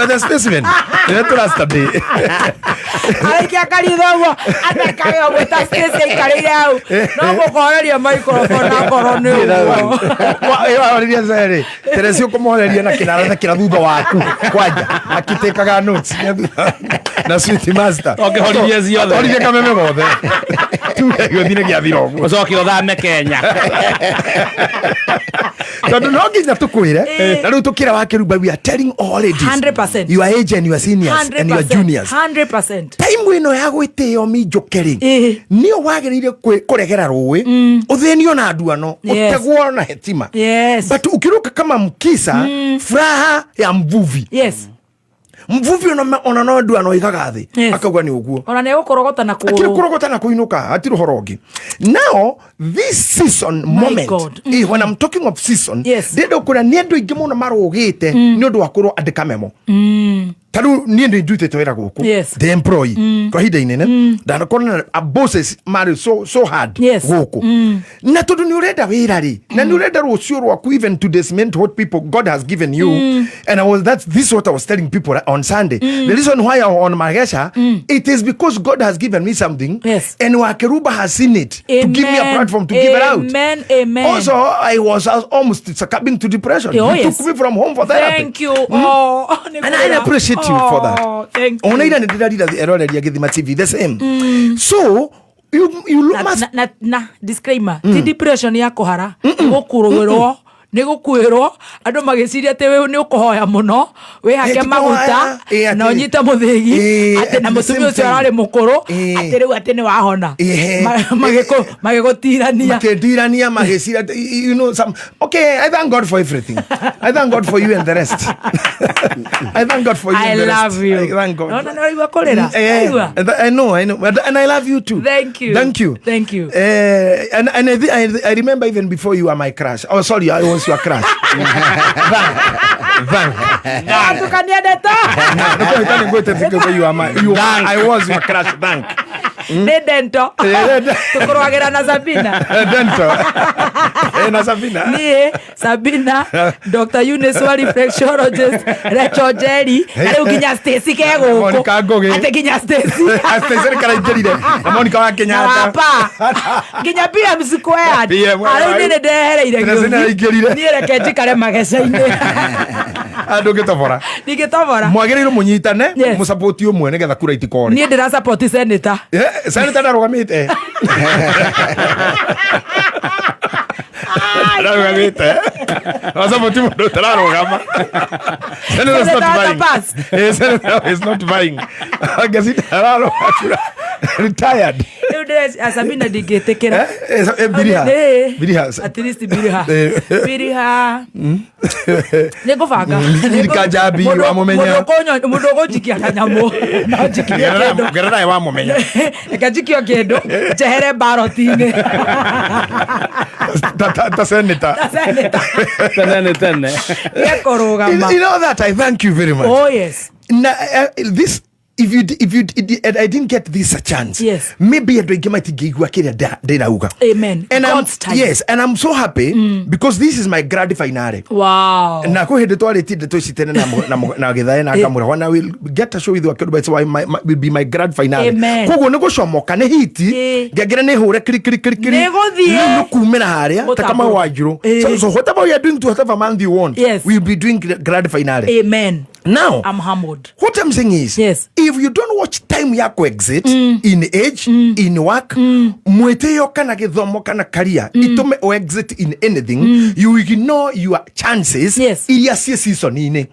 are the specimen. You trust me. Araikia karitho ũguo athekaga ũguo ta Stacy aikarĩire hau, no ngũkũhoreria microphone akorwo nĩ ũguo. Warĩria Zere, Teresi ũkũmũhoreria na kĩnara na kĩra thutha waku kwanja akĩtĩkaga notes na sweet master. Ũngĩhoririe ciothe. Horirie kameme gothe. Tuge gĩothe nĩ gĩathira ũguo. Ũcoke ũthame Kenya. Tondũ no nginya tũkwĩre, na rĩu tũkĩra wa Kĩrumba, we are telling all ladies 100%. your age and your seniors and your 100%. juniors, 100%. time ĩno ya gwĩtĩo minjũke rĩ, nĩyo wagĩrĩire kũregera rũĩ, ũthĩnio na nduano, ũtegwo na hetima. But ũkĩrũka kama mkisa, furaha ya mvuvi. Mvuvi ona no nduano igaga thĩ, akauga nĩ ũguo. Ona nĩ egũkũrogota na akĩrĩ kũgũrũ. kũrogota na kũinũka, hatirĩ ũhoro ũngĩ. Now this season moment, God. When I'm talking of season, ndĩrenda kũrĩa nĩ andũ aingĩ mũno marũgĩte nĩ ũndũ wa kũrwo andĩka memo. Ta rĩu niĩ nĩ ndutĩte wĩra gũkũ, the employee, kwa ihinda inene ndanakorwo na bosses marĩ so hard gũkũ, na tondũ nĩ ũrenda wĩra rĩ, na nĩ ũrenda rũciũ rwaku, even to dismount what people God has given you. And I was, that's this what I was telling people on Sunday. The reason why I'm on Magesha, it is because God has given me something, and Wakeruba has seen it to give me a Amen. platform to give it out. Amen, amen. Also, I was almost succumbing to depression. Oh, You yes. took me from home for therapy. Thank you. Oh, nĩ And I kwĩra. appreciate you for that. Oh, thank you. Ona ira nĩ ndĩrarira eroreria Gĩthima TV the same. So you look Na, must na disclaimer, ti depression ya kũhara, gũkũrũĩrwo nĩ gũkuĩrwo andũ magĩciria atĩ wĩ nĩ ũkũhoya mũno wĩhake Ti maguta kũhoya, atĩ- na ũnyite mũthĩgi, atĩ at na the mũtumia same ũcio time. ararĩ mũkũrũ, atĩ rĩu atĩ nĩ wahona. Magĩgũtirania. Makĩndirania magĩcira, you know some, okay, I thank God for everything. I thank God for you and the rest. I thank God for you I and the rest. love you. I thank God. Nona nĩ ũraigua kũrĩra? Ũraigua? I know, I know. And I love you too. Thank you. Thank you. Thank you. And I remember even before you were my crush. Oh, sorry, I was Was your crush. Thank. Thank. Atukania ndeto. Nĩkũhĩta nĩngwĩte you are my, you are, I was your crush. Thank. Nĩ dento. Tũkũrũagĩra na Sabina. Dento. Na Sabina. Niĩ Sabina, Dr. Eunice wa reflexologist, Rachel Jerry, na rĩu nginya Stacy ke gũkũ. Monica Ngũgĩ. Atĩ nginya Stacy. Stacy nĩ karaingĩrire. Na Monica wa Na Kenyatta. wapa. Nginya PM squared. PM, Rĩu niĩ nĩ ndehereire Tena gĩũthi. aingĩrire. Niĩ reke njikare mageca-inĩ. Ndũngĩtobora. Ndingĩtobora. Mwagĩrĩirwo mũnyitane, mũsapoti ũmwe nĩgetha kura itikore. Niĩ ndĩra support senator. Senator ndarũgamĩte. Ndarũgamĩte. Wasapoti mũndũ ũtararũgama. Senator is not Senator vying. pass. Senator is not vying. Ngeci ndararũgama kura. Retired. Rĩu ndĩreci- Sabina ndingĩtĩkĩra. Biriha. Ĩ. Biriha. At least biriha. Biriha. Nĩ ngũbanga. Lili Kajabi, wamũmenya. Mũndũ ũkũnjikia kanyamũ. No njikie kĩndũ. Ngerera wamũmenya. Reke njikio kĩndũ njehere baroti-inĩ. Ta senator. Ta senator. Tene tene. Nĩekũrũgama. You know that I thank you very much. Oh yes. Na, this if you if you and I didn't get this a chance. Yes. Maybe andũ aingĩ matingĩigua kĩrĩa ndĩrauga. Amen. And I'm, God's time. yes, and I'm so happy because this is my grand finale. Wow. Na kwĩ hĩndĩ twarĩtie ndeto ici tene na gĩthae na ngamwĩra when I will get a show with Wakeruba, it's why will be my grand finale. Amen. Koguo nĩ gũcomoka nĩ hiti ngengere nĩ hũre kiri kiri kiri kiri. Nĩ gũthiĩ. Rĩu nĩ kumĩra harĩa ta kama Gũtambũrũka. Wanjiru. So whatever we are doing to whatever month you want, Yes. we will be doing grand finale. Amen. Now, I'm humbled. What I'm saying is, yes. if you don't watch time yako exit in age, in work, mwĩtĩo kana gĩthomo kana career itũme o exit in anything, you ignore your chances iria ciĩ season-inĩ.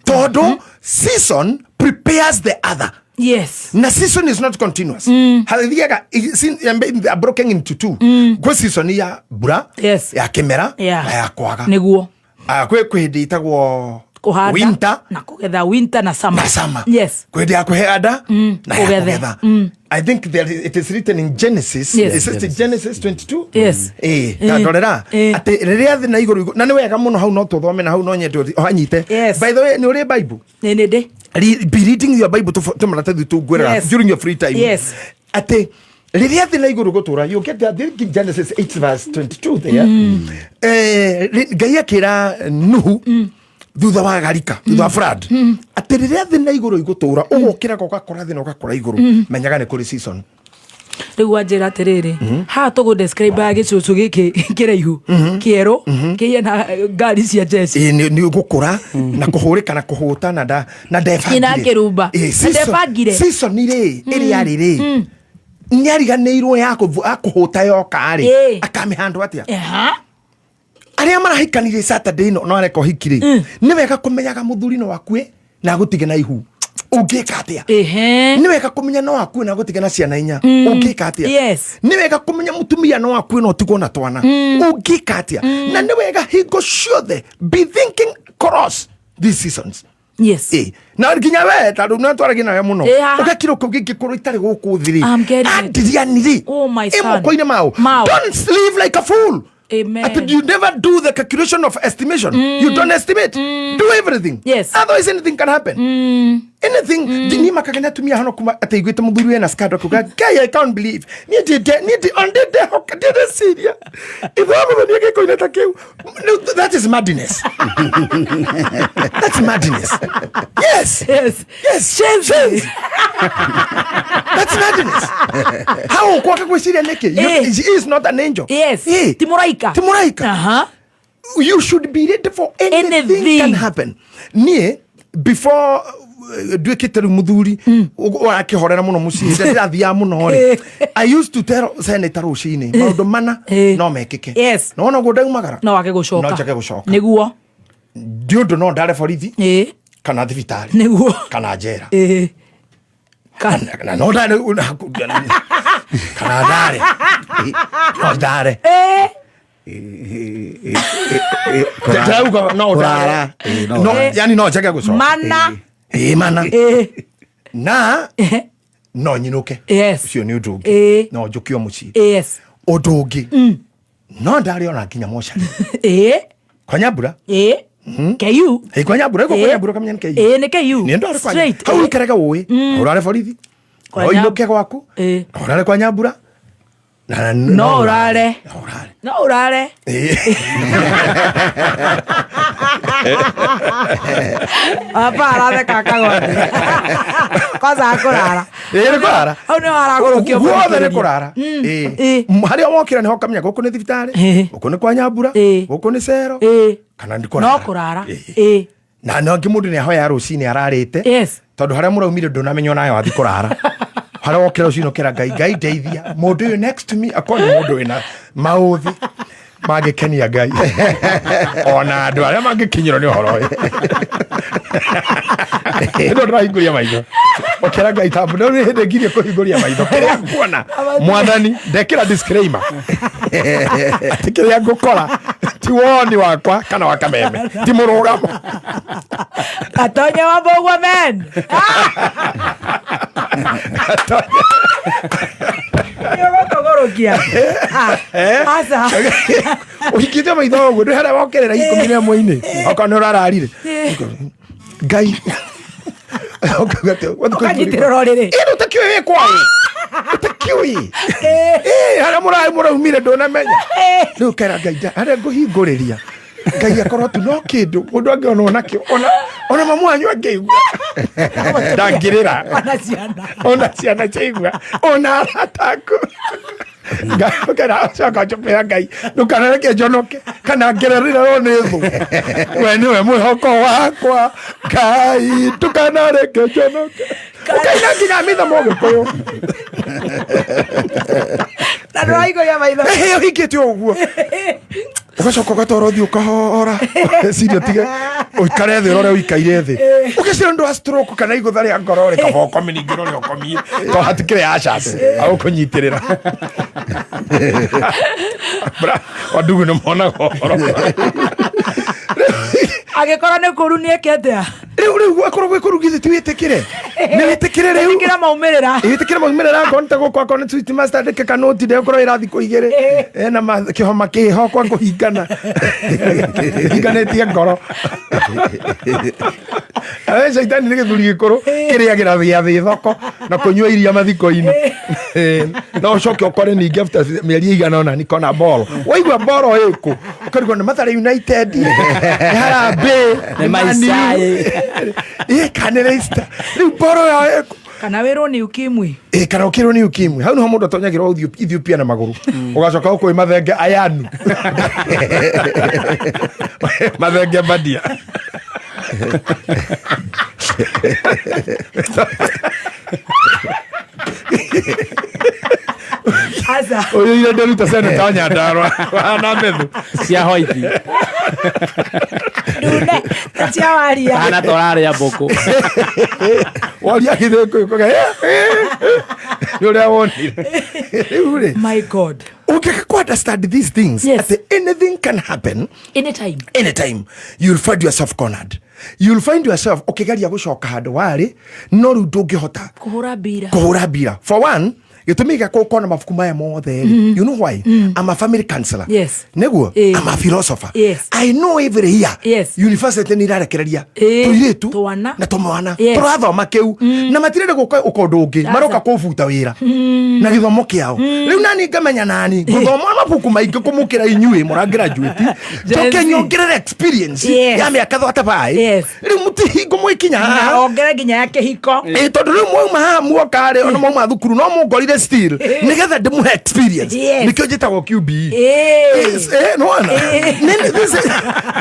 Tondũ season prepares the other. Yes. Na season is not continuous. Hathiaga they are broken into two. Gwĩ season ya mbura, yes. ya kĩmera, Yeah. na ya kwaga. Nĩguo. Kwĩ hĩndĩ ĩtagwo Kũhanda winter na kũgetha winter na summer. Na summer. Yes. Kwĩ hĩndĩ ya kũhanda na ya Kũgetha. kũgetha. I think there is, it is written in Genesis. Yes. Is it Genesis 22? Yes. Ta ndorera atĩ rĩrĩa thĩ na igũrũ na nĩ wega mũno hau no tũthome na hau no nyende ũhanyite. Yes. By the way, nĩ ũrĩ Bible? Nĩ nĩ ndĩ. Be reading your Bible tũmaratathi tũngwĩraga Yes. during your free time. Yes. Atĩ rĩrĩa thĩ na igũrũ gũtũra, you get that in Genesis 8 verse 22 there. Ngai akĩra Nuhu thutha wa garika thutha wa flood atĩ rĩrĩa thĩ na igũrũ igũtũra ũgũkĩraga ũgakora thĩ na ũgakora igũrũ menyaga nĩ kũrĩ season. Rĩu wanjĩra atĩrĩrĩ, haha tũgũ describe gĩcũcũ gĩkĩ kĩraihu kĩerũ kĩhiana ngari cia jeshi. Ĩĩ, nĩ ũgũkũra na kũhũrĩka na kũhũta na ndebangire. Ĩ, na kĩrumba. Ĩ, Na season- ndebangire. season rĩ ĩrĩa rĩ rĩ nĩ ariganĩirwo ya kũhũta yoka rĩ akamĩhandwo atĩa? Arĩa marahikanirie Saturday ĩno no areka ũhiki rĩ nĩ wega kũmenyaga mũthuri no akue na agũtige na ihu ũngĩka atĩa? Nĩ wega kũmenya no akue na agũtige na ciana inya ũngĩka atĩa? Yes. Nĩ wega kũmenya mũtumia no akue na ũtigwo na twana ũngĩka atĩa? Na nĩ wega hingo ciothe be thinking cross these seasons. Yes. Na nginya we tondũ no twaragia nawe mũno Ĩ, haha. ũgakira ũkĩngĩkorwo itarĩ gũkũ thĩ rĩ I'm getting it. Adrian rĩ Oh my ĩ son. moko-inĩ mao. Mao. Don't live like a fool. Amen. Ati you never do the calculation of estimation. You don't estimate. Do everything. Yes. Otherwise anything can happen. Anything. Ni makagania atumia hano kuma ati iguite muthuri wena scandal kuga Ngai, I can't believe. Ni ndi ni ndi on the hoka ndi Syria. Ithomo ni giko ta kiu. No, that is madness. That's madness. Yes. Yes. Yes. Shame. That's madness. How kwaka gwiciria niki? He is not an angel. Yes. Ti mũraika. Ti mũraika. You should be ready for anything, Anything. can happen. Niĩ before nduĩkĩte rĩu mũthuri ũrakĩhorera mũno mũciĩ ndĩrathiaga mũno rĩ I used to tell senator rũcinĩ maũndũ mana no mekĩke. Yes. No ona guo ndaumagara No wage gũcoka. No njage gũcoka. Nĩguo. Ndi ũndũ no ndare borithi kana thibitarĩ Nĩguo. kana njera. Kana no ndare kana ndare no ndare. Ndauga no ndare. No, yani no njage gũcoka. Mana. Ĩ mana. Na no nyinũke. Yes. Ũcio nĩ ũndũ ũngĩ. No njũkio mũciĩ. Yes. Ũndũ ũngĩ. No ndarĩ ona nginya mocarĩ. Ĩĩ. Kwa Nyambura. Ĩĩ. KU. Ĩ kwa Nyambura, ĩko kwa Nyambura kamenya nĩ KU. Ĩĩ nĩ KU. Nĩ ndwarĩ kwa Straight. Hau ũikarage ũĩ. Ũrare borithi. Kwa Ũinũke gwaku. Ũrare kwa Nyambura. Na No ũrare. No ũrare. Baba aratheka akagwa thĩ. Kwanza akũrara. Ĩĩ nĩ kũrara. Hau nĩho aragũrũkio Guothe nĩ mũthikĩrĩria. kũrara. Ĩĩ. Harĩa wokĩra nĩho ũkamenya gũkũ nĩ thibitarĩ, gũkũ nĩ kwa Nyambura, gũkũ nĩ cero, kana nĩ No kũrara. kũrara. Ĩĩ. Na no angĩ mũndũ nĩ ahoya rũcinĩ ararĩte. Yes. Tondũ harĩa mũraumire ndũnamenya onayo wathi kũrara. Harĩa wokĩra rũcinĩ ũkera Ngai, Ngai ndeithia. Mũndũ ũyũ next to me akorwo nĩ mũndũ wĩna maũthĩ mangĩkenia Ngai. Ona andũ arĩa mangĩkinyĩrwo nĩ ũhoro ũyũ. Nĩ ndĩrahingũria maitho. Ũkera Ngai tambu no nĩ hĩndĩ ngirie kũhingũria maitho. Kĩrĩa nguona mwathani ndekĩra disclaimer. Atĩ kĩrĩa ngũkora ti woni wakwa kana wa kameme ti mũrũgamo. Gatonye wa Mbũgua men. Nĩũgũtũgũrũkia. Aca. Ũhingĩte maitho ũguo ndĩ harĩa wokerera 11-inĩ okorwo nĩ ũrararire Ngai Ũkanyitĩrĩra ũrĩrĩ. Ĩno ũtakĩũĩ wĩ kwaũ ũtakĩũĩ Ĩ, harĩa mũrarĩ mũraumire ndũnamenya rĩu kera Ngai harĩa ngũhingũrĩria Ngai akorwo tu no kĩndũ mũndũ angĩonwo nakĩo ona mamu wanyu angĩigua ndangĩrĩra. Ona ciana. Ona ciana ciaigua ona arata aku. Coka njũpĩra Ngai ndũkanareke njonoke kana ngererĩrwo nĩ thũ we nĩwe mwĩhoko wakwa Ngai ndũkanareke njonoke ũkaina nginya mitha mũgĩkũyũ. Na ndũrahingũria maitho. Ĩhĩ ũhingĩte ũguo ũgacoka ũgatwara ũthiũ ũkahora ciria tige ũikare thĩ ũrore ũikaire thĩ ũgĩcira ũndũ wa stroke kana igũtha rĩa ngoro rĩ kaba ũkome ningĩ ũrore ũkomie to hatikĩrĩ acas agũkũnyitĩrĩra wandugu nĩ monaga ũhoro. Angĩkorwo nĩ kũru nĩ eke atĩa? Rĩu akorwo gwĩ kũru githĩ ti wĩtĩkĩre nĩ wĩtĩkĩre rĩu. Ĩtĩkĩra maumĩrĩra. Ĩtĩkĩra maumĩrĩra akorwo nĩ ta gũkũ akorwo nĩ sweet master ndĩke kanoti ndegũkorwo ĩra thikũ igĩrĩ ena kĩhoma kĩho kwa kũhingana hinganĩtie ngoro. Awe caitani nĩ gĩthuri gĩkũrũ kĩrĩagĩra gĩathĩ thoko na kũnyua iria mathiko-inĩ. No ũcoke ũkore ningĩ after mĩeri ĩigana ũna nikona boro waigua boro ĩkũ ũkarigwo nĩ Mathare United nĩ Harambee Nĩ nĩ Man U. Maisai. Ĩ, kana nĩ Leicester rĩu boro yao ĩkũ? Kana wĩrwo nĩ ukimwi. Ĩ, kana ũkĩrwo nĩ ukimwi hau nĩho mũndũ atonyagĩrwo Ethiopia na magũrũ ũgacoka ũkũĩ mathenge ayanu mathenge badia. Aca. Ũyũ ire ndĩruta seneta wa Nyandarua na methu cia hoithi Ndune cia waria. Kana tũrarĩa mbũkũ. Waria gĩthĩkũ kũga nĩ ũrĩa wonire rĩu rĩ. My God. Ũngĩka kũ understand these things. Yes. At anything can happen anytime. Anytime you'll find yourself cornered, you'll find yourself ũkĩgeria gũcoka handũ warĩ no rĩu ndũngĩhota Kũhũra mbira. Kũhũra mbira. For one, gĩtũmi gĩa gũkorwo na mabuku maya mothe rĩ, you know why? I'm a family counselor. Yes. Nĩguo. I'm a philosopher. Yes. I know every year Yes. university nĩ irarekereria tũirĩtu Twana. na tũmwana Yes. tũrathoma kĩu na matirenda gũka ũka ũndũ ũngĩ Aca. maroka kũbuta wĩra na gĩthomo kĩao rĩu nani ngamenya nani ngũthoma mabuku maingĩ kũmũkĩra inyuĩ mũrangraduate Gen njoke Z. nyongerere experience Yes. ya mĩaka thwatabaĩ Yes. rĩu mũtihingo mwĩkinya Na haha ongere nginya ya kĩhiko. Ĩ, tondũ rĩu mwauma haha muoka rĩ ona mwauma thukuru no mũngorire still nĩgetha ndĩmũhe experience. Yes. Nĩkĩo njĩtagwo QBE. Ĩ. Yes, nĩwona? This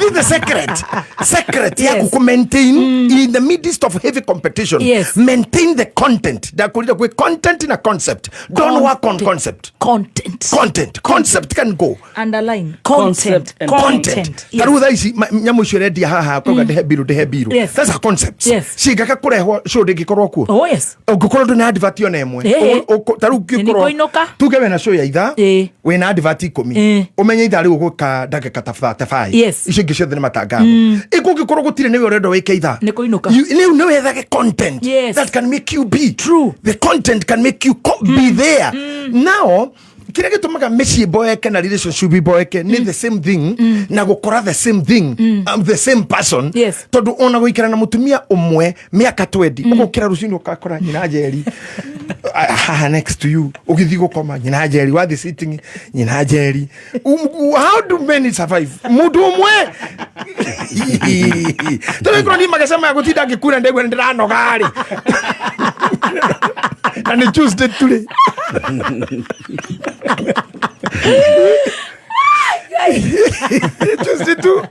is the secret ya kũ maintain in the midst of heavy competition. Yes. Maintain the content. Ndakwĩrire kwĩ content na concept. Don't work on concept. Content. Content. Concept can go. Underline. Content. Concept and Content. Yes. Ta rĩu thaa ici nyamũ icio ĩrendia haha kwauga ndĩhe mbiru ndĩhe mbiru. Yes. That's a concept. Yes. Cingĩaga kũrehwo show ndĩngĩkorwo kuo. Oh yes. Ũngĩkorwo ndũna advert ona ĩmwe. Ĩĩ. Ta rĩu ũngĩkorwo Nĩngũinũka. tuge wĩna show ya ithaa Ĩĩ. wĩna advert 10 Ĩĩ. ũmenye ithaa rĩu ũgwĩka ndagĩka ta 35. Yes. Icio ingĩ ciothe nĩ matangatho. Ĩ kũngĩkorwo gũtirĩ nĩwe ũrenda wĩke ithaa. Nĩ kũinũka. Rĩu nĩ wethage content Yes. that can make you be True. The content can make you be there now. Kĩrĩa gĩtũmaga mĩciĩ boeke na relationship iboeke nĩ the same thing na gũkora the same thing, the same person. Tondũ ona gũikara na mũtumia ũmwe mĩaka 20, ũgũkĩra rũcinĩ ũgakora nyina Njeri haha next to you, ũgĩthiĩ gũkoma nyina Njeri, wathiĩ sitting nyina Njeri. How do many survive mũndũ ũmwe? Tondũ ikorwo niĩ magecema ya gũtinda ngĩkura ndegua nĩ ndĩranoga rĩ, na nĩ Tuesday turĩ. Tuesday tu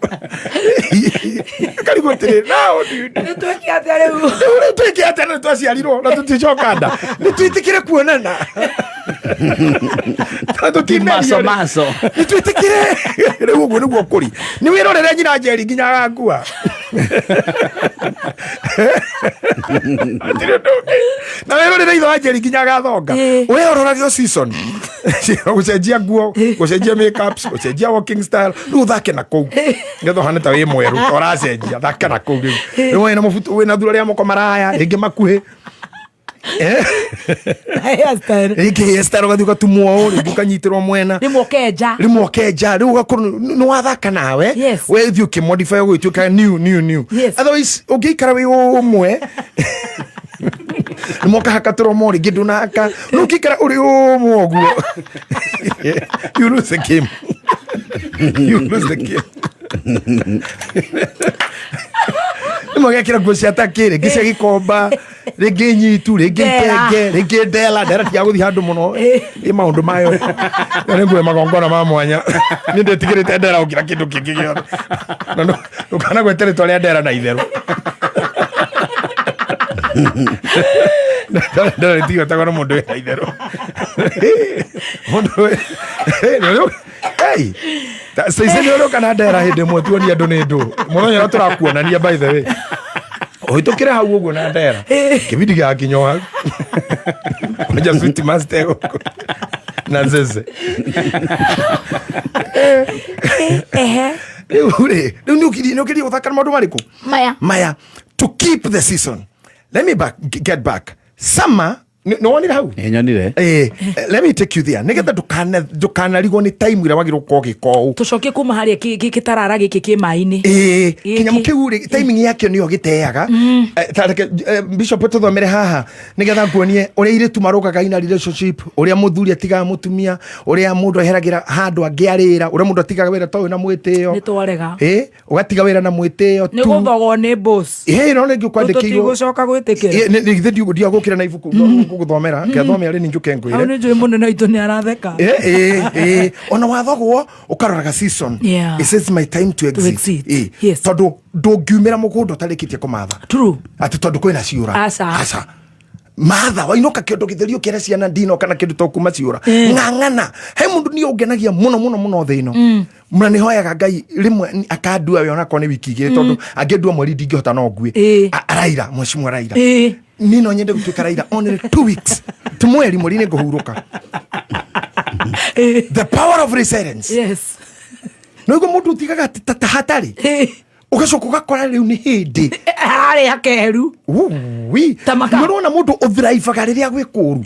karigwo atĩrĩ, now what do you do? Nĩ twĩke atĩa rĩu? Rĩu twĩke atĩa na twaciarirwo na tũticoka nda? Nĩ twĩtĩkĩre kuonana na tũtimerio. Maso, maso. Nĩ twĩtĩkĩre rĩu ũguo nĩguo kũri. Nĩ wĩrorere nyina Njeri nginya agakua. Hatirĩ ũndũ ũngĩ. Na wĩrorere ithe wa Njeri nginya agathonga. We ũrorage o season, gũcenjia nguo, gũcenjia makeups, gũcenjia walking style. Rĩu ũthake na kũu nĩgetha ũhane ta wĩ mwerũ, ta ũracenjia. Thaka na kũu rĩu. Rĩu wĩna mũbuto, wĩna thura rĩa moko maraya, rĩngĩ makuhĩ. Hairstyle. Rĩngĩ hairstyle ũgathiĩ ũgatumwo ũũ, rĩngĩ ũkanyitĩrwo mwena. Rĩmwe ũkenja. Rĩmwe ũkenja. Rĩu ũgakorwo nĩ wathaka nawe. We thiĩ ũkĩmodify ũgĩtuĩka new new new. Otherwise ũngĩikara wĩ ũmwe, nĩ mokahaka tũromo, rĩngĩ ndũnahaka. Rĩu ũngĩikara ũrĩ ũmwe ũguo, you lose the game, you lose the game. Rĩmwe gekĩra nguo cia takĩ, rĩngĩ cia gĩkomba, rĩngĩ nyitu, rĩngĩ Ndera. itenge, rĩngĩ ndera. Ndera ti ya gũthiĩ handũ mũno, ĩ maũndũ mayo. Ĩyo nĩ nguo ya magongona ma mwanya. Niĩ ndĩtigĩrĩte ndera gũkĩra kĩndũ kĩngĩ gĩothe. Na ndũkanagwete rĩtwa rĩa ndera na itherũ. Ndera rĩtigwetagwo na mũndũ wĩna itherũ. Mũndũ hey, Stacey, nĩ ũrĩũka na ndera hĩndĩ ĩmwe tuonie andũ nĩ ndũ mũthenya ũrĩa tũrakuonania. By the way, ũhĩtũkĩre hau ũguo na ndera, kĩbindi gĩgakinya o hau. Kwanja sweet master gũkũ na zeze. Rĩu rĩ, rĩu nĩ ũkirie gũthaka na maũndũ marĩkũ? Maya. Maya, to keep the season. Let me back, get back summer. Nĩ wonire hau? Nyonire. Let me take you there nĩgetha ndũkanarigwo nĩ time ĩrĩa wagĩrĩirwo gũkorwo ũgĩka ũũ. Tũcokie kuma harĩa kĩtarara gĩkĩ kĩ maĩ-inĩ. Ĩĩ, Gĩkĩ. kĩnyamũ kĩu rĩ, timing yakĩo nĩyo gĩteaga. Ta reke, Bishop, tũthomere haha nĩgetha nguonie ũrĩa airĩtu marũgaga ina relationship, ũrĩa mũthuri atigaga mũtumia, ũrĩa mũndũ eheragĩra handũ angĩarĩra, ũrĩa mũndũ atigaga wĩra toyũ na mwĩtĩo. Nĩ twarega. Ĩ, ũgatiga wĩra na mwĩtĩo. Nĩ gũthogwo nĩ boss. Ĩ, no rĩngĩ ũkwandĩkĩirwo. Tũtigũcoka gwĩtĩkĩra. Githĩ ndiagũkĩra na ibuku gũgũthomera? Ngĩathomera rĩ, nĩ njũke Hau ngwĩre. nĩ njũĩ mũnene witũ nĩ aratheka. Ĩ, ona wathogwo ũkaroraga season. It says my time to exit. Exit. Ĩ, tondũ ndũngiumĩra mũgũnda ũtarĩkĩtie kũmatha. True. Atĩ tondũ kwĩna ciũra. Aca. Aca. Matha wainũka kĩondo gĩtherio kĩra ciana ndinoka na kĩndũ to kuma ciũra. Ng'ang'ana he mũndũ niĩ ũngenagia mũno mũno mũno thĩ ĩno, na nĩ hoyaga Ngai rĩmwe akandua we onakorwo nĩ wiki 2, tondũ angĩndua mweri ndingĩhota, no ngue. Raila, mheshimiwa Raila, niĩ no nyende gũtuĩka Raila only 2 weeks, ti mweri. Mweri nĩ ngũhurũka. The power of resilience. Nĩguo mũndũ ũtigaga ta hatarĩ, ũgacoka ũgakora rĩu nĩ hĩndĩ Harĩ hakeru. Wi nĩũrona mũndũ ũthiraibaga rĩrĩa gwĩ kũũru,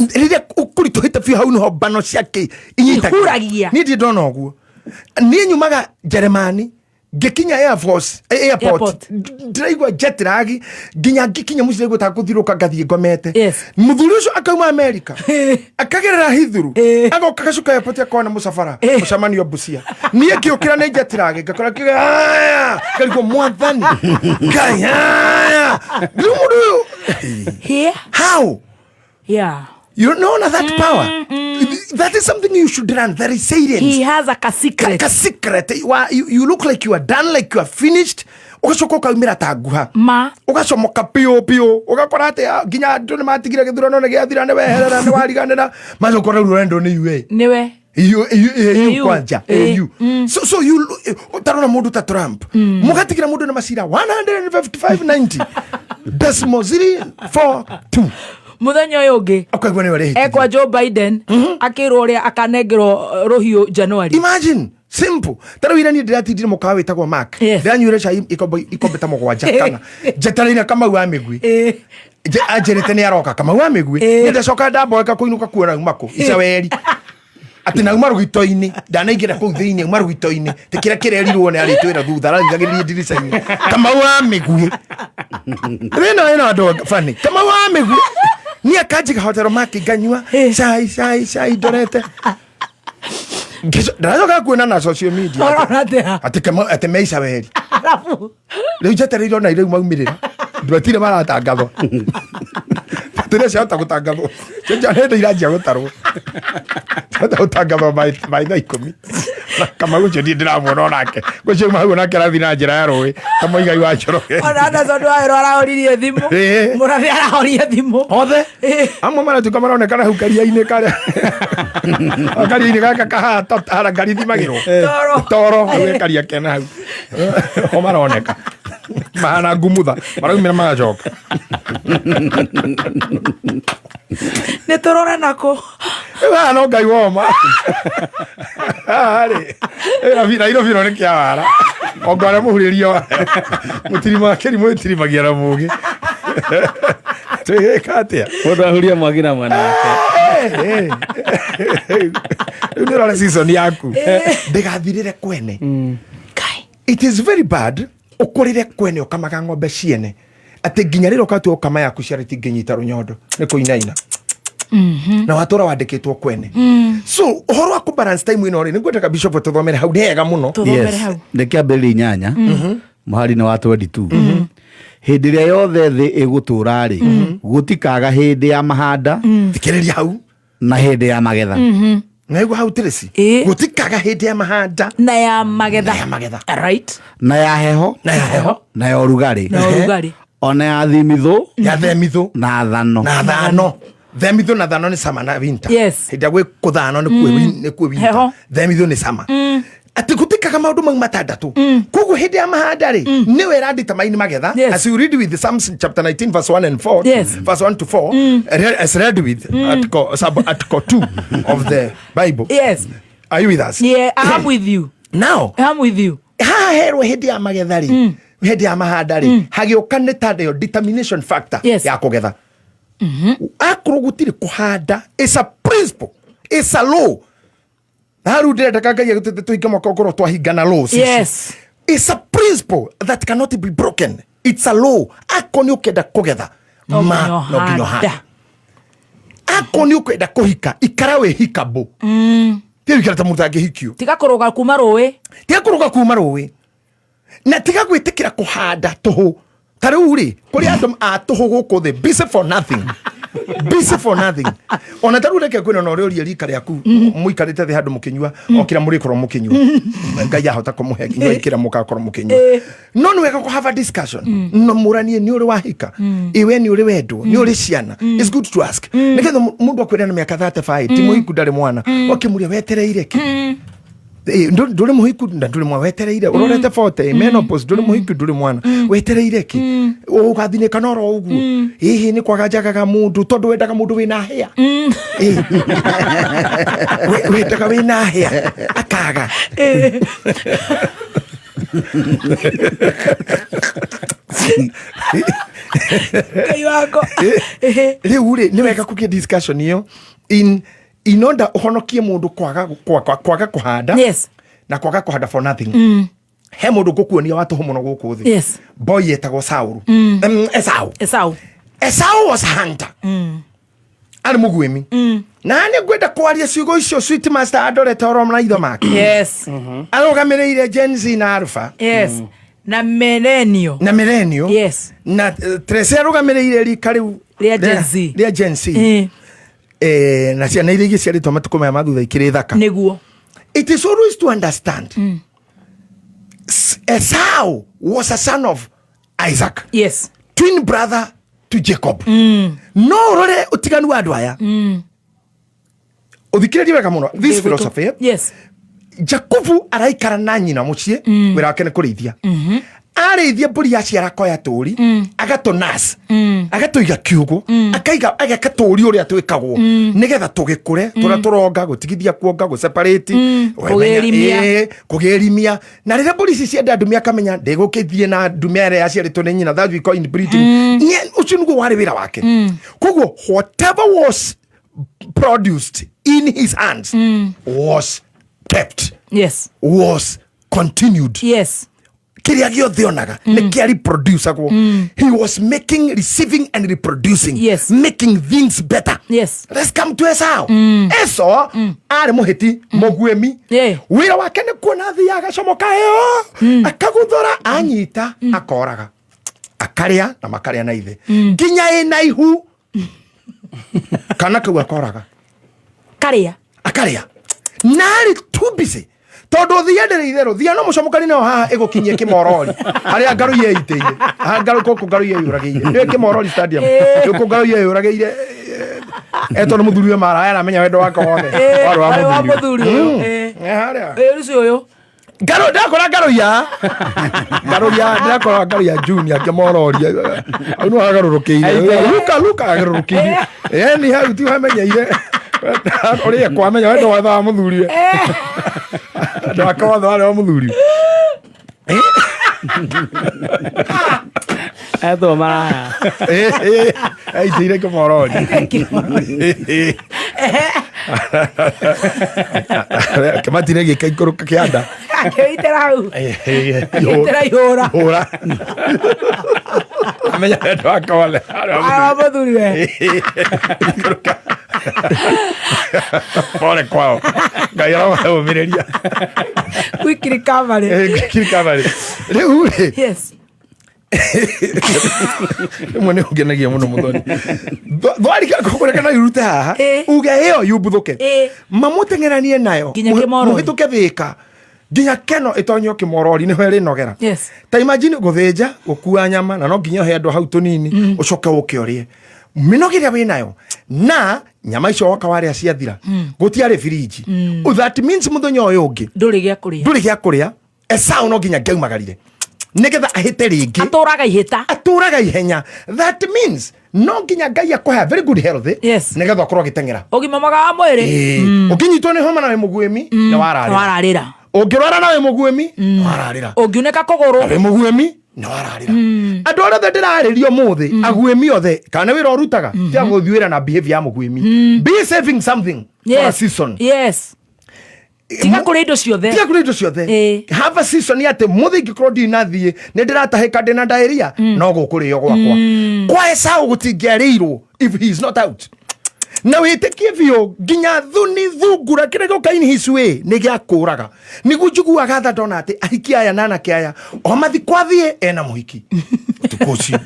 rĩrĩa kũritũhĩte biũ, hau nĩho mbano ciake inyitagĩra. Ihuragia. Niĩ ndirĩ ndona ũguo. Niĩ nyumaga Jeremani, ngĩkinya Air Force, airport, Airport. Ndĩraigua jet lag nginya ngĩkinya mũciĩ ndĩraigua ta ngũthiũrũka ngathiĩ ngomete. Mũthuri ũcio akauma America, akagerera Heathrow, agoka gacuka airport, akona mũcabara mũcemanio Busia. Niĩ ngĩũkĩra nĩ jet lag, ngakora kiuga aya, ngarigwo mwathani Ngai aya, rĩu mũndũ ũyũ Here. How? You know that power, that is something you should learn, the resilience. He has a ka secret. Ka secret. You look like you are done, like you are finished, ugacoka ukaumĩra ta nguha. Ma. Ũgacomoka piũ piũ, ũgakora atĩ nginya andũ nĩ matigire gĩthurano nĩ gĩathira, nĩ weherera, nĩ wariganĩra, macoka rĩu ũrendwo nĩ UA. Nĩwe. EU, EU, AU. AU kwanja. AU. So you utarona mundu ta Trump, mugatigira mundu na macira 155 90 decimal 042. Mũthenya ũyũ ũngĩ Ũkaigua nĩwe ũrĩhĩtithio. Ekwa Joe Biden akĩrwo ũrĩa akanengerwo rũhiũ January. Imagine, simple. Ta rĩu ira niĩ ndĩratindire mũkawa wĩtagwo Mark, ndĩranyuire cai ikombe ta 7 kana njetereire Kamau wa Mĩgui. Anjĩrĩte nĩ aroka Kamau wa Mĩgui. Nĩ ndacoka ndamboeka kũinũka kuona uma kũ icaweri. Atĩ nauma rũgito-inĩ, ndanaingĩra kũu thĩinĩ, auma rũgito-inĩ, ti kĩrĩa kĩrerirwo nĩ arĩtwĩra thutha, arathikagĩrĩria ndirica-inĩ. Kamau wa mĩguĩ. Rĩno ĩno andũ funny. Kamau wa mĩguĩ. Niĩ akanjiga hotero maki nganyua cai cai cai ndorete. Ndaracoka kuona na social media. Ũrona atĩa? Atĩ Kamau atĩ meica weri. Arabu. Rĩu njetereire ona rĩu maumĩrĩra. Ndwetire maratangathwo. Tũrĩa ciahota gũtangathwo. Cio hĩndĩ iranjia gũtarwo. Ciahota gũtangathwo by thaa 10. Na Kamau ũcio niĩ ndĩramuona onake. Ũcio mau onake arathiĩ na njĩra ya rũĩ. Ta Mũigai wa Njoroge. Ona Anderson Wawerũ arahoririe thimũ. Ĩĩ. Mũrathi arahoria thimũ. Othe. Amwe maratuĩka maronekana hau karia-inĩ karĩa. Karia-inĩ gaka kahana ta ngari ithimagĩrwo. Toro. Toro hau he karia kena hau. O maroneka. Mahana ngumutha. Maraumĩra magacoka. Nĩ tũrore nakũ. Rĩu haha no Ngai woma. Haha rĩ, Nairobi ĩno nĩ kĩawara. Ongo arĩa mũhurĩria wa mũtirima kĩrimũ gĩtirimagia na mũgĩ. Twĩgĩka atĩa? Mũndũ ahuria mwaki na mwena wake. Rĩu nĩ ũrore season yaku. Ndĩgathirĩre kwene. It is very bad ũkũrĩre kwene ũkamaga ng'ombe ciene atĩ nginya rĩrĩa ũkatua ũkama yaku ciara itingĩnyita rũnyondo nĩ kũinaina na watũra wandĩkĩtwo kwene. So ũhoro wa kũ balance time ĩno rĩ, nĩngwendaga bishop tũthomere hau, nĩ hega mũno. Tũthomere hau. Nĩ kĩambĩrĩria 8 mũhari-inĩ wa 22. Hĩndĩ ĩrĩa yothe thĩ ĩgũtũũra rĩ, gũtikaga hĩndĩ ya mahanda Thikĩrĩria hau. na hĩndĩ ya magetha. Naigua hau Tracy? Gũtikaga hĩndĩ ya mahanda na ya magetha. Na ya magetha. Right. Na ya heho na ya heho na ya ũrugarĩ Na ũrugarĩ. Ona ya thimithũ ya themithũ na thano na thano. Themithũ na thano nĩ summer na winter. Yes. Hĩndĩ ĩrĩa gwĩ kũthano nĩ kuĩ winter. Heho. Themithũ nĩ summer. Atĩ gũtikaga maũndũ mau matandatũ. Koguo hĩndĩ ya mahanda rĩ, nĩwe ĩradetermine magetha. Yes. As you read with the Psalms chapter 19 verse 1 and 4. Yes. Verse 1 to 4. As read with article, sub article 2 of the Bible. Yes. Are you with us? Yeah, I'm with you. Now, I'm with you. Haha herwo hĩndĩ ya magetha rĩ, hĩndĩ ya mahanda rĩ, hagĩũka nĩ ta nĩyo determination factor Yes. ya kũgetha. Akorwo gũtirĩ kũhanda, it's a principle, it's a law. Na rĩu ndĩrenda Ngai agĩtũte tũhinge mwaka ũkorwo twahingana laws ici. Yes. It's a principle that cannot be broken. It's a law. Akorwo nĩ ũkenda kũgetha, No ma nginya no nginya ũhande. ũhande. Akorwo nĩ ũkwenda kũhika, ikara wĩ hikabũ. Tiga gũikara ta mũndũ ũtangĩhikio. Tiga kũrũga kuma rũĩ. Tiga kũrũga kuma rũĩ. Na tiga gwĩtĩkĩra kũhanda tũhũ. Ta rĩu rĩ, kũrĩ andũ a tũhũ gũkũ thĩ, busy for nothing. Busy for nothing. Ona ta rĩu reke kwĩna na ũrĩa ũrie rika rĩaku, mũikarĩte thĩ handũ mũkĩnyua, o kĩrĩa mũrĩkorwo mũkĩnyua. Ngai ahota kũmũhe inyuĩ kĩrĩa mũgakorwo mũkĩnyua. No nĩ wega kũ have a discussion. No mũranie nĩ ũrĩ wahika, iwe nĩ ũrĩ wendwo, nĩ ũrĩ ciana. It's good to ask. Nĩgetha mũndũ akwĩre na mĩaka 35, ti mũhiku ndarĩ mwana. Ũkĩmũria wetereire kĩ? Ndũrĩ mũhiku na ndũrĩ mwana wetereire ũrorete 40 menopause ndũrĩ mũhiku ndũrĩ mwana wetereire kĩ ũgathinĩka no ro ũguo ĩhĩ nĩ kwaga njagaga mũndũ tondũ wendaga mũndũ wĩna hĩa. Wendaga wĩna hĩa akaga. Ngai wakwa. Rĩu rĩ, nĩ wega kũgĩa discussion ĩyo in order ũhonokie mũndũ kwaga kũhanda. Yes. Na kwaga kũhanda for nothing. He mũndũ ngũkuonia wa tũhũ mũno gũkũ thĩ. Yes. Boy etagwo Saulu. Esau. Esau. Esau was a hunter. Arĩ mũguĩmi. Na nĩ ngwenda kwaria ciugo icio Sweet Master andorete oro na itho make. Yes. Arũgamĩrĩire Gen Z na Alpha. Yes. Na millennial. Na millennial. Yes. Na Tracy arũgamĩrĩire rika rĩu Rĩa Gen Z. Rĩa Gen Z. Na ciana iria ingĩ ciarĩtwo matukũ maya ma thutha ikĩrĩ thaka. Nĩguo. It is always to understand. Esau was a son of Isaac. Yes. Twin brother to Jacob. No ũrore ũtiganu wa andũ aya. Ũthikĩrĩrie wega mũno. This Ndĩgũtũ. philosophy. Yes. Jakubu araikara na nyina mũciĩ, wĩra wake nĩ kũrĩithia. Arĩithia mbũri yaciara akoya tũri, agatũnas, agatũiga kiugũ, akaiga ageka tũri ũrĩa twĩkagwo nĩgetha tũgĩkũre, tũrĩa tũronga, gũtigithia kuonga, gũseparate, Kũgĩrimia. Kũgĩrimia. Na rĩrĩa mbũri ici cienda ndumia akamenya ndĩgũkĩthiĩ na ndumia ĩrĩa yaciarĩtwo nĩ nyina, that we call inbreeding. Ũcio nĩguo warĩ wĩra wake. Koguo whatever was produced in his hands was kept. Yes. Was continued. Yes. Kĩrĩa gĩothe onaga nĩ kĩa reproducagwo. He was making, receiving and reproducing. Yes. Making things better. Yes. Let's come to Esau. Esau arĩ mũhĩti mũguĩmi. Wĩra wake nĩ kuona athiaga agacomoka ĩyo, akaguthũra, anyita, akoraga, akarĩa na makarĩa na ithe nginya ĩna ihu kana kau akoraga. Karĩa. Akarĩa narĩ too busy tondũ thia ndĩrĩ itherũ, thia no mũcomokani nayo haha ĩgũkinyie kĩmorori harĩa ngaru yeitĩire haha ngaru kũkũ ngaru yeyũragĩire nĩwe kĩmorori stadium kũkũ ngaru yeyũragĩire etwo nĩ mũthuri we mara aramenya wendo wake wothe warĩ warĩ wa wa mũthuri mũthuri ũyũ. Harĩa. Rũciũ ũyũ. Ngaro ndakora ngaruia ngaruia ndakora ngaruia junior kĩmorori hau no agarũrũkĩire luka luka agarũrũkĩire yani hau ti wamenyeire ũrĩa kwamenya wendo watho wa mũthuri we andũ ake watho warĩ wa mũthuri. Etwo maraya. Aitĩire kĩmorori kĩmatire gĩkaikũrũka kĩanda. Akĩitĩra hau. Akĩitĩra ihũra. Hũra amenya wendo wake wothe warĩ wa mũthuri we. Pole kwao, Ngai aromaũmĩrĩria. Quick recovery. Quick recovery. Rĩu rĩ, Yes. Rĩmwe nĩ ũngenagia mũno mũthoni thwarika kũreka no irute haha uge ĩyo yumbuthũke mamũteng'eranie nayo. Nginya Kĩmorori. Mũhĩtũke thĩka nginya keno ĩtonyio kĩmorori nĩho ĩrĩnogera. Yes. Ta imagine gũthĩnja, gũkua nyama na no nginya ũhe andũ hau tũnini ũcoke ũke ũrĩe mĩnoga ĩrĩa wĩnayo na nyama icio woka warĩa ciathira, gũtiarĩ birinji. That means mũthenya ũyũ ũngĩ ndũrĩ gĩa kũrĩa. Ndũrĩ gĩa kũrĩa. Esau no nginya ngĩaumagarire nĩgetha ahĩte rĩngĩ. Atũraga ihĩta. Atũraga ihenya. That means no nginya Ngai akũhe a very good health. Yes. Nĩgetha ũkorwo ũgĩteng'era. Ũgima mwega wa mwĩrĩ. Ĩĩ. Ũngĩnyitwo nĩ homa na wĩ mũguĩmi nĩ wararĩra. Wararĩra. Ũngĩrwara na wĩ mũguĩmi nĩ wararĩra. Ũngiunĩka kũgũrũ. Na wĩ mũguĩmi nĩ wararĩra. Andũ arĩa othe ndĩrarĩria ũmũthĩ, aguĩmi othe kana wĩra ũrutaga tiga gũthiĩ wĩra na behavior ya mũguĩmi. Be saving something for a Yes. season. Yes. Tiga kũrĩa indo ciothe. Tiga kũrĩa indo ciothe. Have a season atĩ mũthĩ ingĩkorwo ndinathiĩ nĩ ndĩratahĩka ndĩna diarrhea no gũkũrĩo gwakwa. Kwa Esau gũtingĩarĩirwo if he is not out na wĩtĩkie biũ nginya thuni thungura kĩrĩa gĩũka in his way nĩ gĩa kũraga nĩguo njiguaga tha ndona atĩ ahiki aya na anake aya o mathi kwathiĩ ena mũhiki ũtukũ ũcio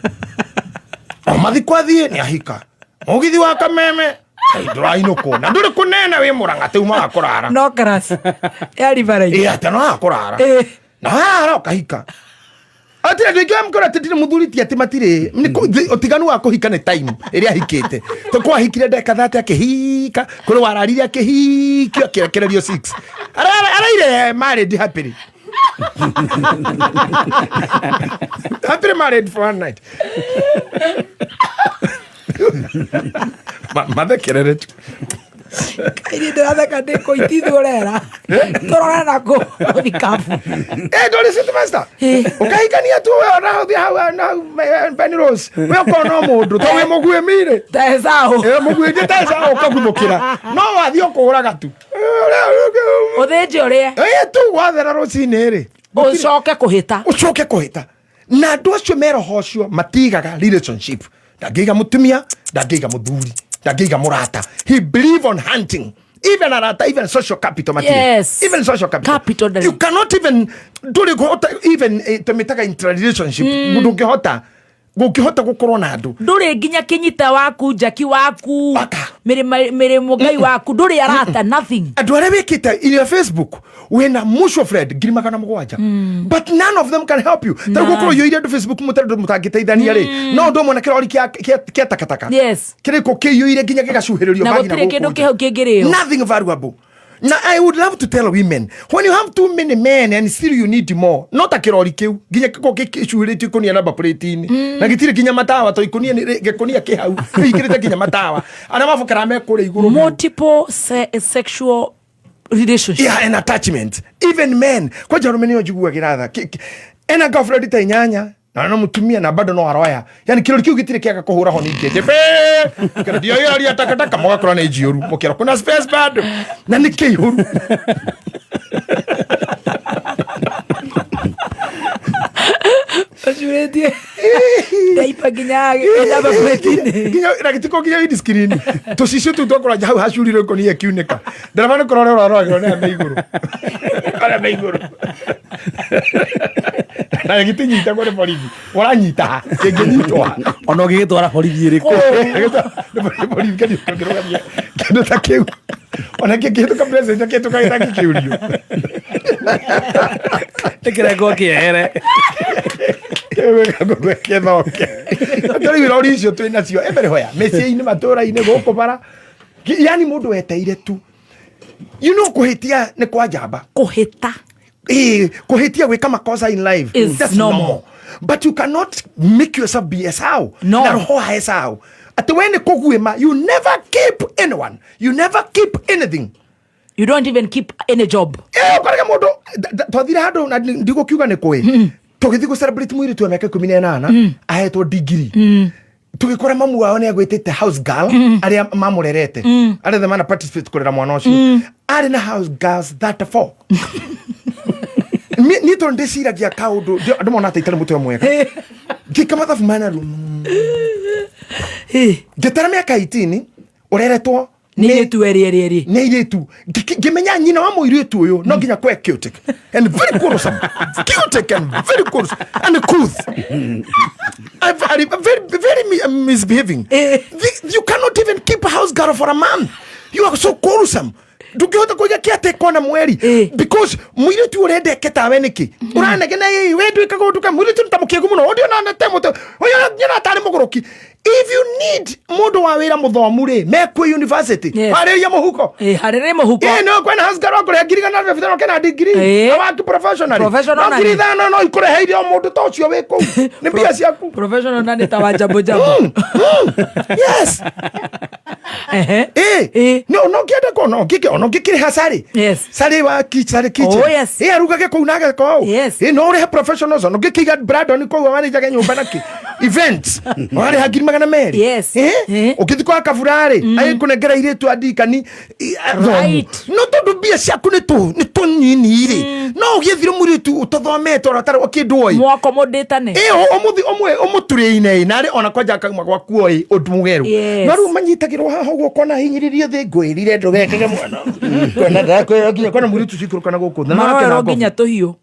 o mathi kwathiĩ nĩ ahika mũgithi wa kameme. Ai, ndũrainũkwo na ndũrĩ kũnene wĩ mũrang'a tĩ uma wa kũrara. No class. Ya riverine. Ĩ atĩ no wa kũrara na warara ũkahika atĩ andũ aingĩ amkora atĩ ndirĩ mũthuri ti atĩ matirĩ nĩ ũtiganu wa kũhika nĩ time ĩrĩa ahikĩte to kwahikire ndeka thate akĩhika kũrĩ wararire akĩhikio akĩrekererio 6 araire married happily happily married for one night. Mathekerere tu. Kairi ndĩratheka ndĩ kũ itithũ ũrera. Tũrore na kũ thikabu. Eh, ndũrĩ city master. Ũkahikania tu we ona hau hau na hau Penrose. We ũkona o mũndũ to wĩ mũguĩmi rĩ. Ta Esau. Eh, mũguĩmi ta Esau ũkaguthũkĩra. No wathiĩ ũkũraga tu. Ũthĩnje ũrĩe. Eh, tu wathera rũcinĩ rĩ. Ũcoke kũhĩta. Ũcoke kũhĩta. Na andũ acio meroho ũcio matigaga relationship. Ndangĩiga mũtumia, ndangĩiga mũthuri, ndangĩiga mũrata. He believe on hunting. Even arata, even social capital matirĩ. Yes. Even social capital. Capital ndarĩ. You cannot even ndũrĩ kũhota even tũmĩtaga intra-relationship. Ndũngĩhota gũkĩhota gũkorwo na andũ. Ndũrĩ nginya kĩnyita waku njaki waku mĩrĩmũ ngai waku ndũrĩ arata nothing. Andũ arĩa wĩkĩte in your Facebook wĩna mutual friend 700,000 but none of them can help you. Ta rĩu gũkorwo ũiyũire andũ Facebook mũtarĩ ũndũ mũtangĩteithania rĩ no ũndũ ũmwe na kĩrori kĩa takataka. Yes. Kĩrĩko kĩiyũire nginya gĩgacuhĩrĩrio Na bagi gũtirĩ gũkũ kĩndũ nja. kĩhau kĩngĩrĩo. Nothing valuable. Na I would love to tell women, when you have too many men and still you need more, no ta kĩrori kĩu nginya gĩkorwo gĩcuhĩrĩtio ikũnia namba plate-inĩ na gĩtirĩ nginya matawa to ikũnia gĩkũnia kĩ hau kĩhingĩrĩte nginya matawa arĩa mabokera me kũrĩa igũrũ. Multiple sexual relationship. Yeah, and attachment. Even men kwanja arũme nĩo njiguagĩra tha. Ena girlfriend ta inyanya. Na no mutumia na bado no aroya. Yani kirori kiu gitire kiaga kuhura honi ngete. Be! Ndio yaria takataka mugakora ni njiuru. Mukira kuna space bado. Na ni kiihuru. Acuretie ndaipa nginya ĩnamba plate-inĩ. Nginya na gĩtiko nginya windscreen. Tũcicio tũu twakora hau hacurire ngoni ĩkiunĩka. Ndereba nĩ kũrora ũraroragĩrwo nĩ arĩa me igũrũ. Arĩa me igũrũ. Na gĩtinyitagwo nĩ borithi. Ũranyita ha? Kĩngĩnyitwo ha? Ona ũngĩgĩtwara borithi ĩrĩkũ? Nĩ borithi kĩndũ kĩndũ ta kĩu. Ona kĩngĩhĩtũka president kĩhĩtũka gĩtangĩkĩũrio. Nĩkĩrengwo kĩehere. Gĩthoke. Tondũ rori icio twĩ nacio everywhere mĩciĩ-inĩ matũra-inĩ gũkũ bara. Yani mũndũ weteire tu. You know kũhĩtia nĩ kwa njamba. Kũhĩta. Kũhĩtia gwĩka makosa in life. Is That's normal. normal. But you cannot make yourself be Esau. No. Na roho wa Esau. Atĩ we nĩ kũguĩma. You never keep anyone. You never keep anything. You don't even keep any job. Ũkarega mũndũ twathire handũ na ndigũkiuga nĩ kũĩ. Tũgĩthiĩ gũ celebrate mũirĩtu wa mĩaka 18 ahetwo degree. Tũgĩkora mamu wao nĩ agwĩtĩte house girl arĩa mamũrerete arĩa othe mana participate kũrera mwana ũcio arĩ na house girls 34. Niĩ tondũ ndĩciragia kaũndũ andũ mona atĩ itarĩ mũtwe mwega ngĩka mathabu mana rĩu ngĩtara mĩaka 18 ũreretwo Nĩ airĩtu erĩ erĩ erĩ. Nĩ airĩtu. Ngĩmenya nyina wa mũirĩtu ũyũ no nginya kwe chaotic and very quarrelsome. Chaotic and very quarrelsome and couth. Very, very, very misbehaving. You cannot even keep a house girl for a month. You are so quarrelsome. Ndũngĩhota kũiga kĩate kona mweri because mũirĩtu ũrenda eke tawe nĩkĩ ũranegena ĩ we ndwĩkaga ũndũ ka mũirĩtu nĩ ta mũkĩgu mũno ũndĩ ona te mũtĩ ũyũ nyona tarĩ mũgũrũki. If you need mũndũ wa wĩra mũthomu rĩ mekũ university harĩria mũhuko harĩria mũhuko no kwĩna house girl wa kũrĩha ngiri igana rĩa mĩrongo kenda degree awaki professionally Professional no ngiri nani? ithano no ikũreheire o mũndũ ta ũcio wĩ kũu nĩ mbia ciaku Professional nani ta wa jambo jambo. Yes. No no ngĩenda ko no ngĩke ono ngĩkĩrĩha sarĩ. Sarĩ wa sarĩ kitchen. Oh, yes. Arugage kũu na ageka ũũ. Yes. No ũrĩhe professionals ono ngĩkĩiga Brandon kũu amanĩnjage nyũmba naki events. Warĩha ngiri magana merĩ. Yes. Ũngĩthiĩ kwa kabura-rĩ agĩkũnengera airĩtu a ndikani athomu. Right. No tondũ mbia ciaku nĩ tũnini rĩ no ũgĩethire mũirĩtu ũtathomete ona ũtarĩ kĩndũ oĩ. Mwakomodĩtane. Ũmũthi ũmwe ũmũturĩine narĩ ona kwanja akauma gwaku oĩ ũndũ mũgerũ. Yes. No rĩu manyitagĩrwo haha ũguo ũkona hinyĩrĩrie thĩ ngwĩrire ndũgekage mwana. Kwena ndakwĩra nginya kwena mũirĩtu cikũrũkana gũkũ thĩ. Na nake na Maroerwo ngobu. nginya tũhiũ.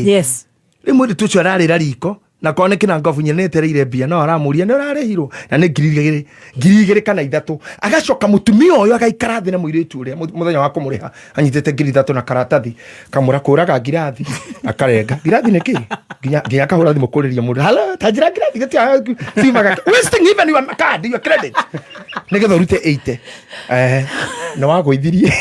Yes. Rĩu mũirĩtu ũcio ararĩra riko na korwo nĩ kĩna ngobu nyene etereire mbia no aramũria nĩ ũrarĩhirwo na nĩ ngiri igĩrĩ kana ithatũ. Agacoka mũtumia ũyũ agaikara thĩ na mũirĩtu ũrĩa mũthenya wa kũmũrĩha anyitĩte ngiri ithatũ na karatathi kamũra kũraga ngirathi akarenga ngirathi nĩ kĩ nginya akahũra thimũ kũrĩria mũndũ hello ta njĩra ngirathi gĩtia ciumaga wasting even your card your credit nĩgetha ũrute 80. Nĩ wagũithirie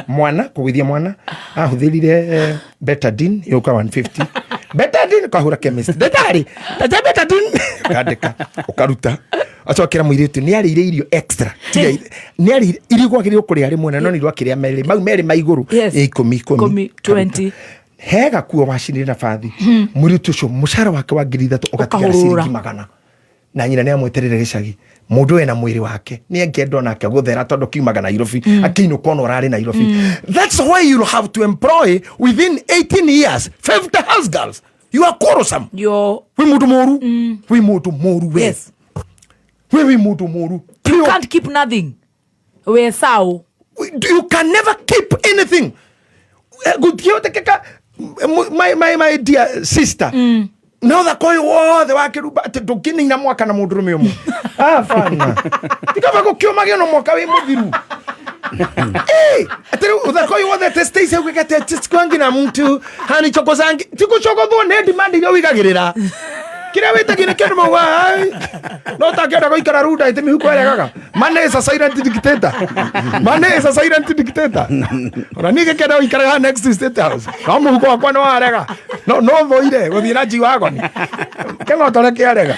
mwana kũgũithia mwana ahũthĩrire Betadine yũka 150 Betadine ũkahũra chemist ndagĩtarĩ taja Betadine ũkandĩka ũkaruta acokera mũirĩtu nĩ arĩire irio extra tiga nĩ arĩire irio gwagĩrĩirwo kũrĩa rĩmwe na no nĩ akĩrĩa merĩ mau merĩ ma igũrũ ikũmi ikũmi 20. He gakuo wacinire na bathi mũirĩtu ũcio mũcara wake wa ngiri ithatũ ũgatigara Ũkahũrũra. ciringi magana na nyina nĩ amweterere gĩcagi mũndũ wena mwĩrĩ wake nĩ angĩenda onake gũthera tondũ kiumaga Nairobi akĩinũka ona ũrarĩ Nairobi. That's why you have to employ within 18 years 50 house girls. You are quarrelsome. Wĩ mũndũ mũru. Wĩ mũndũ mũru we. Yes. We wĩ mũndũ mũru. You can't keep nothing. We Esau. You can never keep anything. Gũtihotekeka my dear sister. No thaka ũyũ wothe wa kĩrumba atĩ ndũngĩnina mwaka na mũndũrũme ũmwe. Abana. Tikaba gũkĩũmagio no mwaka wĩ mũthiru. Atĩ rĩu ũthaka ũyũ wothe atĩ Stacy augĩte atĩ sikwangi na mtu hanichokozangi tikuchokothwo nĩ demand iria ũigagĩrĩra. Kĩrĩa wĩtagia nĩ kĩndũ mauga ai no takĩenda gũikara runda ĩtĩ mĩhuko ĩregaga. Money is a silent dictator. Money is a silent dictator. Ona niĩ ngĩkenda gũikara haha next to State House no mũhuko wakwa nĩ warega no no thũire gũthiĩ na G-Wagon kĩng'otore kĩarega.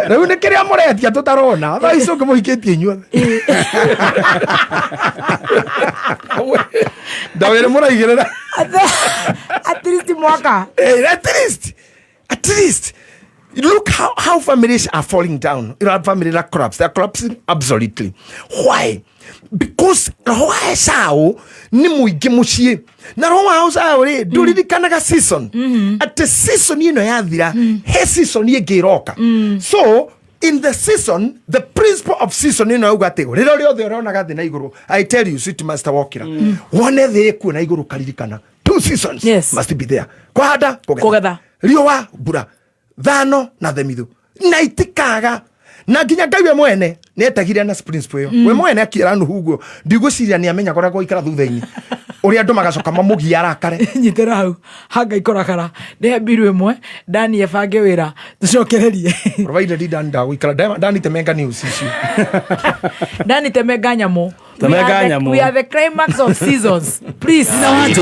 Rĩu nĩ kĩrĩa mũretia tũtarona thaa ici ũngĩmũhikĩtie inyuothe ndawĩrĩ mũraigĩrĩra At least mwaka. At least At least look how families are falling down. Family are collapse. They are collapsing absolutely. Why? Because roho wa Esau nĩ mũingĩ mũciĩ, na roho wa Esau rĩ ndũririkanaga season, atĩ season ĩno yathira he season ĩngĩ ĩroka. So in the season, the principle of season ĩno yauga atĩ rĩrĩa rĩothe ũronaga thĩ na igũrũ, I tell you, sweet master, wokĩra wone thĩ ĩkuo na igũrũ, karirikana two seasons, yes, must be there, kũhanda, kũgetha, riũa, mbura, thano na themithu, na itikaga. Na nginya Ngai we mwene nĩ etagire na principle ĩyo. We mwene akĩra Nuhu ũguo, ndigwĩciria nĩ amenya ũrĩa gũikara thutha-inĩ ũrĩa andũ magacoka mamũgia arakare. Nyitĩra hau hanga ikorakara nĩhe mbiru ĩmwe Dani ebange wĩra tũcokererie. Provided Dan ndagũikara Dani temenga news icio. Dani temenga nyamũ. Temenga nyamũ. We are the climax of seasons, please. Niĩ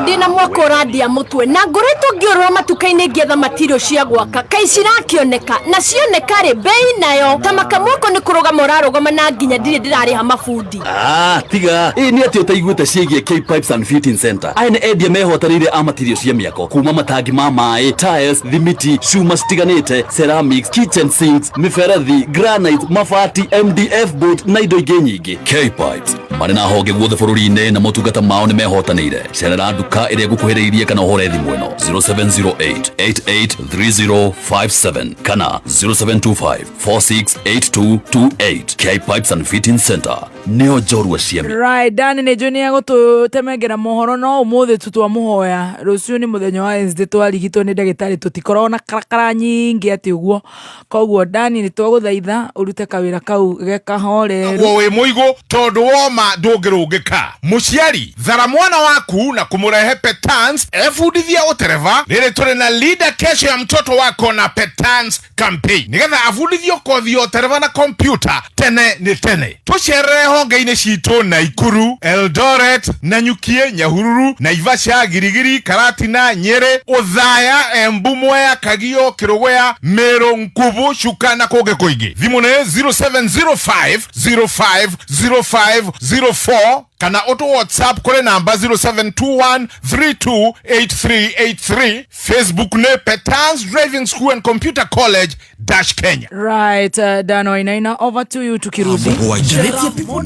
ndĩna mwaka ũrandia mũtwe na ngoretwo ngĩũrũra matuka-inĩ ngĩetha matirio cia gwaka, kaĩ cirakĩoneka na cioneka rĩ bei nayo ta makamwako nĩ kũrũgama ũrarũgama na nginya ndirĩ ndĩrarĩha mabundi. Ah, tiga ĩ nĩ atĩ ũtaiguĩte ciĩgiĩ K Pipes and Fitting Center. Aya nĩ endia mehotanĩire a matirio cia mĩako, kuma matangi ma maĩ, tiles, thimiti, cuma citiganĩte, ceramics, kitchen sinks, mĩberethi, granite, mabati, MDF board na indo ingĩ nyingĩ. K Pipes marĩ na honge guothe bũrũri-inĩ na motungata mao nĩ mehotanĩire. Cerera nduka ĩrĩa ĩgũkuhĩrĩirie kana ũhũre thimũ ĩno 0708 883057 kana 0725 468228. K Pipes and Fitting Center nĩo njorua cia mĩako. Right, Dani nĩ njũĩ nĩ egũtũtemengera mohoro, no ũmũthĩ tu twamũhoya, rũciũ nĩ mũthenya wa Wednesday, twarigitwo nĩ ndagĩtarĩ tũtikoragwo na karakara nyingĩ atĩ ũguo, koguo Dani nĩ twagũthaitha ũrute kawĩra kau ge kahoreru. Guo wĩ mũigũ tondũ woma ndũngĩrũngĩka. Mũciari, thara mwana waku na kũmũrehe Petans ebundithie ũtereba. Rĩrĩ tũrĩ na Linda Kesho ya Mtoto Wako na Petans campaign nĩgetha abundithio kothi ya ũtereba na kompyuta tene nĩ tene. Tũcerere honge-inĩ citũ Naikuru, Eldoret, Nanyukie, Nyahururu, Naivasha, Girigiri, Karatina, Nyeri, Othaya, Embu, Mwea, Kagio, Kĩrũgũya, Meru, Nkubu, Chuka na kũngĩ kũingĩ. Thimũ nĩ 0705 05 05 04 kana ũtũ WhatsApp kũrĩ namba 0721 328383. Facebook nĩ Petans Driving School and Computer College dash Kenya. Right, Dan Wainaina, over to you tukirudi.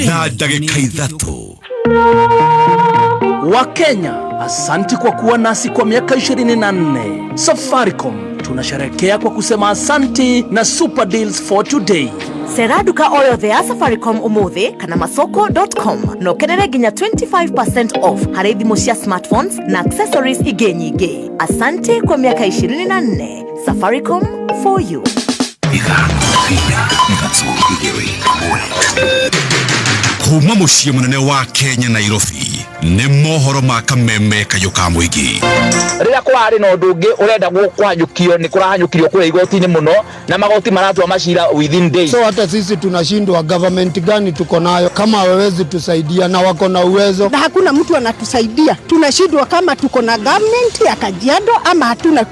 Na ndagĩka 3. Wakenya, asanti kwa kuwa nasi kwa miaka 24. Safaricom tunasherekea kwa kusema asanti na super deals for today. Cera nduka o yothe ya Safaricom ũmũthĩ kana masoko.com na ũkenere nginya 25% off harĩ thimũ cia smartphones na accessories ingĩ nyingĩ. Asante kwa miaka 24. Safaricom for you. Kuma mũciĩ mũnene wa Kenya, Nairobi, nĩ mohoro ma kameme kayũ ka mũingĩ. Rĩrĩa kũrarĩ na ũndũ ũngĩ ũrenda kũhanyũkio, nĩ kũrahanyũkirio kũrĩa igoti-inĩ mũno na magoti maratua macira within days. So hata sisi tunashindwa, government gani tuko nayo kama hawawezi tusaidia na wako na uwezo? Na hakuna mtu anatusaidia. Tunashindwa kama tuko na government ya Kajiado ama hatuna,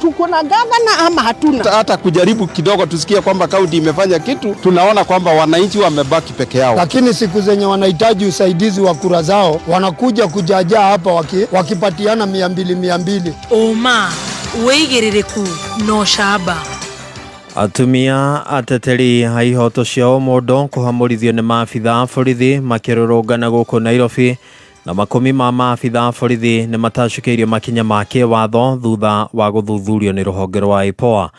tuko na governor ama hatuna. Hata kujaribu kidogo tusikie kwamba kaunti imefanya kitu, tunaona kwamba wananchi wamebaki peke yao. Lakini siku zenye wanahitaji usaidizi wa kura zao wanakuja kujajaa hapa wakipatiana 200 200. Ũma wĩigĩrĩrĩku na ũcamba. Atumia ateteri a ihoto cia ũmũndũ kũhamũrithio nĩ maabitha a borithi makĩrũrũngana gũkũ Nairobi, na makũmi ma maabitha a borithi nĩ matacũkĩirio makinya ma kĩwatho thutha wa gũthuthurio nĩ rũhonge rwa IPOA.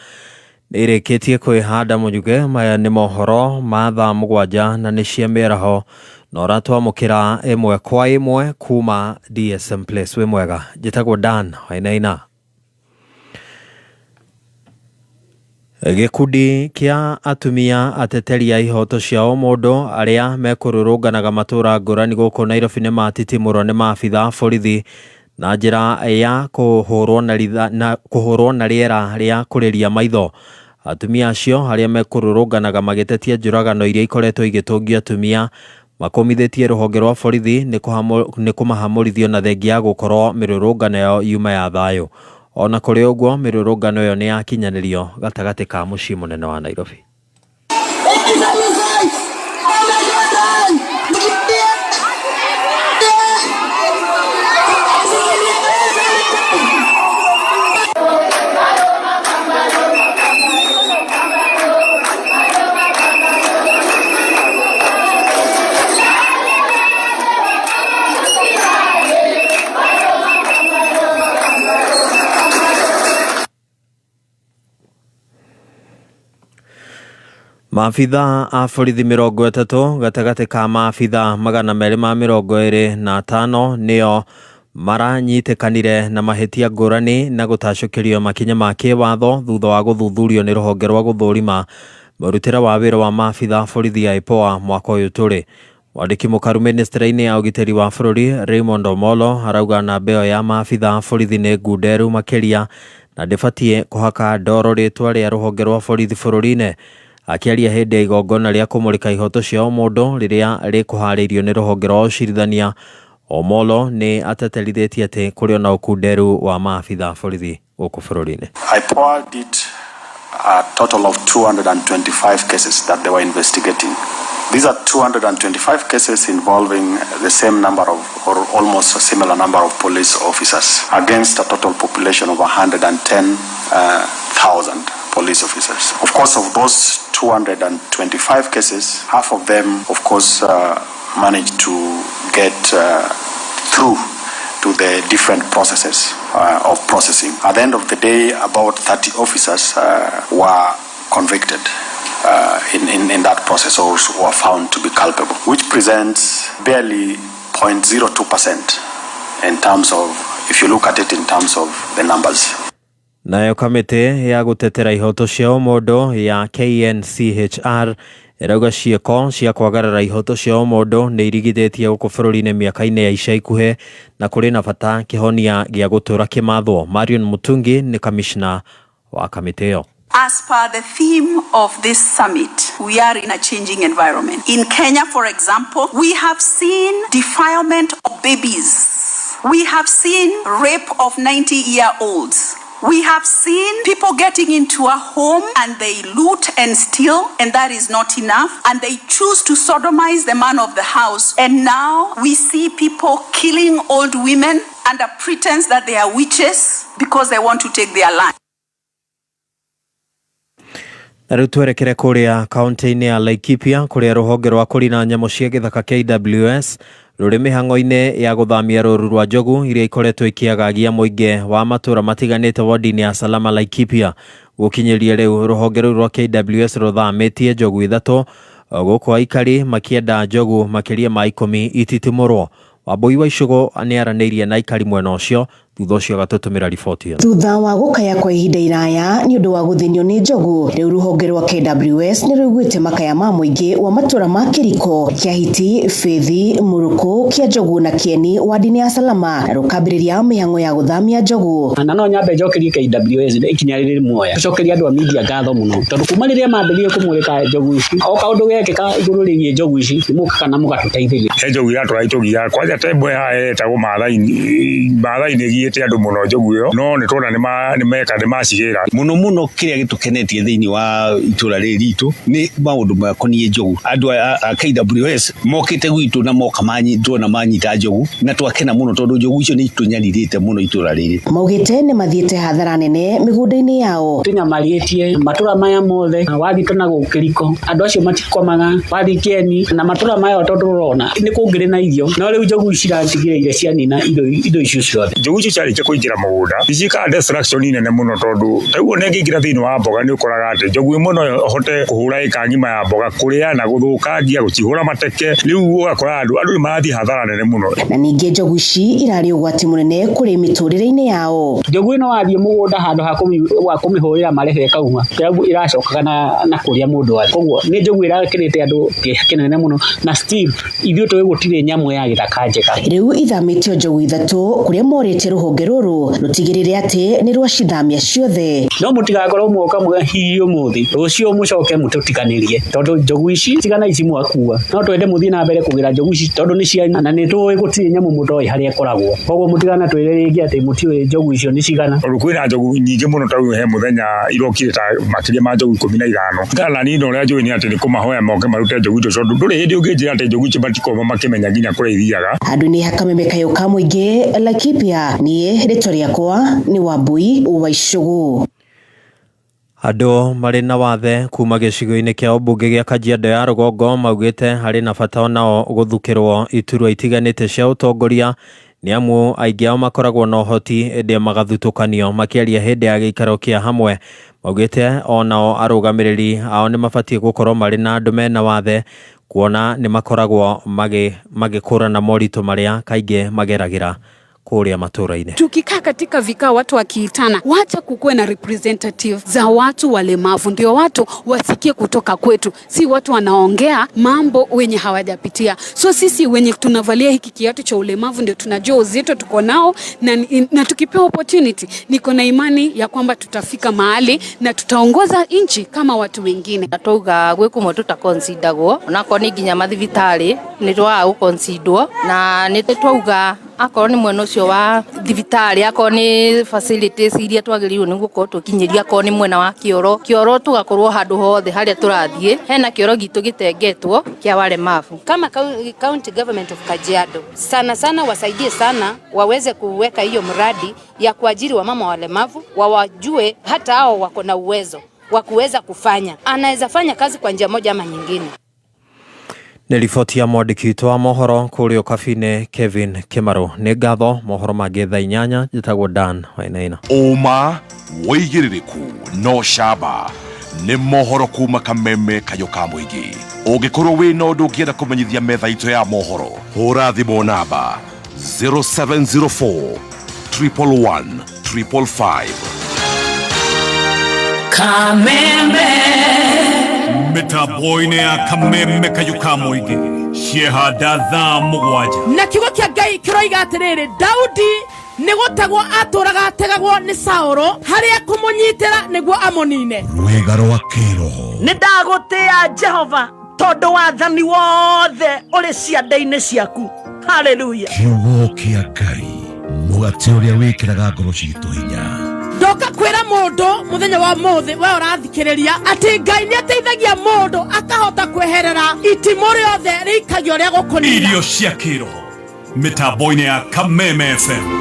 Nĩrĩkĩtie kwĩhanda mũnyuge. Maya nĩ mohoro ma thaa 7 na nĩ cia mĩaraho, na ũratwamũkĩra ĩmwe kwa ĩmwe kuma DSM Place. Wĩ mwega, njĩtagwo Dan Wainaina. Gĩkundi kĩa atumia ateteri a ihoto cia ũmũndũ arĩa mekũrũrũnganaga matũra ngũrani gũkũ Nairobi nĩ matitimũrwo nĩ maabitha a borithi na njĩra ya kũhũrwo na rĩera rĩa kũrĩria maitho. Atumia acio arĩa mekũrũrũnganaga magĩtetia njũragano iria ikoretwo igĩtũngio atumia makũmithĩtie rũhonge rwa borithi nĩ kũmahamũrithio na thengia ya gũkorwo mĩrũrũngano yao yuma ya thayũ. Ona kũrĩ ũguo, mĩrũrũngano ĩyo nĩ yakinyanĩrio gatagatĩ ka mũciĩ mũnene wa Nairobi. Maabitha a borithi 30 gatagatĩ ka maabitha 225 nĩo maranyitĩkanire na mahĩtia ngũrani na gũtacũkĩrio makinya ma kĩwatho thutha wa gũthuthurio nĩ rũhonge rwa gũthũrima mũrutĩre wa wĩra wa maabitha a borithi ya IPOA mwaka ũyũ tũrĩ. Mwandĩki mũkaru mĩnĩstrĩ-inĩ ya ũgitĩri wa bũrũri Raymond Omolo arauga namba ĩyo ya maabitha a borithi nĩ ngunderu makĩria na ndĩbatiĩ kũhaka ndoro rĩtwa rĩa rũhonge rwa borithi bũrũri-inĩ. Akĩaria hĩndĩ ya igongona rĩa kũmũrĩka ihoto cia ũmũndũ rĩrĩa rĩkũharĩirio nĩ rũhonge rwa ũcirithania, Omolo nĩ ateterithĩtie atĩ kũrĩ ona ũkunderu wa maabitha a borithi gũkũ bũrũri-inĩ. IPOA did a total of 225 cases that they were investigating. These are 225 cases involving the same number of, or almost a similar number of police officers against a total population of 110,000 police officers. Of course, of those 225 cases, half of them, of course, managed to get through to the different processes of processing. At the end of the day, about 30 officers were convicted in that process or were found to be culpable, which presents barely 0.02% in terms of, if you look at it in terms of the numbers. Nayo kamĩtĩ ya gũtetera ihoto cia ũmũndũ ya KNCHR ĩrauga ciĩko cia kwagarara ihoto cia ũmũndũ nĩ irigithĩtie gũkũ bũrũri-inĩ mĩaka-inĩ ya ica ikuhĩ na kũrĩ na bata kĩhonia gĩa gũtũũra kĩmathwo. Marion Mutungi nĩ kamishna wa kamĩtĩ ĩyo. As per the theme of this summit, we are in a changing environment. In Kenya, for example, we have seen defilement of babies. We have seen rape of 90-year-olds. We have seen people getting into a home and they loot and steal, and that is not enough. And they choose to sodomize the man of the house. And now we see people killing old women under pretense that they are witches because they want to take their land. Na rĩu twerekere kũrĩa kaunti-inĩ ya Laikipia kũrĩa rũhonge rwa kũrina nyamũ cia gĩthaka KWS rũrĩ mĩhang'o-inĩ ya gũthamia rũru rwa njogu iria ikoretwo ikĩagagia mũingĩ wa matũra matiganĩte wodi-inĩ ya Salama Laikipia. Gũkinyĩria rĩu rũhonge rũu rwa KWS rũthamĩtie njogu 3 gũkũ aikari makĩenda njogu makĩria ma 10 ititimũrwo. Wambui wa Icũgũ nĩaranĩirie na aikari mwena ũcio thutha ũcio agatũtũmĩra riboti ĩno. Thutha wa gũkaya kwa ihinda iraya nĩ ũndũ wa gũthĩnio nĩ njogu, rĩu rũhonge rwa KWS nĩ rũiguĩte makaya ma mũingĩ wa matũra ma Kĩriko, Kĩahiti, Bĩthi, Mũrũkũ, Kĩa Njogu na Kĩeni wadi-inĩ ya Salama na rũkambĩrĩria mĩhang'o ya gũthamia njogu. Na no nyambe njokerie KWS ikinya rĩrĩ muoya tũcokerie andũ a media ngatho mũno tondũ kuma rĩrĩa mambĩrĩrie kũmũrĩka njogu ici o kaũndũ gekĩka igũrũ rĩgiĩ njogu ici nĩ mũkaga na mũgatũteithĩrĩria. He njogu iratũra itũgiaga kwanja tembo haha ĩtagwo Maathai, Maathai nĩ ĩgiĩte andũ mũno njogu ĩyo no nĩ tuona nĩ meka nĩ macigĩra mũno mũno kĩrĩa gĩtũkenetie thĩinĩ wa itũra rĩrĩ ritũ nĩ maũndũ makoniĩ njogu. Andũ a KWS mokĩte gwitũ na moka tuona manyita njogu na twakena mũno tondũ njogu icio nĩ itũnyarirĩte mũno itũra rĩrĩ. Maugĩte nĩ mathiĩte hathara nene mĩgũnda-inĩ yao. Tũnyamarĩtie matũra maya mothe wathiĩ na gũkũ Kĩriko andũ acio matikomaga, wathiĩ Kĩeni na matũra maya tondũ ũrona nĩ kũngĩrĩ na irio no rĩu njogu ici iratigĩrĩire cianina indo icio ciothe. Njogu icio ciarĩkia kũingĩra mũgũnda nĩciĩkaga destruction nene mũno tondũ taguo nĩngĩingĩra thĩinĩ wa mboga nĩ ũkoraga atĩ njogu ĩmwe no ĩhote kũhũra ĩka ng'ima ya mboga kũrĩa na gũthũkangia gũcihũra mateke rĩu ũgakora andũ nĩ marathiĩ hathara nene mũno. Na ningĩ njogu ici irarĩ ũgwati mũnene kũrĩ mĩtũrĩre-inĩ yao. Njogu ĩno wathiĩ mũgũnda handũ ha kũmĩhũrĩra marebe ĩkauma ĩracokaga na kũrĩa mũndũ arĩ koguo nĩ njogu ĩrakĩrĩte andũ kĩeha kĩnene mũno na still ithuĩ tũĩ gũtirĩ nyamũ ya gĩthaka njega. Rĩu ithamĩtio njogu 3 kũrĩa morĩtie rũhonge rũrũ rũtigĩrĩre atĩ nĩ rwacithamia ciothe. No mũtigakorwo mwoka hihi ũmũthĩ rũciũ mũcoke mũtũtiganĩrie tondũ njogu ici cigana ici mwakua no twende mũthiĩ na mbere kũgĩra njogu ici tondũ nĩ cianyu na nĩ tũĩ gũtirĩ nyamũ mũtoĩ harĩa ĩkoragwo koguo mũtiganatwĩre rĩngĩ atĩ mũtiũĩ njogu icio nĩ cigana. Tondũ kwĩna njogu nyingĩ mũno ta rĩu he mũthenya irokire ta makĩria ma njogu 15 kana niĩ ũrĩa njũĩ nĩ atĩ nĩ kũmahoya moke marute njogu icio tondũ ndũrĩ hĩndĩ ũngĩnjĩra atĩ njogu icio matikorwo makĩmenya nginya kũrĩa ithiaga. Handũ-inĩ ha kameme kayũ ka mũingĩ Laikipia, niĩ rĩtwa rĩakwa nĩ Wambui wa Icũgũ. Andũ marĩ na wathe kuma gĩcigo-inĩ kĩa ũmbunge gĩa Kajiado ya rũgongo maugĩte harĩ na bata onao gũthukĩrwo iturwa itiganĩte cia ũtongoria Nĩ amu aingĩ ao makoragwo na ũhoti ĩndĩ magathutũkanio. Makĩaria hĩndĩ ya gĩikaro kĩa hamwe, maugĩte onao arũgamĩrĩri ao nĩ mabatiĩ gũkorwo marĩ na andũ mena wathe, kuona nĩ makoragwo magĩkũrana moritũ marĩa kaingĩ mageragĩra kũrĩa matũra-inĩ. Tukikaa katika vikao watu wakiitana, wacha kukuwe na representative za watu walemavu, ndio watu wasikie kutoka kwetu, si watu wanaongea mambo wenye hawajapitia. So sisi wenye tunavalia hiki kiatu cha ulemavu ndio tunajua uzito tuko nao, na tukipewa opportunity, niko na imani ya kwamba tutafika mahali na tutaongoza nchi kama watu wengine. Twauga gwĩ kũmwe tũtakonsidagwo, onakorwo nĩ nginya mathibitarĩ nĩ twaga gũkonsidwo, na nĩ twauga akorwo nĩ mwena ũcio wa thibitarĩ, akorwo nĩ facilities iria twagĩrĩirwo nĩ gũkorwo tũkinyĩria, akorwo nĩ mwena wa kĩoro, kĩoro tũgakorwo handũ hothe harĩa tũrathiĩ hena kĩoro gitũ gĩtengetwo kĩa walemavu. Kama county government of Kajiado, sana sana wasaidie sana, waweze kuweka hiyo mradi ya kuajiri wamama walemavu, wawajue hata hao wako na uwezo wa kuweza kufanya, anaweza fanya kazi kwa njia moja ama nyingine. Nĩ riboti ya mwandĩki witũ wa mohoro kũrĩa Ũkabi-inĩ Kevin Kĩmarũ. Nĩ ngatho, mohoro mangĩ thaa 8. Njĩtagwo Dan Wainaina. Ũma, wĩigĩrĩrĩku no camba nĩ mohoro kuma Kameme kayũ ka mũingĩ. Ũngĩkorwo wĩna ũndũ ũngĩenda kũmenyithia metha itũ ya mohoro, hũra thimũ namba 0704 111 555. Kameme mĩtambo-inĩ ya Kameme kayũ ka mũingĩ ciehanda thaa 7. Na kiugo kĩa Ngai kĩroiga atĩrĩrĩ, Daudi nĩ gũtegwo atũraga ategagwo nĩ Saũlũ harĩa kũmũnyitĩra nĩguo amũnine. Rwĩga rwa kĩroho. Nĩ ndagũtĩa Jehova, tondũ wathani wothe ũrĩ ciande-inĩ ciaku. Haleluya. Kiugo kĩa Ngai, mũgate ũrĩa wĩkĩraga ngoro citũ hinya. Ndoka kwĩra mũndũ mũthenya wa mũthĩ, we ũrathikĩrĩria, atĩ Ngai nĩ ateithagia mũndũ akahota kweherera itimũ rĩothe rĩikagio rĩa gũkũnina. Irio cia kĩroho mĩtambo-inĩ ya Kameme FM.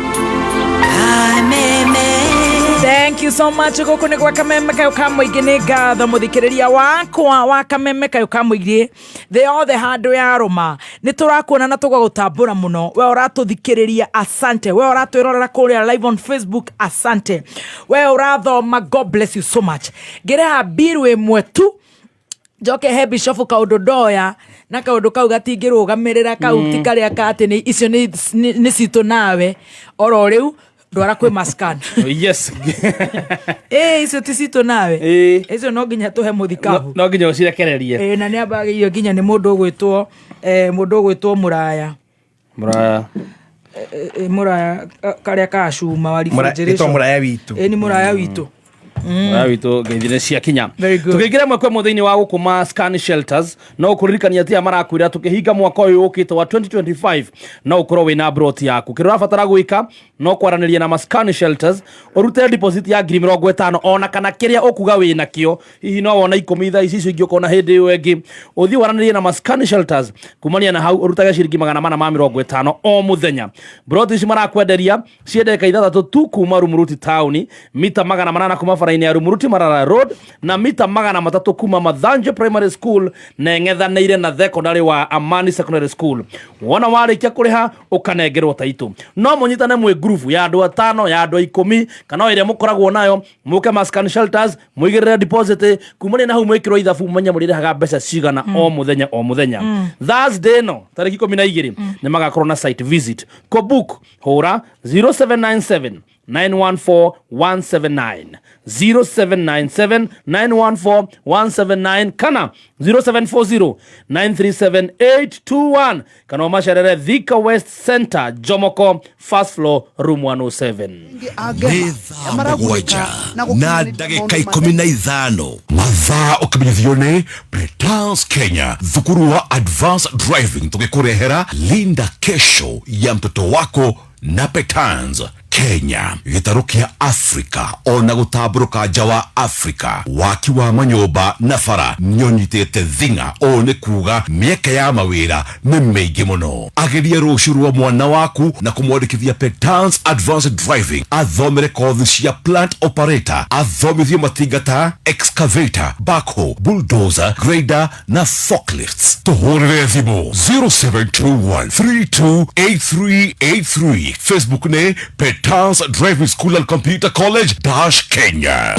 Thank you so much. Gũkũ nĩ gwa Kameme kayũ ka mũingĩ. Nĩ ngatho mũthikĩrĩria wakwa wa Kameme kayũ ka mũingĩ thĩ yothe handũ ya rũma, nĩ tũrakuona na tũgagũtambũra mũno. We ũratũthikĩrĩria, asante. We ũratwĩrorera kũrĩa live on Facebook, asante. We ũrathoma, God bless you so much. Ngĩreha mbiru ĩmwe tu njoke he bishofu kaũndũ ndoya na kaũndũ kau gatingĩrũgamĩrĩra kau ti karĩa ka atĩ nĩ icio nĩ citũ nawe oro rĩu ndwara kwĩ mascan. Ĩ icio ti citũ nawe, icio no nginya tũhe mũthikabu. No nginya ũcirekererie. Ĩ na nĩ ambagĩirio nginya nĩ mũndũ ũgwĩtwo mũndũ ũgwĩtwo Mũraya. Mũraya. Mũraya karĩa ka cuma wa refrigeration. Ĩtwo Mũraya witũ. Ĩ nĩ Mũraya witũ. Mũraya witũ, ngeithi nĩ ciakinya. Very good. Tũkĩingĩra ĩmwe kwa ĩmwe thĩinĩ wa gũkũ ma Scan Shelters, no kũririkania atĩ aya marakwĩra tũkĩhinga mwaka ũyũ ũkĩte wa 2025 no ũkorwo wĩna broti yaku. Kĩrĩa ũrabatara gwĩka no kwaranĩria na Mascan Shelters, ũrute deposit ya 50,000 ona kana kĩrĩa ũkuga wĩ nakĩo, hihi no wona 10 thaa ici, icio ingĩ ũkona hĩndĩ ĩyo ĩngĩ. Ũthiĩ waranĩrie na Mascan Shelters, kumania na hau ũrutage ciringi 450 o mũthenya. Broti ici marakwenderia ciĩ ndagĩka 6 tu kuma Rumuruti taũni, mita 800 kuma bara-inĩ ya Rumuruti Marara Road, na mita 300 kuma Mathanje Primary School, na ĩng'ethanĩire na secondary wa Amani Secondary School. Wona warĩkia kũrĩha ũkanengerwo taitũ. No mũnyitane mwĩ ngurubu ya andũ 5, ya andũ 10, kana o ĩrĩa mũkoragwo nayo, mũke Mascan Shelters mũigĩrĩre deposit, kumania na hau mwĩkĩrwo ithabu mũmenye mũrĩrĩhaga mbeca cigana o mũthenya o mũthenya. Thursday ĩno tarĩki 12 nĩ magakorwo na site visit. Kũbook hũra 0797 914 179, 0797 914 179 kana 0740 937 821, kana ũmacerere Thika West Center, Jomoko, first floor, room 107. Nĩ thaa 7 na ndagĩka 15 mathaa, ũkĩmenyithio nĩ Petals Kenya, thukuru wa advanced driving, tũgĩkũrehera linda kesho ya mtoto wako na Petans Kenya. Kenya gĩtarũ kĩa Afrika ona gũtambũrũka nja wa Afrika. Waki wa manyũmba na bara nĩũnyitĩte thing'a. Ũũ nĩ kuga mĩeke ya mawĩra nĩ mĩingĩ mũno. Ageria rũciũ rwa mwana waku na kũmwandĩkithia Petans Advanced Driving, athomere kothi cia plant operator, athomithio matinga ta excavator, backhoe, bulldozer, grader na forklifts. Tũhũrĩre thimũ 0721328383. Facebook nĩ Petans Driving School and Computer College dash Kenya.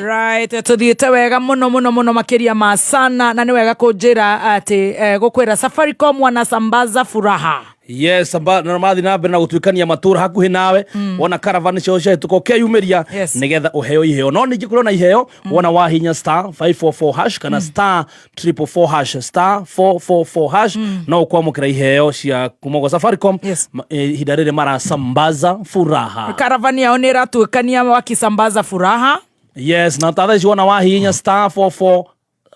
Right, tuthiĩte wega mũno mũno mũno makĩria ma sana, na nĩ wega kũnjĩra atĩ gũkwĩra Safaricom wanasambaza furaha. Yes, amba na mathi na mbere na gutuikania matura hakuhi nawe. Wona caravan cio ciahĩtũka ũkeyumĩria nĩgetha ũheo iheo. No ningĩ kũrĩ ona iheo wona wahinya star 544 hash kana star 444 hash, star 444 hash, no ũkwamũkĩra iheo cia kuma gwa Safaricom. Ihinda rĩrĩ marasambaza furaha. Caravan yao nĩ ĩratuĩkania wakisambaza furaha. Yes, na ta thaa ici wona wahihinya star 44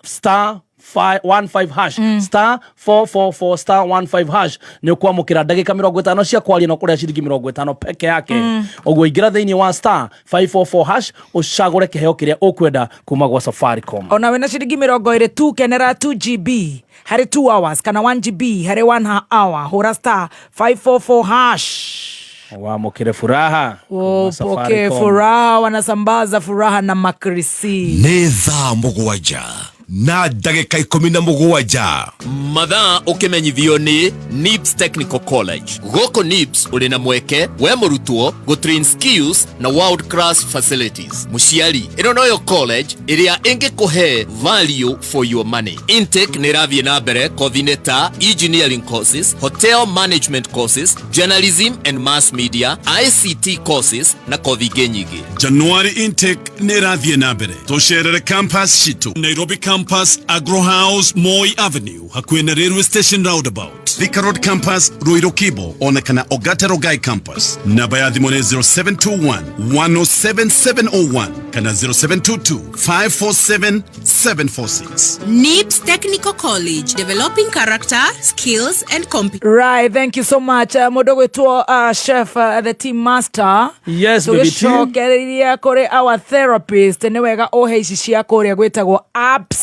star 15 hash, star 444 star 15 hash, nĩ ũkwamũkĩra ndagĩka 50 cia kwaria na ũkũrĩa ciringi 50 peke yake. Ũguo ingĩra thĩinĩ wa star 544 hash ũcagũre kĩheo kĩrĩa ũkwenda kuma gwa Safaricom. Ona wĩna ciringi 20 tu, kenera 2 GB harĩ 2 hours kana 1 GB harĩ 1 hour. Hũra star 544 hash wamũkĩre furaha kuma upokee Safaricom. Furaha, wanasambaza furaha na makrisi. Nĩ thaa 7 na ndagĩka 17. Mathaa ũkĩmenyithio nĩ NIBS Technical College. Gũkũ NIBS ũrĩ na mweke we mũrutwo gũtrain skills na world class facilities. Mũciari, ĩno noyo college ĩrĩa ĩngĩkũhe value for your money. Intake nĩ ĩrathiĩ na mbere kothi-inĩ ta engineering courses, hotel management courses, journalism and mass media, ICT courses na kothi ingĩ nyingĩ. January intake nĩ ĩrathiĩ na mbere. Tũcerere campus citũ, Nairobi campus, Agro House, Moi Avenue, hakuhĩ na railway station roundabout, Thika Road campus, Ruiru Kibo, ona kana Ogata Rogai campus. Namba ya thimũ nĩ 0721 107701 kana 0722 547 746. NIBS Technical College, developing character, skills and competence. Right, thank you so much. Mũndũ gwĩtwo chef, the team master. Yes, baby T. Tũgĩcokereria kũrĩ our therapist, nĩ wega ũhe ici cia kũrĩa gwĩtagwo Absa.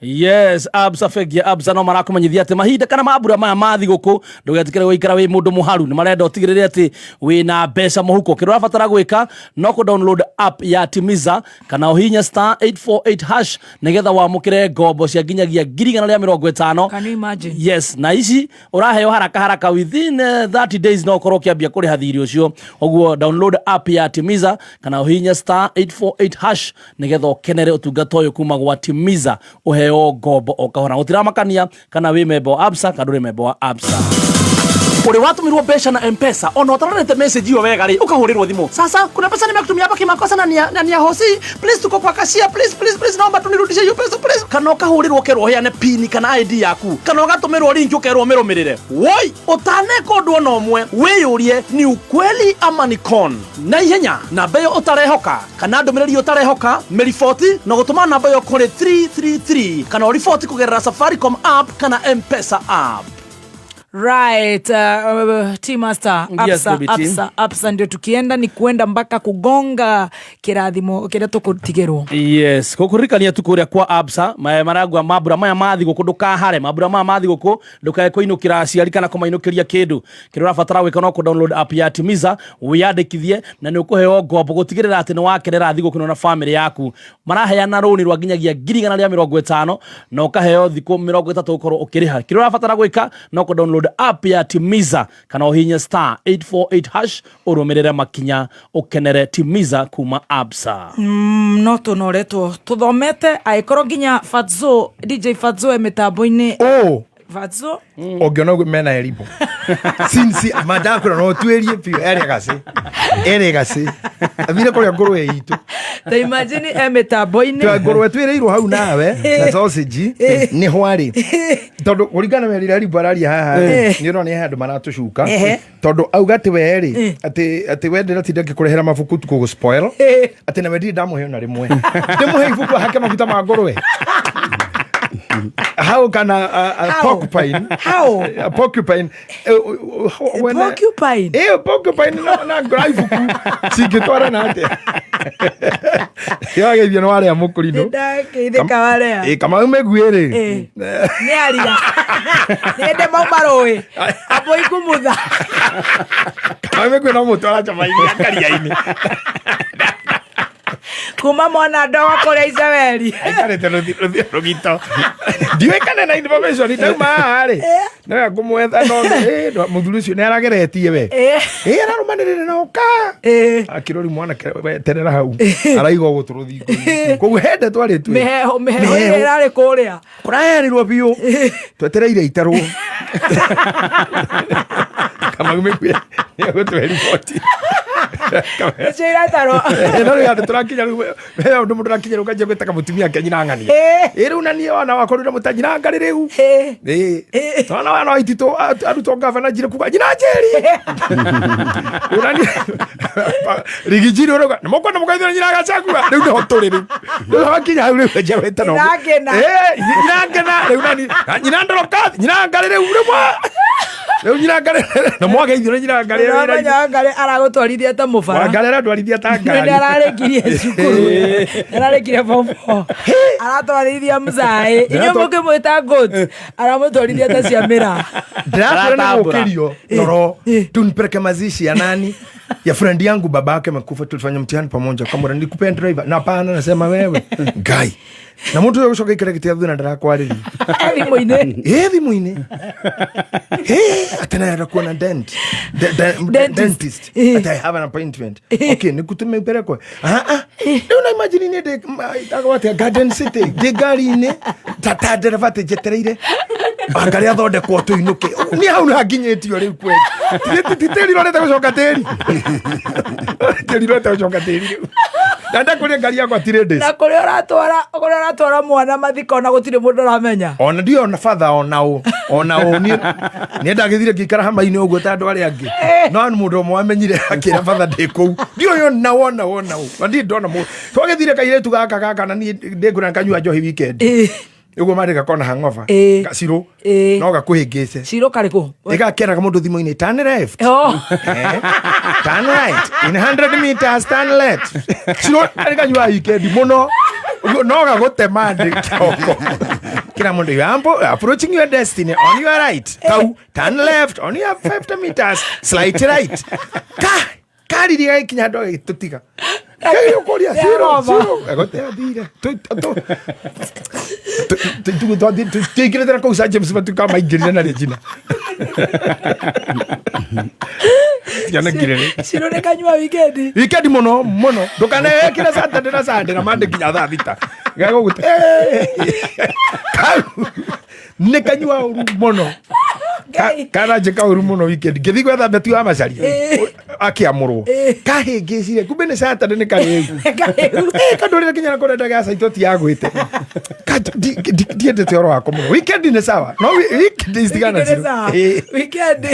Yes, Absa, bengi ya Absa no marakũmenyithia atĩ mahinda kana mambura maya ma thigũkũ ndũgetikĩre gũikara wĩ mũndũ mũharu. Nĩ marenda ũtigĩrĩre atĩ wĩna mbeca mũhuko. Kĩrĩa ũrabatara gwĩka no kũ download app ya Timiza kana ũhihinye star 848 hash nĩgetha wamũkĩre ngombo cia nginyagia 150,000. Can you imagine? Yes, na ici ũraheo haraka haraka within 30 days no ũkorwo ũkĩambia kũrĩha thirĩ ũcio. Ũguo download app ya Timiza kana ũhihinye star 848 hash nĩgetha ũkenere ũtungata ũyũ kuma gwa Timiza, ũheo ngombo o kahora. Gũtiramakania kana wĩ memba wa Absa kana ndũrĩ memba wa Absa. Ũrĩ watũmĩrwo mbeca na M-Pesa ona ũtarorete message ĩyo wega rĩ, ũkahũrĩrwo thimũ, sasa kuna pesa nimekutumia hapa kimakosa na ni ya hosi, please tuko kwa kashia, please please please, naomba tunirudishie hiyo pesa please. Kana ũkahũrĩrwo ũkerwo ũheane pin kana ID yaku, kana ũgatũmĩrwo link ũkerwo ũmĩrũmĩrĩre. Woi, ũtaneka ũndũ ona ũmwe wĩyũrie ni ukweli ama ni con. Na ihenya namba ĩyo ũtarehoka kana ndũmĩrĩri ũtarehoka mĩriboti na gũtũma namba ĩyo kũrĩ 333 kana ũriboti kũgerera Safaricom app kana M-Pesa app. Right, Team Master, Yes, Absa, baby T. Absa, Absa ndio tukienda ni kuenda mpaka kugonga kirathimo kiria tukutigerwo. Yes, gũkũririkania tu kũrĩa kwa Absa maragua mambura maya ma thigũkũ ndũkahare, mambura maya ma thigũkũ ndũkae kũinũkĩra aciari kana kũmainũkĩria kĩndũ. Kĩrĩa ũrabatara gwĩka no kũ download app ya Timiza wĩyandĩkithie na nĩ ũkũheo ngombo gũtigĩrĩra atĩ nĩ wakenera thigũkũ ĩno na famĩlĩ yaku. Maraheana rũni rwa nginyagia 150,000 na ũkaheo thikũ 30 ũkorwo ũkĩrĩha. Kĩrĩa ũrabatara gwĩka no kũ download app ya Timiza kana ũhihinye star 848 hash ũrũmĩrĩre makinya ũkenere Timiza kuma Absa. No tunoretwo tuthomete aikorwo nginya Fatso, DJ Fatso e mitambo-inĩ. Oh. Fatso? Ũngĩona ũguo mena elimu. Since mandakwĩra no tuĩrie biũ ere gacĩ. Ere gacĩ. Athire kũrĩa ngũrwe itũ. Ta imagine e mitambo-inĩ. Twa ngũrwe twĩrĩirwo hau nawe na sausage nĩ hwarĩ. Tondũ kũringana na rĩrĩa Elimu araria haha nĩ ũrona nĩ handũ maratũcuka. Tondũ auga atĩ we rĩ, atĩ we ndĩratinda ngĩkũrehera mabuku tukũ spoil. Atĩ nawe ndirĩ ndamũhe ona rĩmwe. Ndĩmũhe ibuku hake maguta ma ngũrwe. How can a How? porcupine? How? A porcupine. Porcupine. Porcupine na ngora ibuku cingĩtwarana atĩa? Yageithio nĩ warĩa mũkũrinũ. Nĩndageithĩka warĩa. Ĩ Kamau Mĩguĩ rĩ. Nĩ aria nĩ mauma rũĩ ambũi kumutha. Kamau Mĩguĩ no mũtwara cama-inĩ akaria-inĩ. Kuma mwana ndogo kũrĩa Iceweri. Aikarĩte rũgito. Ndiũĩ kana na information ndauma haha rĩ. No ngũmwetha no mũthuri ũcio nĩ arageretie we. Ĩ ararũmanĩrĩre na ũka. Akĩrori mwanake weterera hau. Araiga gũtũ rũthingo-inĩ. Koguo hende twarĩtue. Mĩheho mĩheho ĩrĩa ĩrarĩ kũrĩa. Kũraheanirwo biũ. Twetereire itarwo. Kamau Mĩguĩ nĩ egũtũhe riboti. Icio iratarwo. No rĩu andũ tũrakinya rĩu he ũndũ mũndũ arakinya rĩu kanjia gwĩtaga mũtumia ake nyina ng'ania. Ĩ rĩu na niĩ wana wakwa rĩu ndamũta nyina ngarĩ rĩu. Ĩ twana wana wa ititũ arutwo ngabana njire kuga nyina njeri. Rĩu na niĩ rigijiri ũrauga nĩ mũkwenda mũkaithĩra nyina Gachagua rĩu nĩho tũrĩ rĩu. Rĩu hakinya hau rĩu anjia gwĩtana ũguo. Nyina ngena. Nyina ngena rĩu na niĩ nyina ndorokathi nyina ngarĩ rĩu rĩu rĩu nyina ngarĩ na mwageithio nĩ nyina ngarĩ Ũramenya Wangarĩ aragũtwarithia ta mũbara. Wangarĩ aratwarithia ta ngari. Nĩ ararĩkirie cukuru. Nĩ ararĩkirie form four. Aratwarithia mzaĩ. Inyuĩ mũkĩmwĩta goat. Aramũtwarithia ta cia mĩraa. Ndĩrakwĩra nĩ gũkĩrio toro tunipeleke mazishi ya nani ya friend yangu baba yake amekufa, tulifanya mtihani pamoja, kamwambia nikupe driver na hapana, nasema wewe ngai na mũndũ ũyũ gũcoka ikara gĩtĩ thutha na ndarakwarĩria thimũ-inĩ ĩ thimũ-inĩ ĩ atĩ naenda kuona dentist ati I have an appointment, okay, nikutume upelekwe. Ah ah, rĩu na imagine niĩ ndĩ atĩa Garden City ndĩ ngari-inĩ ta ndereba atĩ njetereire angarĩ athondekwo tũinũke. Niĩ hau nĩhanginyĩtio rĩu kweli. Ti tĩri rorete gũcoka tĩri, tĩri rorete gũcoka tĩri rĩu na ndakũrĩa ngari yakwa ti ladies. Na kũrĩa ũratwara mwana mathiko na gũtirĩ mũndũ ũramenya. Ona ndio ona father ona ũ ona ũ niĩ niĩ ndagĩthire ngĩikara hama-inĩ ũguo ta andũ arĩa angĩ no nĩ mũndũ ũmwe wamenyire akĩra father ndĩ kũu ndiũĩ ona wona wona ũ na ndirĩ ndona mũndũ twagĩthire kairĩtu gaka gaka na niĩ ndĩngũra kanyua njohi weekend ũguo marĩ gakona hangover gacirũ no gakuhĩngĩce. Cirũ karĩkũ? Ĩgakeraga mũndũ thimũ-inĩ, turn left. Turn right in 100 meters, turn left. Cirũ arĩ kanyua weekend mũno. Ũguo no gagũtema ndĩ kĩroko kila mũndũ, you are approaching your destiny, on your right kau, turn left on your 50 meters, slight right. Ka kariri gagĩkinya andũ agĩtũtiga gagĩũkũria ciro ciro egũte athire tũingĩrĩte na kũu Sir James matuĩka maingĩrire na Regina tionekire rĩ. Cirũ nĩ kanyua weekend. Weekend mũno mũno, ndũkanekire Saturday na Sunday na Monday nginya thaa 6 gagũgũte kau nĩ kanyua ũru mũno. Karanjĩka ũru mũno weekend ngĩthiĩ gwetha Beti wa Macaria akĩamũrwo kahĩngĩcire kumbe nĩ Saturday nĩ karĩu kandũrĩre nginya na kũrĩa ndagacaitwo ti yagwĩte. Ndiendete ũhoro wakwa mũno. Weekend nĩ sawa no weekdays tigana Weekend nĩ sawa. Weekend.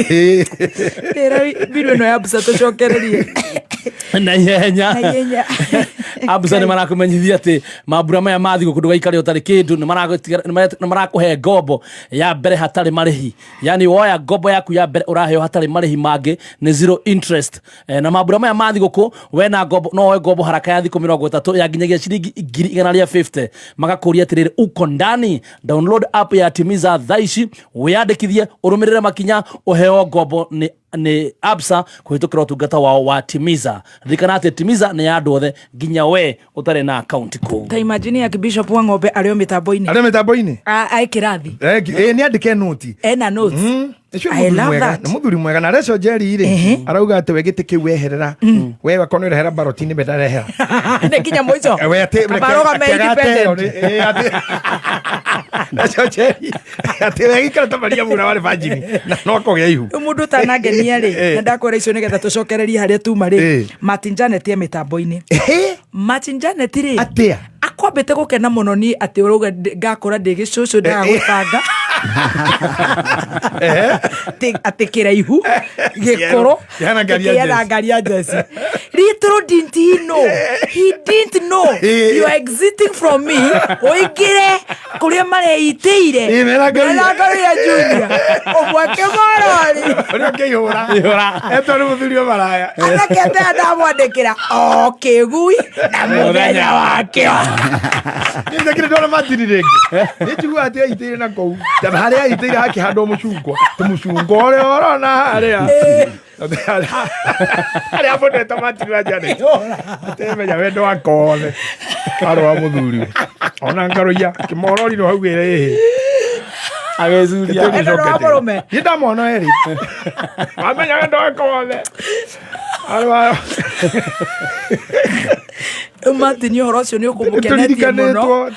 Ĩra mbiru ĩno ya mbuca tũcokererie. Na ihenya. Na ihenya. Abusa nĩ marakũmenyithia atĩ mambura maya ma thigũkũ ndũgaikare ũtarĩ kĩndũ. Nĩ marakũhe ngombo ya mbere hatarĩ marĩhi, yani woya ngombo yaku ya mbere ũraheo hatarĩ marĩhi mangĩ, nĩ zero interest. Na mambura maya ma thigũkũ wena ngombo no woe ngombo haraka ya thikũ 30 ya nginyagia ciringi 150,000. Magakũria atĩrĩrĩ, uko ndani? Download app ya Timiza thaa ici, wĩyandĩkithie, ũrũmĩrĩre makinya, ũheo ngombo nĩ Absa kũhĩtũkĩra ũtungata wao wa Timiza. Ririkana atĩ Timiza nĩ ya andũ othe nginya we ũtarĩ na akaunti kũu. Ta imagine ya Bishop wa ng'ombe arĩ o mĩtambo-inĩ. Arĩ mĩtambo-inĩ. Ai kĩrathi. Ĩ nĩ andĩke noti. Ena notes. Ũcio nĩ I mũthuri love mwega. that. Nĩ mũthuri mwega na Reco Njeri rĩ arauga atĩ we gĩtĩ kĩu weherera we wakorwo nĩ ũrehera baroti nĩwe ndarehera. Nĩ nginya mũico. We atĩ Kaba arũgame independent. Reco Njeri atĩ we gĩikara ta Maria Mura warĩ Virgin na no akũgĩa ihu. Rĩu mũndũ ũtanangenia rĩ na ndakwĩra icio nĩgetha tũcokererie harĩa tuma rĩ Martin Janet e mĩtambo-inĩ. Martin Janet rĩ atĩa akwambĩte gũkena mũno ni atĩ ũrauga ngakũra ndĩ gĩcũcũ ndaga gũtanga. Atĩ kĩraihu gĩkũrũ Kĩhana ngari ya kĩhana Jesse. ngari ya Jesse. Little didn't he know, he didn't know you are exiting from me ũingĩre kũrĩa mareitĩire. Ĩ, mena ngari- Mena ngari ya Junior ũmwake morori. Ũrĩa ũkĩihũra etwo nĩ mũthuri wa maraya. Anake tea ndamwandĩkĩra o kĩgui na mũthenya wakĩo. Nĩnjekire ndona Martin rĩngĩ. Nĩ njiguaga atĩ aitĩire na kũu. Ta harĩa aitĩire hakĩhandwo mũcungwa. Tũmũcungwa ũrĩa ũrona harĩa. Harĩa abonete Martin na Janet. Atemenya wendo wake wothe. Warĩ wa mũthuri. Ona ngaroia kĩmorori no hau ĩrĩ ĩhĩ. Agĩcuria. Wendo wa mũrũme. Niĩ ndamwona erĩ. Wamenya wendo wake wothe. Warĩ wa Rĩu Martin ũhoro ũcio nĩ ũkũmũkenetie mũno.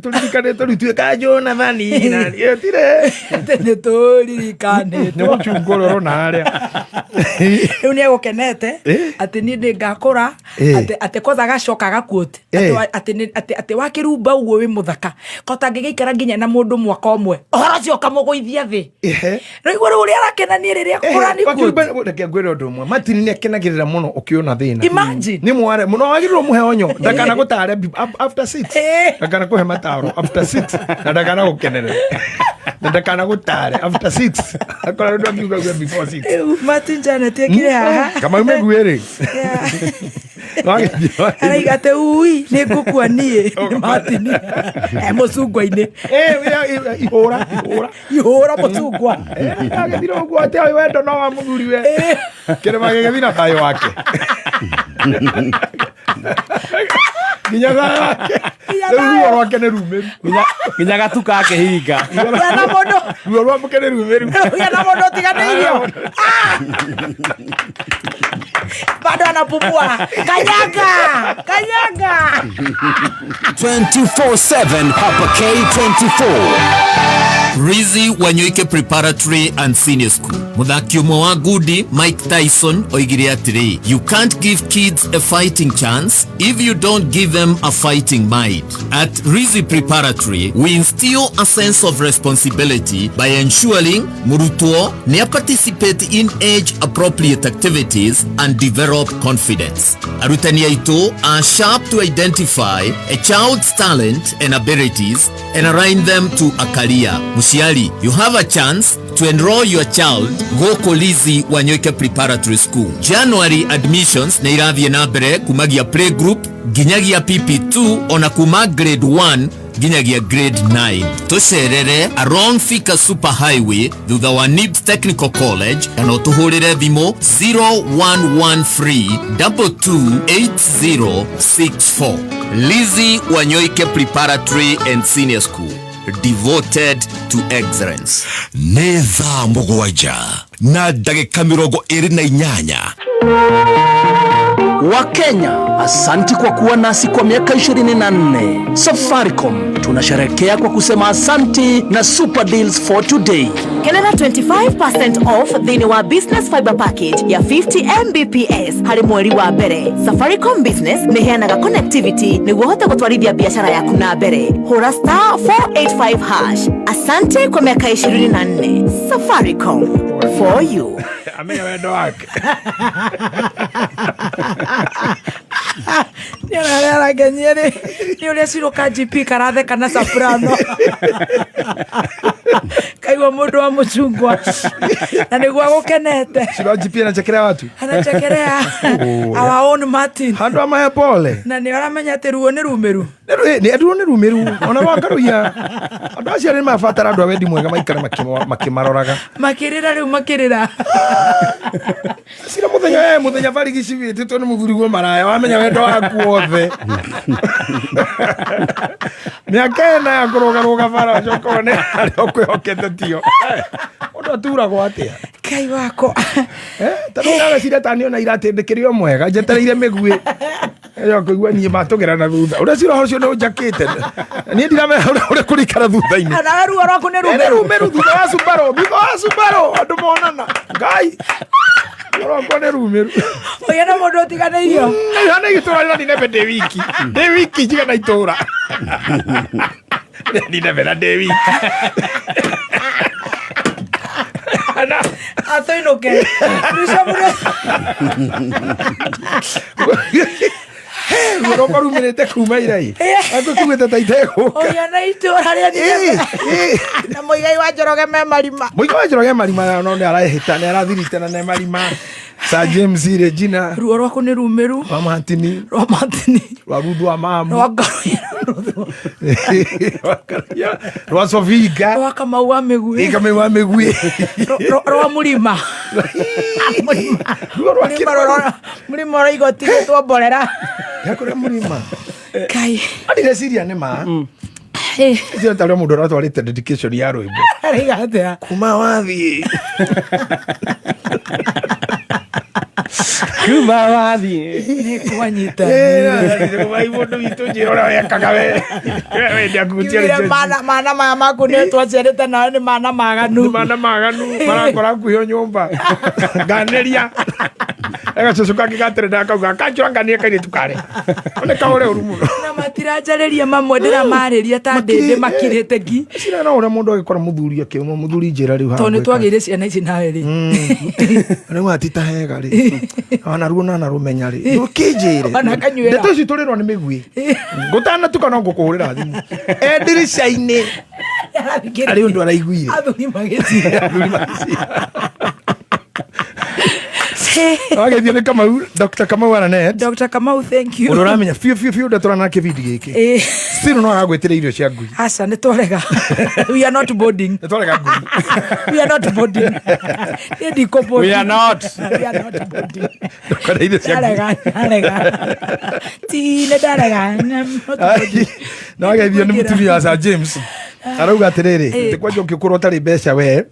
Tũririkanĩtwo rĩu tuĩka Jonathani na tire. Atĩ nĩ tũririkanĩtwo. Nĩ mũchungwa ũrĩa ũrona harĩa. Rĩu nĩ egũkenete atĩ niĩ nĩ ngakũra atĩ kwanza agacoka agakuote atĩ wakĩrumba ũguo wĩ mũthaka kota angĩgĩikara nginya na mũndũ mwaka ũmwe ũhoro ũcio ũkamũgũithia thĩ. Rĩu rĩu ũrĩa arakena niĩ rĩrĩa kũra nĩ kuote. Reke ngwĩre ũndũ ũmwe, Martin nĩ akenagĩrĩra mũno ũkĩona thĩna. Imagine. Nĩ mware mũno wagĩrĩirwo mũhe onyo ndakana gũtare after 6, ndakana kũhe mataro after 6, na ndakana gũkenerera na ndakana gũtare after 6, akora ũndũ akiuga uge before 6. Rĩu Martin Janet ekire haha. Kama umeguĩ rĩ. Araiga atĩ ui nĩ ngũkua niĩ nĩ Martin e mũcungwa-inĩ. Ihũra ihũra. Ihũra mũcungwa. Agĩthira ũguo atĩ ũyũ wendo no wa mũthuri we kĩrĩma gĩgĩthi na thayũ wake nginya thayũ wake rĩu ruo rwake nĩ rumĩru. Nginya gatuka akĩhinga. Gĩa na mũndũ. Ruo rwake nĩ rumĩru. Gĩa na mũndũ ũtiganĩirio. Bado anapumua. Kanyaga! Kanyaga! 24/7 hapa K24. Rizi Wanyoike Preparatory and Senior School. Mũthaki ũmwe wa ngundi Mike Tyson oigire atĩrĩ, "You can't give kids a fighting chance if you don't give them a fighting mind." At Rizi Preparatory, we instill a sense of responsibility by ensuring mũrutwo nĩ participate in age appropriate activities and develop confidence. Arutani aitũ are sharp to identify a child's talent and abilities and align them to a career. Mũciari, you have a chance to enroll your child gũkũ Lizzy Wanyoike Preparatory School. January admissions nĩ irathiĩ na mbere kumagia playgroup nginyagia PP2 ona kuma grade 1 nginyagia grade 9. Tũcerere along Thika Super Highway thutha wa NIBS Technical College kana ũtũhũrĩre thimũ 0113 228064. Lizzy Wanyoike Preparatory and Senior School, devoted to excellence. Nĩ thaa 7:28. Wakenya, asanti kwa kuwa nasi kwa miaka 24. Safaricom tunasherekea kwa kusema asanti na super deals for today. Kenera 25% off thĩinĩ wa business fiber package ya 50 Mbps harĩ mweri wa mbere. Safaricom Business nĩ ĩheanaga connectivity nĩguo ũhote gũtwarithia biacara yaku na mbere. Hũra *485#. Asante kwa miaka 24. Safaricom for you. Amenya wendo wake. Nĩ ona arĩa arakenyie nĩ ũrĩa Ciroka GP karatheka na soprano kaigua mũndũ wa mũcungwa na nĩguo agũkenete. Ciro GP anachekelea watu. Anachekelea our own Martin. Handũ amahe pole. Na nĩ aramenya atĩ ruo nĩ rumĩru. Nĩ ruo nĩ rumĩru ona rwakaruia andũ acio nĩ mabatara andũ a wendi mwega maikare makĩmaroraga. Makĩrĩra rĩu makĩrĩra. Cira mũthenya mũthenya barigici wĩtĩtwo nĩ mũthuri guo maraya wamenya wendo waku wothe mĩaka ĩna ya kũrũgarũga bara ũcoka wone harĩa ũkwĩhokete tio ũndũ aturagwo atĩa. Ngai wakwa. Tondũ ndageciria ta niona iratĩ ndĩkĩrĩ o mwega njetereire mĩguĩ ĩyo kũigua niĩ matũgera na thutha ũrĩa cira ũcio nĩ ũnjakĩte niĩ ndiramenya ũrĩa kũrikara thutha-inĩ. Nawe ruo rwaku nĩ Nĩ rumĩru thutha wa Subaru, thutha wa Subaru andũ monana Ngai rwakwa nĩ rumĩru. Ũgĩa na mũndũ ũtiganĩirio. Hana itũra rĩra ninebe ndĩ wiki ndĩ wiki njigana itũra ninebe na ndĩ wiki. Kana Atũinũke. Bishop ruo rwakwa rumĩrĩte kuma irai akũkuĩte ta itegũka Ũyũ na itũra rĩa na Mũigai wa Njoroge me marima. Mũigai wa Njoroge marima no nĩ arahĩta nĩ arathirite na nĩ marima. Sir James Regina Ruo rwaku nĩ rumĩru. Rwa Martini. Rwa Martini. Rwa Ruthu wa Mamu. Rwa Ngaruya. Rwa Sofinga. Rwa Kamau wa Mĩguĩ. Ĩ Kamau wa Mĩguĩ. Rwa Mũrima. Ruo rwa Mũrima Mũrima ũraiga ũtigĩtwo mborera. Yakũrĩa mũrima. Kai. Ndireciria nĩ ma. Cio ta ũrĩa mũndũ aratwarĩte dedication ya rwĩmbo. Araiga atĩa? Kuma wathiĩ. Kuma wathiĩ. Nĩ kwanyita. Mũndũ witũ njĩra ũrĩa wekaga we. We ndiakuhutia Kiugire mana mana maya maku nĩ twaciarĩte nawe nĩ mana maganu. Nĩ mana maganu marakora hakuhĩ o nyũmba. Nganĩria. Gacũcũ kangĩ gaterenda gakauga kanjũra nganie kairĩtu kare. Nĩ kaũre ũru mũno. Na matiranjarĩria mamwe ndĩramarĩria ta ndĩndĩ makirĩte ngi. Cira no ũrĩa mũndũ agĩkora mũthuri akĩuma mũthuri njĩra rĩu haha. Tondũ nĩ twagĩire ciana ici nawe rĩ. Rĩu atita hega rĩ. Ona ruo na narũmenya rĩ. Ndũkĩnjĩre. Ona kanyuĩra. Ndeto ici tũrĩrwo nĩ mĩguĩ. Ngũtanatuka no ngũkũhũrĩra thimũ. E ndirica-inĩ. Arĩ ũndũ araiguire. Athuri magĩcira. Athuri magĩcira. Wagethio nĩ Kamau, Dr. Kamau Aranet. Dr. Kamau, thank you. Ũrĩa ũramenya biũ biũ biũ ndatũra na kĩbindi gĩkĩ. Ĩĩ. Still no aragwĩtĩra irio cia ngui. Aca nĩ twarega. We are not boarding. Nĩ twarega ngui. We are not boarding. Niĩ ndikũ boarding. We are not. We are not boarding. Ndũkona irio cia ngui. Ndarega, ndarega. Ti nĩ ndarega. I'm not boarding. Na wagethio nĩ mũtumia wa Sir James. Arauga atĩrĩrĩ, Ĩĩ. ti kwanja ũngĩkorwo ũtarĩ mbeca we.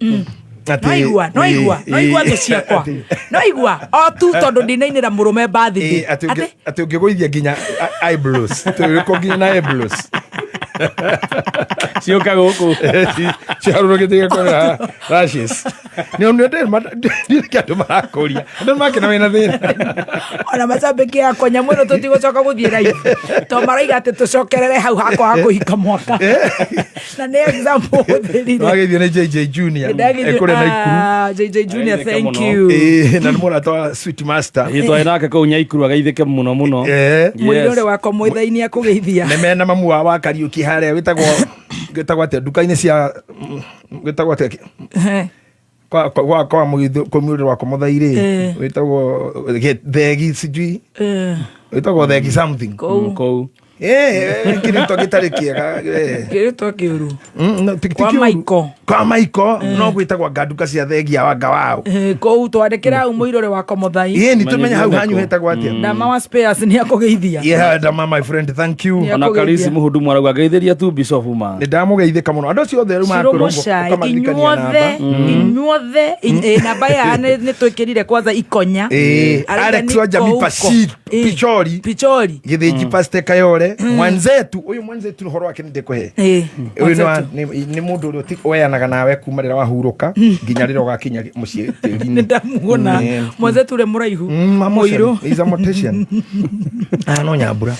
Atĩ- Noigua, noigua, ĩĩ, noigua ĩĩ. thũ ciakwa. Noigua, o tu tondũ ndinainĩra mũrũme birthday. Ĩĩ, atĩ atĩ ũngĩgũithia nginya eyebrows tũrĩkwo nginya na eyebrows Ciũka gũkũ. ciharũrũkĩte igakora rashes nĩ nĩ andũ marakũria andũ makena wĩna thĩna Ona macambĩki yakwa nyamũ ĩno tũtigũcoka gũthiĩ live. To maraiga atĩ tũcokerere hau hakwa ha kũhika mwaka. Na nĩ example hũthĩrire. Wagethio nĩ JJ Junior Nĩndagithio- ekũrĩa Naikuru. Ah, JJ Junior, thank you. Ĩĩ, na nĩ mũrata wa Sweet Master. Ĩ twarĩ nake kũu Nyaikuru ageithĩke mũno mũno. Mũirũrĩ wakwa mũithaini akũgeithia. Nĩ mena mamu wa wa Kariũki harĩa wĩtagwo atĩa nduka-inĩ cia wĩtagwo atĩa kwa kwa kwa mũirũrĩ wakwa mũthai rĩ wĩtagwo thegi sijui wĩtagwo thegi something Kũu. Kũu. Kĩrĩtwa gĩtarĩ kĩega Kĩrĩtwa kĩũru. No, ti Kwa kĩũru. Maiko. Kwa Maiko no gwĩtagwo anga nduka cia thegi ya wanga wao. Kũu twandĩkĩra hau mũirũrĩ wakwa mũthai. Ĩĩ nĩ tũmenye hau hanyu hetagwo atĩa. Ndama wa spares nĩ akũgeithia. Yeah, Dama my friend, thank you. Nĩ Ona Karisi mũhudumu arauga ngeithĩria tu Bishop ma. Nĩ ndamũgeithĩka mũno. Andũ acio othe rĩu Shiro makwĩrwo Mũcai, ũkamaririkania namba. inyuothe inyuothe namba ya nĩ twĩkĩrire kwanza ikonya. Ĩĩ, Arauga Alex nĩ wa Jamii kũu Pashir, Ĩĩ. Pichori. Pichori. Gĩthĩnji Pastor Kayore, mwenzetu, ũyũ mwenzetu ũhoro wake nĩ ndĩkũhe. Ĩĩ, Ũyũ nĩ wa- mwenzetu. nĩ mũndũ ũrĩa weanaga nawe kuma rĩrĩa wahurũka nginya rĩrĩa ũgakinya mũciĩ tĩri-inĩ. Nĩ ndamuona mwenzetu ũrĩa mũraihu mũirũ. He's a mortician. Ah, no nyambura.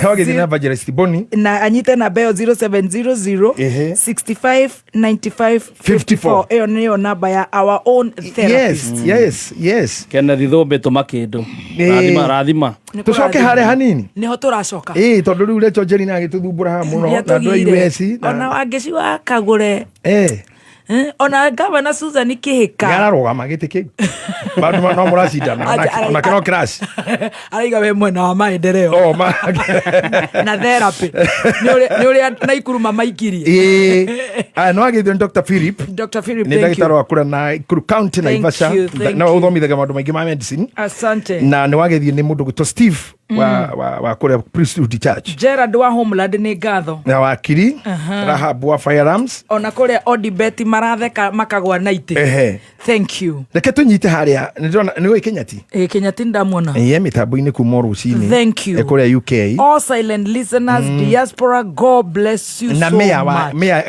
Wagĩthiĩ na Evangelist Boni. Na anyite namba ĩyo 0700 Ehe. 65 95 54 ĩyo nĩyo namba ya our own therapist. Yes, yes, yes. Kenneth Thũmbĩ tũma kĩndũ. Ĩĩ. Rathima rathima. Nĩ Tũcoke kũrathima. harĩa hanini. Nĩho tũracoka. Ĩĩ tondũ rĩu Rachel Njeri agĩtũthumbũra haha mũno na andũ a US na- ona wangeci wa kagũre Eh. Ona gavana Susan Kihika Nĩararũgama gĩtĩ kĩu. Bado no mũracindana onake no crash. Araiga we mwena wa maendeleo. Oh, ma na therapy. Nĩ ũrĩa Naikuru mamaikirie. Ĩĩ. Aya no agĩthio nĩ Dr. Philip. Dr. Philip, Nĩ thank ndagĩtarĩ you. wa kũrĩa Nakuru County Thank Naivasha. you, thank No you. ũthomithagia maũndũ maingĩ ma medicine. Asante. Na nĩ wagĩthiĩ nĩ mũndũ gwĩtwo Steve wa kũrĩa Priesthood Church. Gerard wa Homeland nĩ ngatho. Na wakiri Aha. Rahab wa firearms. Ona kũrĩa Odibeti maratheka makagwa na itĩ. Ehe. Thank you. Reke tũnyite harĩa nĩndĩrona nĩ ũĩ Kĩnyati. Ĩ Kĩnyati ndamuona. Ĩĩ mĩtambo-inĩ kuma o rũcinĩ. Thank you. E kũrĩa UK. All silent listeners, diaspora, God bless you na so meya wa much. meya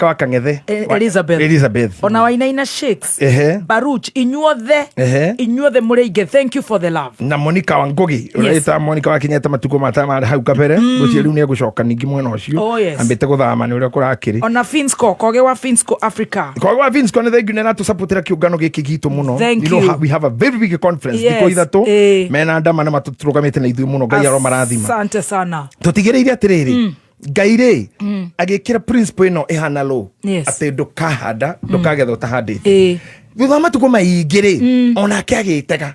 wa Kang'ethe. Elizabeth. Elizabeth. Ona wainaina shakes. Ehe. Baruch, inyuothe. Ehe. Inyuothe mũrĩ aingĩ. Thank you for the love. Na Monica Wangugi ũrĩa Yes. wĩtaga Monica wa Kenyatta matukũ matama hau kabere ngwĩciria rĩu nĩ egũcoka ningĩ mwena ũcio. Oh, yes. Ambĩte gũthama nĩ ũrĩa kũrakĩrĩ. Ona Finsco, koge wa Finsco Africa. Kogo wa Vince kone thank you nena tũsupportera kĩũngano gĩkĩ gitũ mũno. Thank You know, you. we have a very big conference Yes, thikũ 3 eh. mena ndama na matũrũgamĩte na ithuĩ mũno. Ngai aromarathima. Asante sana. Tũtigĩrĩire atĩrĩrĩ, Ngai rĩ agĩkĩra principle ĩno ĩhana low Yes. atĩ ndũkahanda ndũkagetha ũtahandĩte. Eh. Thutha wa matukũ maingĩ rĩ, onake agĩtega,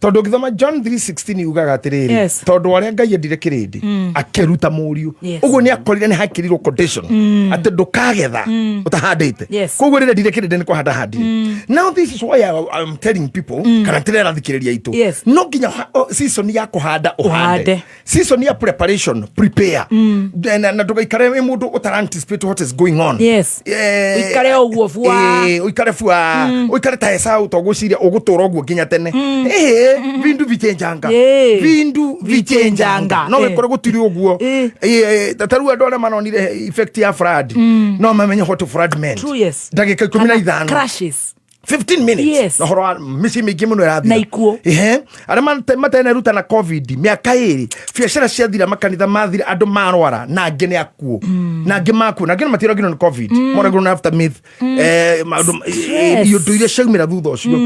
tondũ ũngĩthoma John 3:16 yugaga atĩrĩrĩ, Yes. tondũ arĩa Ngai endire kĩrĩndĩ akĩruta mũriũ. Yes. Ũguo nĩ akorire nĩ hakĩrirwo condition atĩ ndũkagetha ũtahandĩte. Yes. Koguo rĩrĩa ndire kĩrĩndĩ nĩ kũhanda handire. Now this is why I'm telling people kana tĩrerathikĩrĩria itũ, Yes. no nginya season ya kũhanda ũhande, Ũhande. season ya preparation, prepare. Na ndũgaikare wĩ mũndũ ũtara anticipate what is going on. Yes. Ũikare ũguo bua. Ũikare bua, ũikare ta Esau, to gwĩciria ũgũtũra ũguo nginya tene. Ĩhĩ, vindu vichenjanga. Yeah. Vindu vichenjanga. No Eh. wĩkore gũtirĩ ũguo. Ta rĩu andũ arĩa manonire effect ya flood no mamenye what flood meant. True, yes. Ndagĩka 15. Crashes. 15 minutes. Yes. Na ũhoro wa mĩciĩ mĩingĩ mũno ĩrathira Na ikuũ. Ehe, arĩa mateneruta na COVID mĩaka 2, biacara ciathira, makanitha mathira, andũ marwara, na angĩ nĩ akuũ, na angĩ makuo, na angĩ matiragirwo nĩ COVID, moragirwo na aftermath, maũndũ Stress. iũndũ iria ciaumĩra thutha ũcio.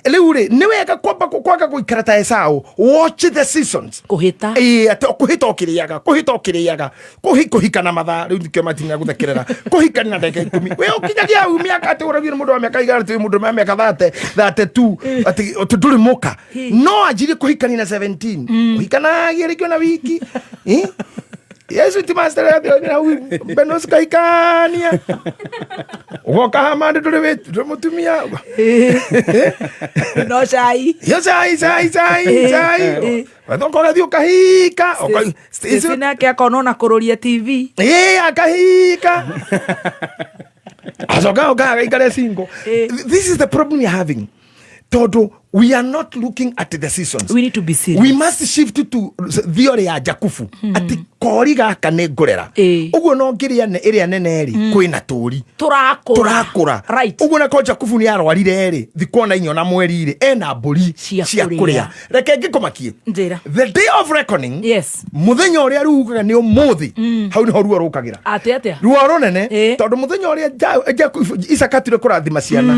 Rĩu rĩ, nĩ wega kwamba kwaga gũikara ta Esau. Watch the seasons. Kũhĩta. Ĩĩ, atĩ kũhĩta ũkĩrĩaga, kũhĩta ũkĩrĩaga, kũhika na mathaa rĩu nĩkĩo matina gũthekerera kũhikania na ndagĩka 10. We ũkinyagia hau mĩaka atĩ ũragio nĩ mũndũ wa mĩaka 100, atĩ mũndũ wa mĩaka 32 atĩ ndũrĩ mũka, no anjirie kũhikania na 17, ũhikanagie rĩngĩ ona wiki. Eh? Yesu ti master yathira hau Benos kahikania ugoka hamande ndũrĩ ndũrĩ mũtumia. No cai. Yo cai cai cai. Cai. Wathoka ũgathiĩ ũkahika. Stacy nake akona ona kũrũria TV. Ĩ, akahika, acoka oka agaikare single. This is the problem we are having, tondũ we are not looking at the seasons. We need to be serious. We must shift to theory ya Jakubu atĩ kori gaka nĩ ngũrera ũguo no ngĩrĩa ĩrĩa nene rĩ kwĩna tũri Tũrakũra. Tũrakũra. Right. Ũguo nako Jakubu nĩ arwarire rĩ, thikũ ona inya na mweri rĩ, ena mbũri Cia cia kũrĩa. kũrĩa. Reke ngĩkũmakie. Njĩra. The day of reckoning, Yes. mũthenya ũrĩa rĩu ugaga nĩ ũmũthĩ, hau nĩho ruo rũkagĩra. Atĩ atĩa? Ruo rũnene, tondũ mũthenya ũrĩa Isaka ature kũrathima ciana,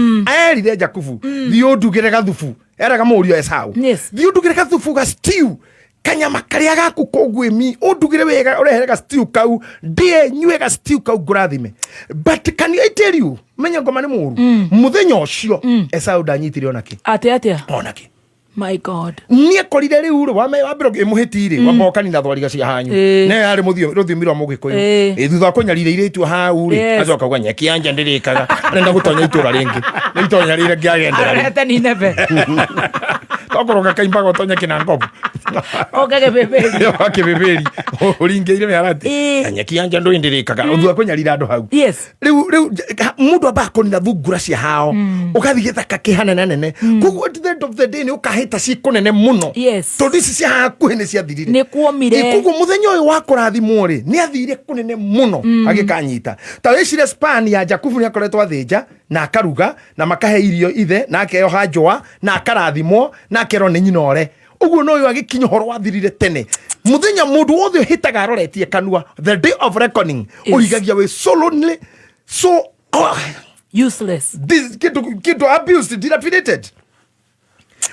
erire Jakubu, thiĩ ũndugĩre gathubu. Eraga mũriũ Esau, thiĩ ũndugĩre gathubu ga stew, kanyama karĩa gaku kũguĩmi, ũndugĩre wega, ũrehere ga stew kau ndĩe, nyue ga stew kau, ngũrathime. But can I tell you, menya ngoma nĩ mũru, mũthenya ũcio Esau ndanyitire onakĩ. Atĩ atĩa? Onakĩ. My God. Nĩ ekorire rĩu rĩ wambere ĩmũhĩti rĩ, wamba ũkanina thwariga cia hanyu. Ne yarĩ rũthiomi rwa mũgĩkũyũ. Ĩ, thutha wa kũnyarira irĩtu hau rĩ, acoka uga nyeki ya nja ndĩrĩkaga, arenda gũtonya itũra rĩngĩ, nĩ itonya rĩrĩa ngĩagendera rĩ. Arehete Nineve. Tokorwo gakaimbaga ũtonye kĩnangobu. Oke gĩbĩbĩri. Wakĩbĩbĩri ũringĩire mĩharati na nyeki ya nja ndũĩ ndĩrĩkaga, thutha wa kũnyarira andũ hau. Yes. Rĩu mũndũ ambaga kũnina thungura cia hao, ũgathiĩ gĩthaka kĩhanene nene. Koguo at the end of the day nĩ ũkahĩta ci kũnene mũno. Yes. Tondũ ici cia hakuhĩ nĩ ciathirire. Nĩ kuomire. Koguo mũthenya ũyũ wa kũrathimwo rĩ, nĩ athire kũnene mũno agĩkanyita. Ta wĩcire span ya Jakubu nĩ akoretwo athĩnja na akaruga na makahe irio ithe, na akeoha njũa na akarathimwo na akerwo nĩ nyina ore ũguo. No ũyũ agĩkinya ũhoro wathirire tene. Mũthenya mũndũ wothe ũhĩtaga aroretie kanua, the day of reckoning, ũrigagia wĩ so lonely, so oh, useless. This kĩndũ kĩndũ abused, dilapidated,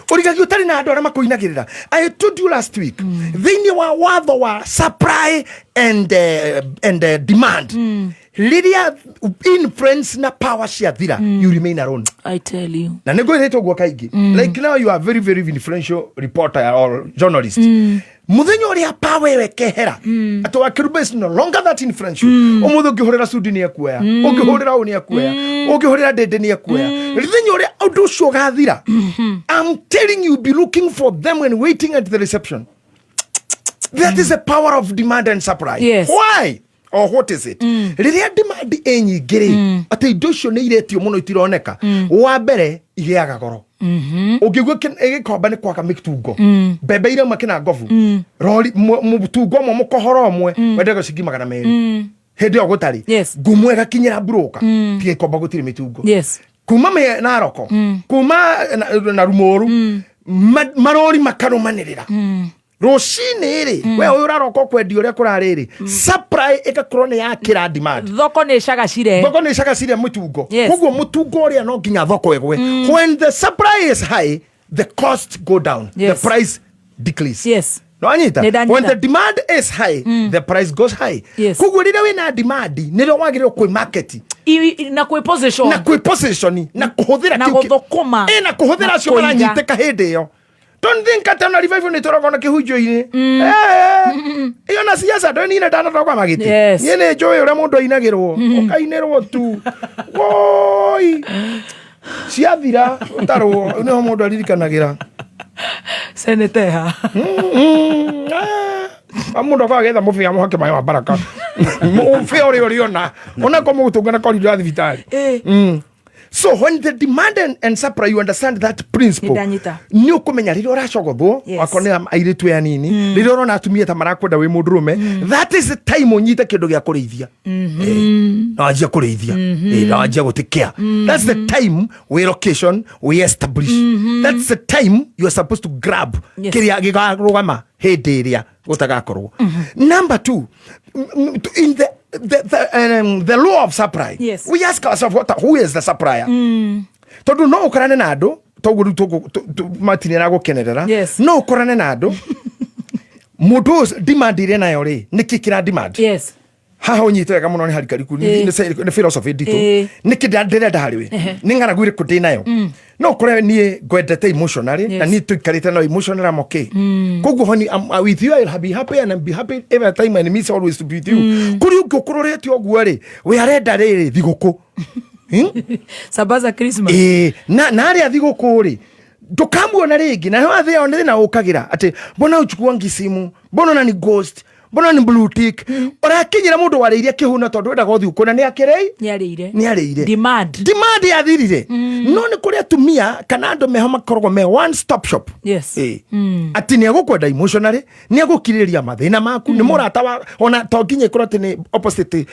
ũrigagia ũtarĩ na andũ arĩa makũinagĩrĩra. I told you last week, thĩinĩ wa watho wa supply and demand, rĩrĩa influence na power ciathira, you remain alone. I tell you. Na nĩ ngwĩrĩte ũguo kaingĩ. Like now you are very very influential reporter or journalist. Mũthenya ũrĩa power ĩyo ĩkehera, atĩ wakĩruba is no longer that influential, ũmũthĩ ũngĩhũrĩra Sudi nĩ ekuoya, ũngĩhũrĩra ũũ nĩ ekuoya, ũngĩhũrĩra Ndĩndĩ nĩ ekuoya. Mũthenya ũrĩa ũndũ ũcio ũgathira, I'm telling you, be looking for them and waiting at the reception. That is the power of demand and supply. Yes. Why or what is it? Rĩrĩa demand ĩ nyingĩ rĩ, atĩ indo icio nĩ iretio mũno itironeka, wa mbere igĩaga goro. Ũngĩigua ĩgĩkomba nĩ kwaga mĩtungo, mbembe irauma kĩnangobu, rori mũtungo ũmwe, mũkohoro ũmwe wendagio ciringi 200, hĩndĩ ĩyo gũtarĩ ngumo ĩgakinyĩra mburũka tigĩkomba gũtirĩ mĩtungo. Kuma Naroko, kuma na Rumoru, marori makarũmanĩrĩra. Rũcinĩ rĩ, we ũyũ ũraroka ũkwendia ũrĩa kũrarĩ rĩ, supply ĩgakorwo nĩ yakĩra demand. Thoko nĩ ĩcagacire. Thoko nĩ ĩcagacire mũtungo. Yes. Koguo mũtungo ũrĩa no nginya thoko ĩgwe. When the supply is high, the cost go down. Yes. The price decrease. Yes. Nĩwanyita? Nĩ ndanyita. When the demand is high, the price goes high. Yes. Koguo rĩrĩa wĩna demand, nĩrĩo wagĩrĩirwo kwĩ market Na kwĩ position. Na kwĩ position na kũhũthĩra Na kĩu gũthũkũma. Ĩ, na kũhũthĩra Na acio kũiga. maranyitĩka hĩndĩ ĩyo. Don't think atĩ ona revival nĩ tũrogwo na kĩhunjio-inĩ. Eh, ĩyo na siasa ndũĩ niĩ ndanatogwa magĩtĩ. Yes. Niĩ nĩ njũĩ ũrĩa mũndũ ainagĩrwo. Ũkainĩrwo tu. Woi. Ciathira ũtarwo nĩho mũndũ aririkanagĩra. Seneteha. Mũndũ akoragwo agĩetha mũbĩa mũhake maĩ ma baraka. Mũbĩa ũrĩa ũrĩona. Ona ko mũgũtũngana korido ya thibitarĩ. So when the demand and supply, you understand that principle. Nĩndanyita. Nĩ ũkũmenya rĩrĩa ũracogothwo. Yes. Akorwo nĩ airĩtu aya nini, rĩrĩa ũrona atumia ta marakwenda wĩ mũndũrũme, that is the time ũnyite kĩndũ gĩa kũrĩithia. Na wanjia kũrĩithia. Na wanjia gũtĩkĩa. That's the time we location we establish. That's the time you are supposed to grab Yes. kĩrĩa gĩkarũgama hĩndĩ ĩrĩa gũtagakorwo. Number two, in the law of supply, Yes. we ask ourselves who is the supplier? Tondũ no ũkorane na andũ toguo rĩu Martin aragũkenerera. Yes. No ũkorane na andũ, mũndũ ũyũ demand ĩrĩa nayo rĩ, nĩkĩ kĩra demand? Yes. Haha ũnyite wega mũno, nĩ harikariku, nĩ philosophy nditũ. Nĩkĩ ndĩrenda harĩ we? Nĩ ng'aragu ĩrĩkũ ndĩ nayo? No ũkore niĩ ngwendete emotionally, na niĩ tũikarĩte no emotionally, I'm okay. Koguo honey, I'm with you, I'll be happy and I'll be happy every time and miss always to be with you. Kũrĩ ũngĩ ũkũrorete ũguo rĩ, we arenda rĩrĩ thigũkũ. Sambaza Christmas. Ĩĩ, na arĩa thigũkũ rĩ, ndũkamuona rĩngĩ, na wathĩao nĩ thĩna ũkagĩra atĩ mbona uchukuangi simu, mbona unani ghost, mbona ni blue tick. Ũrakinyĩra mũndũ warĩirie kĩhuno tondũ wendaga ũthiĩ kũna nĩ akĩrĩi. Nĩ arĩire. Nĩ arĩire. Demand. Demand yathirire. No nĩ kũrĩ atumia kana andũ meho makoragwo me one stop shop. Yes. Ĩĩ. Atĩ nĩ egũkwenda emotionally, nĩ egũkirĩrĩria mathĩna maku, nĩ mũrata wa ona to nginya ĩkorwo atĩ nĩ opposite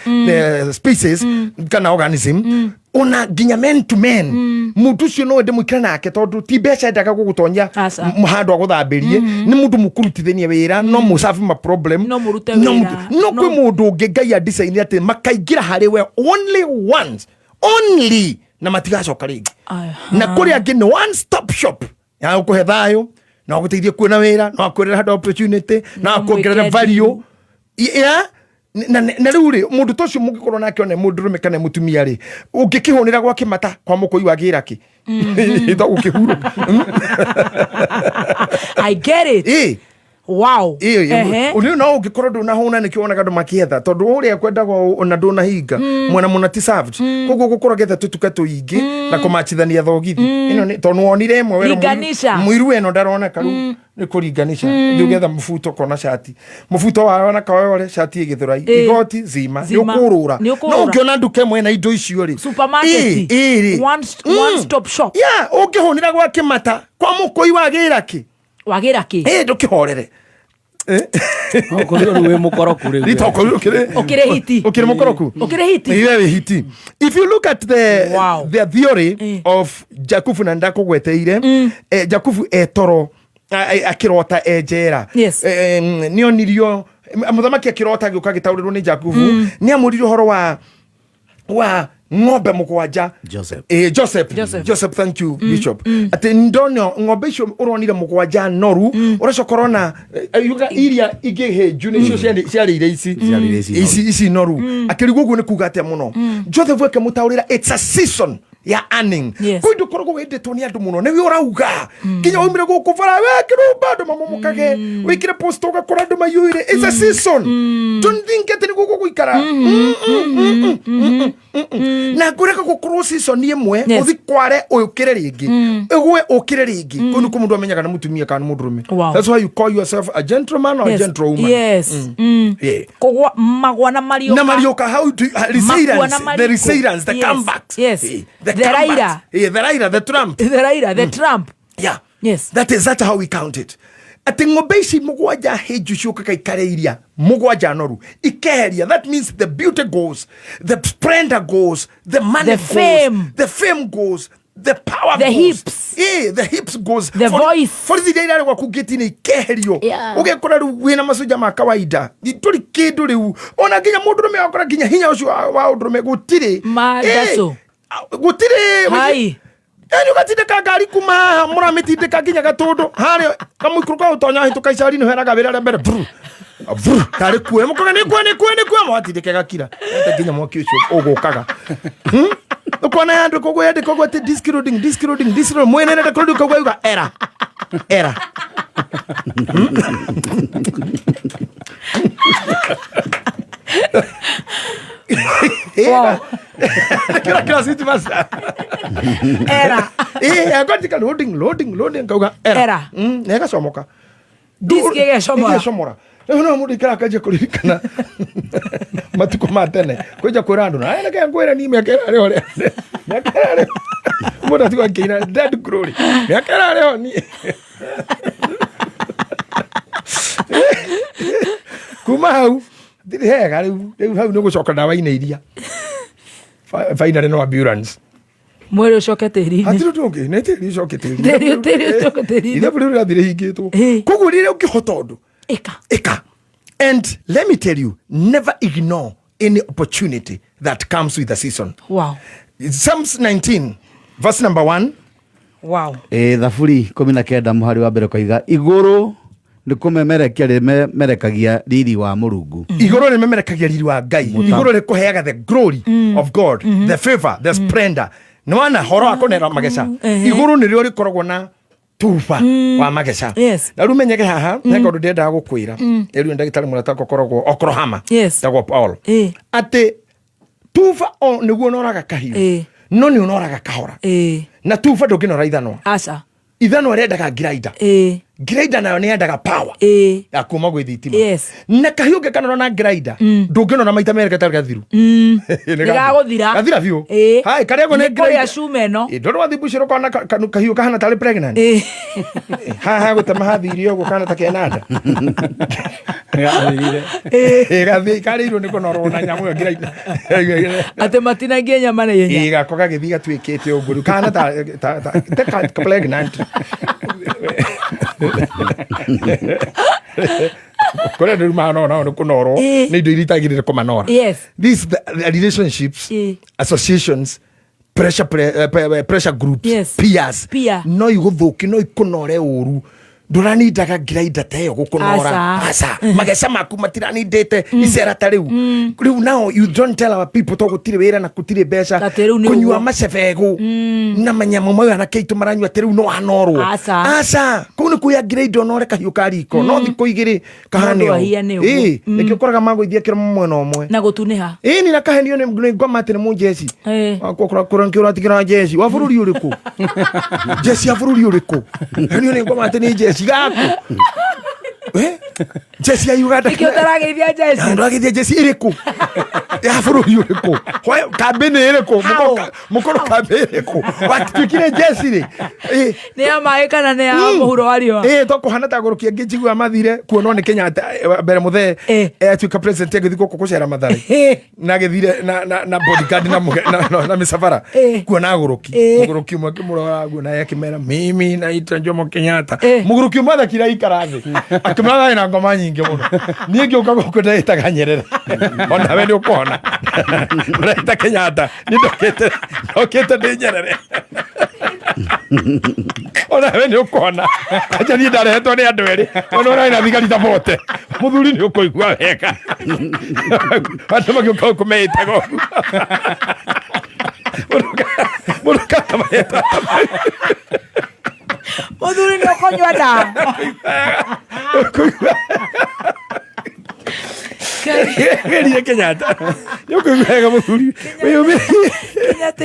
species kana organism, ona nginya men to men. Mũndũ ũcio no wende mũikare nake tondũ ti mbeca endaga gũgũtonya Aca. handũ agũthambĩrie, nĩ mũndũ mũkũrutithania wĩra, no mũcabi ma problem. No mũrute No wĩra. No kwĩ mũndũ ũngĩ Ngai adesign atĩ makaingĩra harĩ we only once only na matigacoka rĩngĩ. Na kũrĩ angĩ nĩ one stop shop ya gũkũhe thayũ, no agũteithie kuona wĩra, no akwĩrĩre handũ opportunity, no akuongerere mwĩke value. Yeah? Na rĩu rĩ, mũndũ ta ũcio mũngĩkorwo nake, one mũndũrũme kana mũtumia rĩ, ũngĩkĩhũnĩra gwa kĩmata kwa mũkũi wa gĩra kĩ ĩtagwo kĩhurũka. I get it. Ĩ. Wow. Ehe. Ũrĩ no ũngĩkorwo ndũnahũna, nĩkĩo wonaga andũ makĩetha, tondũ ũrĩa kwendagwo ona ndũnahinga mwena mũna ti served. Koguo gũkorwo getha tũtuka tũingĩ na kũmachithania thogithi ĩno tondũ wonire ĩmwe werwo Linganisha. mũiru ĩno ndaroneka, rĩu nĩ kũringanisha. Thiĩ ũgetha mũbuto kona cati, mũbuto waona kayore, cati ĩgĩthũrai, igoti zima, nĩ Zima. ũkũrũra. Nĩ No ũkũrũra. ũngĩona nduka ĩmwe na indo icio rĩ, Supermarket. Ĩ, rĩ. One stop shop. Yeah, ũngĩhũnĩra gwa kĩmata kwa mũkũi wa gĩra kĩ Wagĩra kĩ? Ĩ, ndũkĩhorere. Okorwo rĩu wĩ mũkoroku rĩu. Rita, okorwo ũkĩrĩ Ũkĩrĩ hiti. Ũkĩrĩ mũkoroku. Ũkĩrĩ hiti. Iwe wĩ hiti. If you look at the Wow. the theory of Jakubu, na ndakũgweteire, Jakubu etoro akĩrota e njera. Yes. Nĩonirio mũthamaki akĩrota, agĩũka agĩtaũrĩrwo nĩ Jakubu, nĩ amũririe ũhoro wa ng'ombe mũgwanja. Joseph. Joseph. Joseph. Joseph, thank you, Bishop. Atĩ ndona ng'ombe icio ũronire mũgwanja noru, ũracoka ũrona yuga iria ingĩ hĩnju nĩcio ciarĩire ici. Ciarĩire ici noru. Ici noru. Akĩrigwo ũguo nĩ kuga atĩa mũno. Joseph akĩmũtaũrĩra it's a season ya earning. Yes. Kwĩ ndũkoragwo wendetwo nĩ andũ mũno, nĩwe ũrauga nginya waumire gũkũ bara we kĩrũmba andũ mamomokage, wĩkĩre post ũgakora andũ maiyũire. It's a season. Don't think atĩ nĩguo gũgũikara. Na ngũreka gũkorwo season ĩmwe. Yes. Ũthi kware ũkĩre rĩngĩ, ĩgwe ũkĩre rĩngĩ. Kũu nĩkuo mũndũ amenyaga nĩ mũtumia kana nĩ mũndũrũme. Wow. That's why you call yourself a gentleman or a Yes. gentlewoman. Yes. Yeah. Kũgwa magwa na mariũka. Na mariũka, how do resilience, Makua na the mariko. resilience, the Yes. comebacks. Yes. The The comebacks. Raila. The Raila, the Trump. The Raila, the Trump. Yeah. Yes. That is that how we count it. Atĩ ng'ombe ici mũgwanja hĩnju ciũkaga ikarĩa iria mũgwanja noru ikeheria. That means the beauty goes, the splendor goes, the money The goes, fame. the fame goes, The power The goes. hips. The hips goes. The voice. Borithi iria irarĩ gwaku ngĩti-inĩ ikeherio. Yeah. Ũgekora rĩu wĩna macoja ma kawaida, ndũrĩ kĩndũ rĩu, ona nginya mũndũrũme wakora nginya hinya ũcio wa ũndũrũme gũtirĩ. Mandaco. Gũtirĩ. Hai. Yaani ũgatindĩka ngari kuma haha, mũramĩtindĩka nginya Gatũndũ harĩa kamũikũrũko ka ũtonya hĩtũka icari-inĩ ũheanaga wĩra rĩa mbere bru bru tarĩ kuoya mũkoga nĩ kuoya nĩ kuoya nĩ kuoya mwatindĩka ĩgakira ete nginya mwaki ũcio ũgũkaga. Ũkona yandĩkwo ũguo, yandĩkwo ũguo atĩ disk loading, disk loading, disk loading, mwene nenda kũrũdi ũkaigua yuga era era. Wow. Kira kira city master. Era. Akatika loading, loading, loading, kauga era. Era. Na ĩgacomoka. Disk ĩgecomora. Ĩgecomora. Rĩu no mũndũ ikara akanjia kũririkana matukũ ma tene, kwanjia kwĩra andũ na reke ngwĩre niĩ mĩaka ĩrarĩ ho rĩa mĩaka ĩrarĩ ho. Mũndũ atigwo akĩina dead glory mĩaka ĩrarĩ ho niĩ kuma hau ndirĩ hega. Rĩu hau nĩ ũgũcoka ndawa-inĩ iria finally no ambulance. Mwĩrĩ ũcoke tĩri-inĩ. Hatirĩ ũndũ ũngĩ, nĩ tĩri ũcoke tĩri-inĩ. Tĩri ũcoke tĩri-inĩ. Ithabu rĩu rĩrathiĩ rĩhingĩtwo. Koguo rĩrĩa ũngĩhota ũndũ, ĩka. Ĩka. And let me tell you, never ignore any opportunity that comes with a season. Wow. Psalms 19 verse number 1. Wow. Thaburi 19 mũhari wa mbere ũkoiga igũrũ nĩ kũmemerekia rĩmemerekagia riri wa Mũrungu. Igũrũ rĩmemerekagia riri wa Ngai. Igũrũ rĩkũheaga the glory of God, the favor, the splendor. Nĩ wana horo wa kũnera mageca, igũrũ nĩrĩo rĩkoragwo na tuba wa mageca. Na rĩu menyeke haha he kaũndũ ndĩrendaga gũkwĩra. Rĩu nĩ ndagĩtarĩ mũrata wakwa ũkoragwo Oklahoma, tagwo Paul, atĩ tuba o nĩguo ũnoraga kahiũ, no nĩ ũnoraga kahora, na tuba ndũngĩnora ithanwa. Aca. Ithanwa rĩendaga grinder. Grinder nayo nĩ yendaga power ya kuma gwĩ thitima. Na kahiũ ũngĩkanora na grinder, ndũngĩnora maita merĩ gatarĩ gathiru. Nĩgagũthira. Gathira biũ. Hai karĩagwo nĩ Nĩ kũrĩa grinder. cuma ĩno. Ndũrĩ wathiĩ mbucĩrĩ ũkona kahiũ kahana tarĩ pregnant. Haha gũtema hathire ũguo kana ta kena nda. Gathiĩ karĩirwo nĩ kũnorwo na nyamũ ĩyo grinder. Atĩ matinagie nyama na ihenya. Gako gagĩthiĩ gatuĩkĩte ũguo rĩu kahana ta pregnant. Kũrĩa andũ rĩu mahanora nao nĩ kũnorwo nĩ indo iria itagĩrĩire kũmanora. These the relationships, associations, pressure, pressure groups, peers. Peer. No igũthũkie, no ikũnore ũru. Ndũranindaga grinder ta ĩyo gũkũnora. Aca. Aca. Mageca maku matiranindĩte icera ta rĩu. Rĩu now you don't tell our people to gũtirĩ wĩra na gũtirĩ mbeca. Atĩ rĩu nĩ Kũnyua ũguo. macebegũ na manyamũ mayo anake aitũ maranyua atĩ rĩu no anorwo. Aca. Aca. Kũu nĩ kuoya grinder ũnore kahiũ ka riko. No thikũ igĩrĩ kahane Mũndũ ũũ. ahiane ũguo. Nĩkĩo ũkoraga magũithia kĩromo mwena ũmwe. Na gũtunĩha. Ĩni na kahenio nĩ ngoma atĩ nĩ mũnjeci. Ũratigĩra njeci wa bũrũri ũrĩkũ? Njeci ya bũrũri ũrĩkũ? Henio nĩ ngoma atĩ nĩ njeci gaku. Njeci ya Uganda. Nĩkĩo ũtarageithia njeci. Ndũrageithia njeci ĩrĩkũ? Ya bũrũri ũrĩkũ? Kambĩ nĩ ĩrĩkũ? Mũkorwo kambĩ ĩrĩkũ? Watuĩkire njeci rĩ? Nĩ ya maĩ kana nĩ ya mũhuro wa riũa? To kũhana ta gũrũki angĩ njiguaga mathire kuonwo nĩ Kenyatta, mbere mũthee atuĩka president agĩthiĩ gũkũ gũcera Mathare. Na agĩthire na bodyguard na mĩcabara kuona agũrũki. Mũgũrũki ũmwe akĩmũrora guo na akĩmera mimi naitwa Jomo Kenyatta. Mũgũrũki ũmwe athekire aikara thĩ. Akĩmũra na ngoma nyingĩ mũno. Niĩ ngĩũka gũkũ ndĩtaga Nyerere. Ona we nĩ ũkona. Ũreta Kenyatta. Niĩ ndokĩte ndĩ Nyerere. Ona we nĩ ũkona. Acha niĩ ndarehetwo nĩ andũ erĩ. Ona ũrarĩ na thigari ta bote. Mũthuri nĩ ũkũigua wega. Andũ magĩũka gũkũ meĩtaga ũguo. Mũndũ kana marĩtwa ta mau. Mũthuri nĩ ũkũnyua ndawa. Geria Kenyatta. Nĩ ũkũigua wega mũthuri. Wĩyũmĩrĩrie. Kenyatta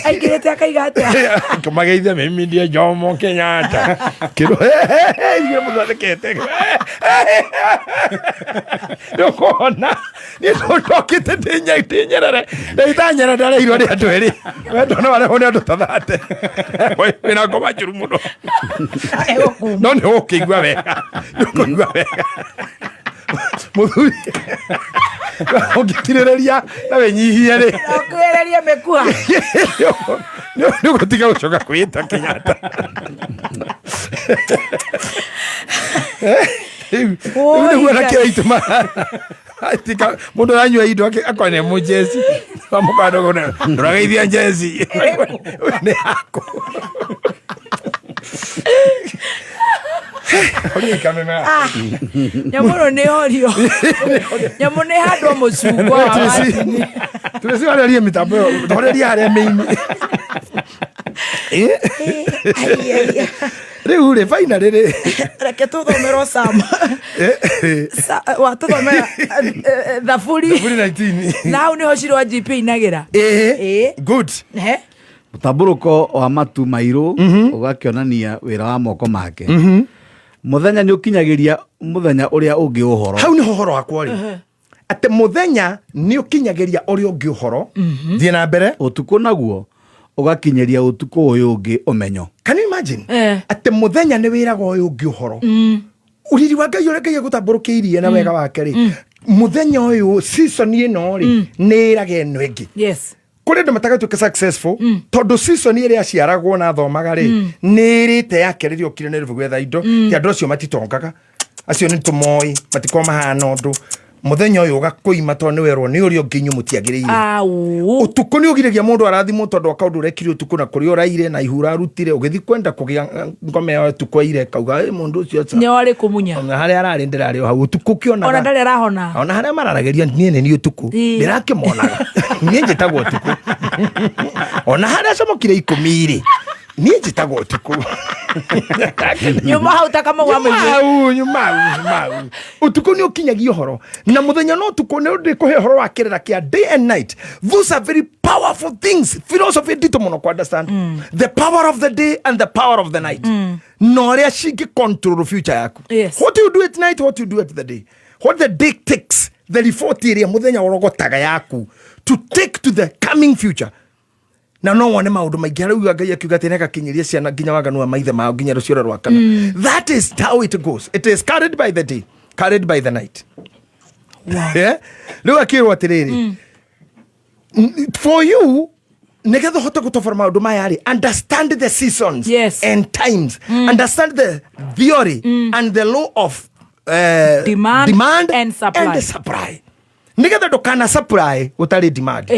aigĩrĩte akaiga atĩa? Kũmageithia mimi ndiye Jomo Kenyatta. Kĩro igĩrĩ mũthondekete. Nĩ ũkona. Niĩ ndokĩte ndĩ Nyerere. Ndaita Nyerere ndareirwo nĩ andũ erĩ. We ndona warehwo nĩ andũ ta thate. Wĩna ngoma njũru mũno. No nĩ ũgũkĩigua wega. Nĩ ũkũigua wega. Mũthuri ũngĩtirĩrĩria na wĩnyihie rĩ. Ũkwĩrĩrie mĩkua. Nĩ ũgũtiga gũcoka kwĩĩta Kenyatta. Rĩu nĩguo na kĩo itũ tika mũndũ aranyua indo akone mũjeci amũkandogona ndũrageithia njeci nĩ yaku. Horia kameme. Nyamå ä nä horio nyamå nä handå må cungwa wa matini. Tũrĩci horerie mĩtambo ĩyo, horeria harĩa mĩini. Rĩu rĩ finally rĩ Reke tå thomerwo sam watå thomera thaburi. Thaburi 19. Na hau nĩho Shirwa GP inagä ra. Ĩĩ, good. Mũtambũrũko wa matu mairũ ũgakĩonania wĩra wa moko make. Mũthenya nĩ ũkinyagĩria mũthenya ũrĩa ũngĩ ũhoro. Hau nĩho ũhoro wakwa rĩ, atĩ mũthenya nĩ ũkinyagĩria ũrĩa ũngĩ ũhoro. Thiĩ na mbere. Ũtukũ naguo ũgakinyĩria ũtukũ ũyũ ũngĩ ũmenyo. Can you imagine atĩ mũthenya nĩ wĩraga ũyũ ũngĩ ũhoro? Ũriri wa Ngai ũrĩa Ngai agũtambũrũkĩirie na wega wake rĩ, mũthenya ũyũ, season ĩno rĩ, nĩ ĩraga ĩno ĩngĩ. Kũrĩ andũ matagatuĩka successful tondũ season ĩrĩa aciaragwo na athomaga rĩ, nĩ ĩrĩte yake rĩrĩa okire Nairobi gwetha indo. Ti andũ acio matitongaga, acio nĩ tũmoĩ matikorwo mahana ũndũ. Mũthenya ũyũ ũgakũima tondũ nĩ werwo nĩ ũrĩa ũngĩ inyuĩ mũtiagĩrĩire. Ũtukũ nĩ ũgiragia mũndũ arathimwo tondũ wa kaũndũ ũrekire ũtukũ na kũrĩa ũraire na ihu ũrarutire ũgĩthiĩ kwenda kũgĩa ngome ya ũtukũ aire kauga, "Ĩ, mũndũ ũcio aca." Nĩ warĩ kå munya. Ona harĩa ararĩ ndĩrarĩ o hau ũtukũ ũkĩonaga. Ona ndarĩ arahona. Ona harĩa mararagĩria niĩ nĩ niĩ ũtukũ ndĩrakĩmonaga. Niĩ njĩtagwo ũtukũ. Ona harĩa acomokire 10 rĩ, niĩ njĩtagwo ũtukũ. Nyuma hau ta kamau wa Nyuma mũingĩ. hau, nyuma hau, nyuma hau. Ũtukũ nĩ ũkinyagia ũhoro na mũthenya, no ũtukũ nĩ ũndĩ kũhe ũhoro wa kĩrĩra kĩa day and night. Those are very powerful things, philosophy nditũ mũno kũ understand the power of the day and the power of the night na ũrĩa cingĩ control future yaku. What you do at night, what you do at the day, what the day takes, the report ĩrĩa mũthenya ũrogotaga yaku to take to the coming future. Na no wone maũndũ maingĩ harĩa uga Ngai akiuga atĩ nĩagakinyĩria ciana nginya waganu wa maithe mao nginya rũciaro rwa kana. That is how it goes. It is carried by the day, carried by the night. Yeah? Rĩu akĩrwo atĩrĩrĩ, for you nĩgetha ũhote gũtobora maũndũ maya rĩ, understand the seasons and times, understand the theory and the law of demand, demand and supply. And supply, nĩgetha ndũkana supply gũtarĩ demand,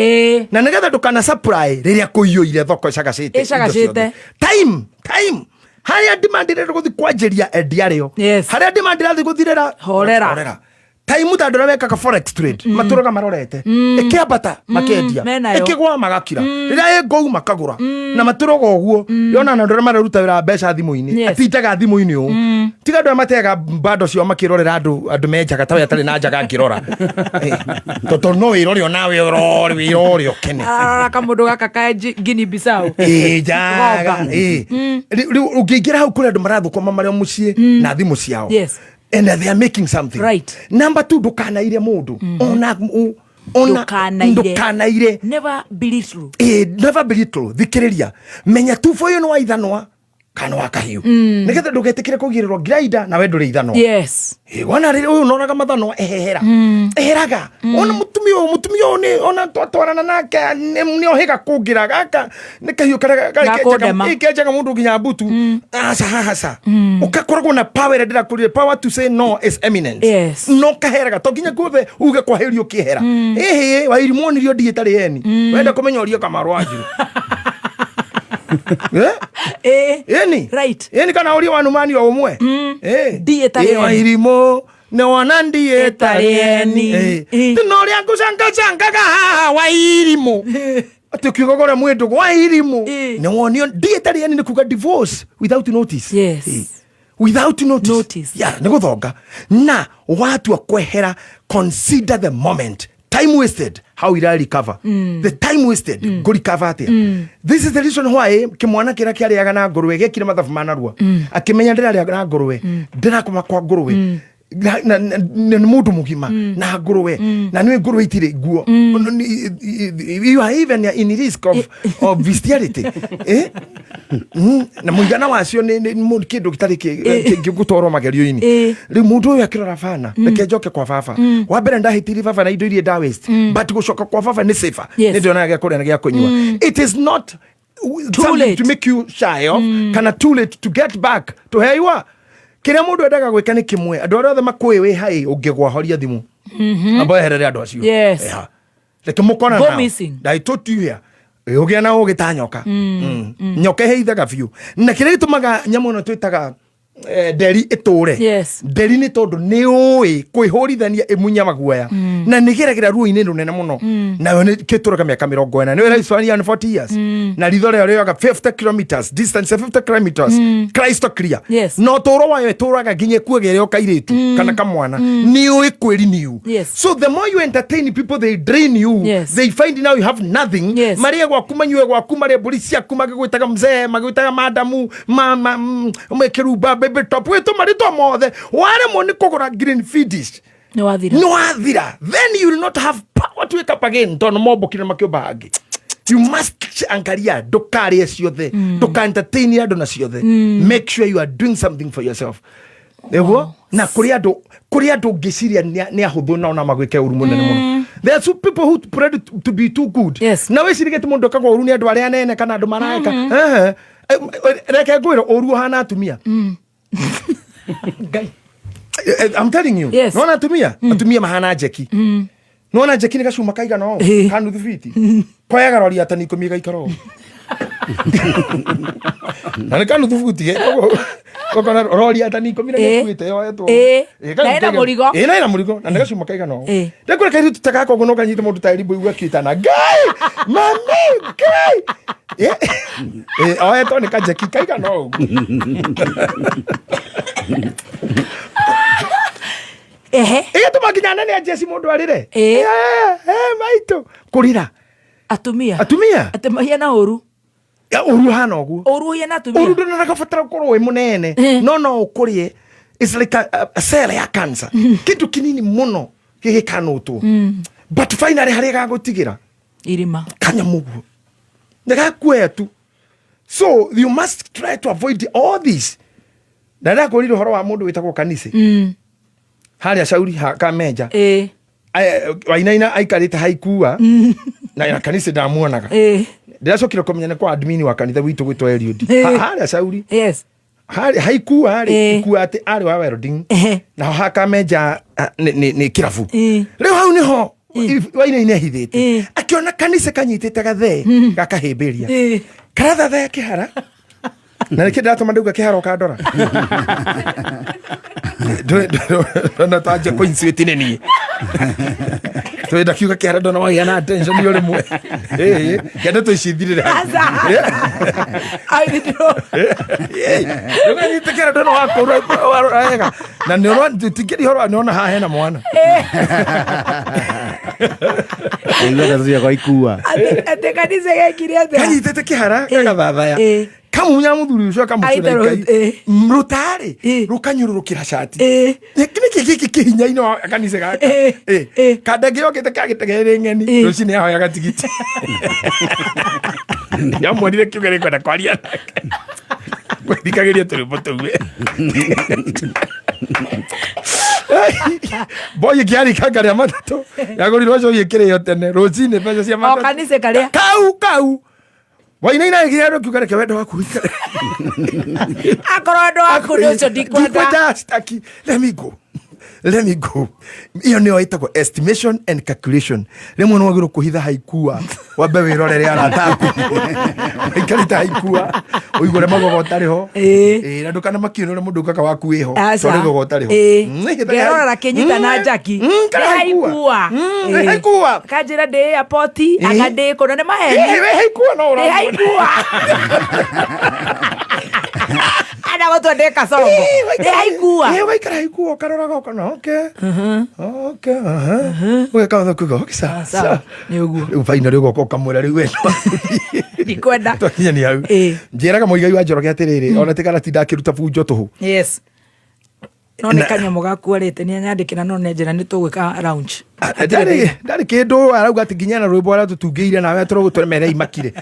na nĩgetha ndũkana supply rĩrĩa kũiyũire thoko ĩcagacĩte indo Ĩcagacĩte. ciothe. Time, time harĩa demand ĩrenda gũthiĩ kwanjĩria, endia rĩo. Harĩa demand ĩrathiĩ gũthirĩra, Horera. Horera. Time ta andũ arĩa mekaga forex trade matũraga marorete ĩkĩambata makendia, Menayo. ĩkĩgwa magakira, rĩrĩa ĩngũu makagũra na matũraga ũguo. Yona na andũ arĩa mararuta wĩra wa mbeca thimũ-inĩ, atindaga thimũ-inĩ ũũ. Tiga andũ arĩa mateaga bando ciao makĩrorera andũ menjaga tawe atarĩ na njaga angĩrora. Tondũ no wĩrore onawe ũrore wĩrore ũkene. Arora kamũndũ gaka ka Guinea Bissau. Ĩĩ, njaga. Gomba. Ĩĩ. Rĩu ũngĩingĩra hau kũrĩ andũ marathũkũma marĩ o mũciĩ na thimũ ciao and they are making something. Number two, ndũkanaire mũndũ ona ona. Ndũkanaire. Ndũkanaire. Never belittle. Ĩĩ, never belittle. Thikĩrĩria, menya tubo ũyũ nĩ wa ithanwa kana wa kahiũ, nĩgetha ndũgetĩkĩre kũgirĩrwo ngirainda na we ndũrĩ ithanwa. Ĩ, wona rĩrĩ ũyũ noraga mathanwa, ehera, eheraga. Ona mũtumia ũyũ nĩ ona twatwarana nake nĩ ohĩga kũngĩra gaka nĩ kahiũ karĩa Gakũndema. kenjaga mũndũ nginya mbutu. Aca, hahaca, ũgakoragwo na power ĩrĩa ndĩrakũrire. Power to say no is eminent. No kaheraga to nginya guothe uge kwahĩrio ũkĩhera. Ĩhĩ wairimũ onirio ndiĩ ĩtarĩ eni. Wenda kũmenya ũrie Kamaru Wanjiru. Ĩni ĩni kana ũrie wanumani o ũmwe. Ndiĩ ĩtarĩ eni. Wairimũ nĩ wona ndiĩ ĩtarĩ eni. Tino ũrĩa ngũcangacangaga haha wairimũ atĩ ũkiuga ũrĩa mwĩ ndũgũ wairimũ nĩ wonio ndiĩ ĩtarĩ eni nĩ kuga divorce without notice. Without notice. Yeah, nĩ gũthonga na watua kwehera. Consider the moment, time wasted, how will I recover? The time wasted, ngũ recover atĩa? This is the reason why kĩmwana kĩrĩa kĩarĩaga na ngũrwe gĩekire mathabu ma narua, akĩmenya ndĩrarĩa na ngũrwe, ndĩrakoma kwa ngũrwe na nĩ mũndũ mũgima na ngũrwe, na nĩ ngũrwe itirĩ nguo. You are even in risk of bestiality. Eh? Na mũigana wacio nĩ kĩndũ gĩtarĩ kĩngĩgũtwarwo magerio-inĩ. Rĩu mũndũ ũyũ akĩrora bana, reke njoke kwa baba. Wa mbere ndahĩtĩirie baba na indo iria nda waste, but gũcoka kwa baba nĩ safer. Nĩ ndĩonaga gĩa kũrĩa na gĩa kũnyua. It is not something to make you shy of, kana too late to get back to where you are. Kĩrĩa mũndũ endaga gwĩka nĩ kĩmwe, andũ arĩa othe makũĩ wĩ hai, ũngĩgwa horia thimũ. Amba weherere andũ acio. Yeah. Reke mũkona Go nao. missing. I told you here. Ũgĩa na ũgĩ ta nyoka. Nyoka ĩheithaga biũ, na kĩrĩa gĩtũmaga nyamũ ĩno twĩtaga nderi ĩtũre, nderi nĩ tondũ nĩ ũĩ kwĩhũrithania ĩmunya maguoya, na nĩ geragĩra ruo-inĩ rũnene mũno. Nayo nĩ kĩtũraga mĩaka 40, nĩ lifespan 40 years, na ritho rĩayo rĩoyaga 50 kilometers distance ya 50 kilometers, crystal clear. Na ũtũro wayo ĩtũraga nginya ĩkuage ĩrĩ o kairĩtu kana kamwana, nĩ ũĩ kwĩrenew. So the more you entertain people, they drain you. They find now you have nothing. Marĩe gwaku, manyue gwaku, marĩe mbũri ciaku, magĩgwĩtaga mzee, magĩgwĩtaga madamu, mekĩrumba baby top, wĩtũ marĩtwa mothe. Waremwo nĩ kũgũra green feedish, Nĩ wathira. Nĩ wathira. Then you will not have power to wake up again, tondũ mombũkire makĩũmba hangĩ. You must angalia, ndũkarĩe ciothe, ndũka entertain andũ na ciothe. Make sure you are doing something for yourself, nĩguo na kũrĩ andũ ngĩciria nĩ ahũthũ nao na magwĩke ũru mũnene mũno. There are some people who pray to be too good. Na wĩcirige ti mũndũ ekagwo ũru nĩ andũ arĩa anene kana andũ mareka. Ehe. Reke ngwĩre, ũru ũhana atumia. Ngai. I'm telling you. Nona atumia mahana njeki. Nona njeki nĩ gacuma kaigana ũũ, ka nuthu biti, koyaga rori atani 10 gaikara ũũ, na nĩ ka nuthu buti kokona rori atani 10 na gĩkuĩte yoetwo. Na ĩna mũrigo. Ĩ, na ĩna mũrigo, na nĩ gacuma kaigana ũũ. Ndĩkwĩra kairĩtu ta gaka ũguo no kanyite mũndũ ta Erimbo igua akĩtana, "Ngai mami, Ngai!" Oetwo nĩ kanjeki kaigana ũguo. Ĩgĩtũma nginya anene a jeshi mũndũ arĩre. Maitũ kũrĩra. Atumia. Atumia. Atĩ mahiana ũru. Ya, ũru ũhana ũguo. Ũru ũhiana atumia. Ũru ndũnagabatara gũkorwo wĩ mũnene, no ũkũrĩe. It's like a cell ya cancer, kĩndũ kĩnini mũno gĩgĩkanũtwo, but finally harĩa gagũtigĩra irima. Kanyamũ ũguo nĩgakuoya tu. So you must try to avoid all this. Na ndakũrire ũhoro wa mũndũ wĩtagwo Kanisi harĩa Cauri Kamenja. Wainaina aikarĩte haikua na Kanisi ndamuonaga. Ndĩracokire kũmenya nĩ kwa admin wa kanitha witũ gwĩtwo Eliud. Harĩa Cauri harĩa haikua rĩ, ikua atĩ arĩ wa welding, naho hakamenja nĩ kĩrabu. Rĩu hau nĩho Wainaina ehithĩte, akĩona Kanisa kanyitĩte gathee gakahĩmbĩria karathathaya kĩhara, na nĩkĩ ndĩratũma ndauga kĩhara ũkandora ndona tanjia kũinsuĩti nĩ niĩ twenda kiuga kĩhara, ndona wagĩa na attention nĩ ũrĩmwe kende tũicithirĩre. Ndũkanyite kĩhara, ndona wakũra wega na nĩ ũrona tingĩria ũhoro, nĩona haha hena mwana. Aigua ndeto ciakwa ikua. Atĩ kanitha gekire atĩa? Kanyitĩte kĩhara gagathathaya, kamunya mũthuri ũcio Aita akamũcũra rũtarĩ rũkanyũrũrũkĩra cati. Nĩkĩ gĩkĩ kĩhinya-inĩ wa kanitha gaka? Kandenge yokĩte kagĩtegerere ng'eni rũcinĩ ahoyaga tigiti, nĩamuonire kiuga nĩkwenda kwaria nake, gwĩthikagĩria tũrwĩmbo tũu. Boy ĩkĩarika rĩa matatũ yagũrirwo njohi ĩkĩrĩo tene rũcinĩ mbeca cia O matatũ. kanitha karĩa. Kau wainaina ĩgĩrwo kiuga reke wendo waku ũikare. Akorwo andũ aku nĩ ũcio ndikwenda. Ndikwenda, sitaki. Let me go, let me go. Iyo nĩyo ĩtagwo estimation and calculation. Rĩmwe nĩ wagĩrĩirwo kũhitha haikua, wambe wĩrorere arata aku maikarĩte haikua, ũigue ũrĩa maugaga ũtarĩ ho. Ĩĩ, na ndũkanamakio nĩ ũrĩa mũndũ augaga waku wĩho, Aca. tondũ augaga ũtarĩ ho. Hithaga Ngerorera kĩnyita na njaki. Kana Nĩ haikua. haikua. Nĩ haikua. Kanjĩra ndĩ airport, anga ndĩ kũna nĩ maheni. Wĩ haikua no Ndĩ ũramuona. haikua. Ana gũtua ndĩ kasongo. Ndĩ haikua. Waikara haikua ũkaroraga ũkona okay aha, ũgeka ũndũ kuga okay, sawa. Sawa. Sawa. Nĩ ũguo. Rĩu finally ũgoka ũkamwĩra rĩu wendo Ndikwenda. twakinya nĩ hau. Njĩraga Mũigai wa Njoroge atĩrĩrĩ, ona tigana tinda akĩruta bunjo tũhũ. Yes. No nĩ kanyamũ gaku arĩte nĩ anyandĩkĩra, no nĩ njĩra nĩ tũgwĩka lounge. Ndarĩ kĩndũ arauga atĩ nginya na rwĩmbo arĩa tũtungĩire nawe tũragũtũremerera imakire.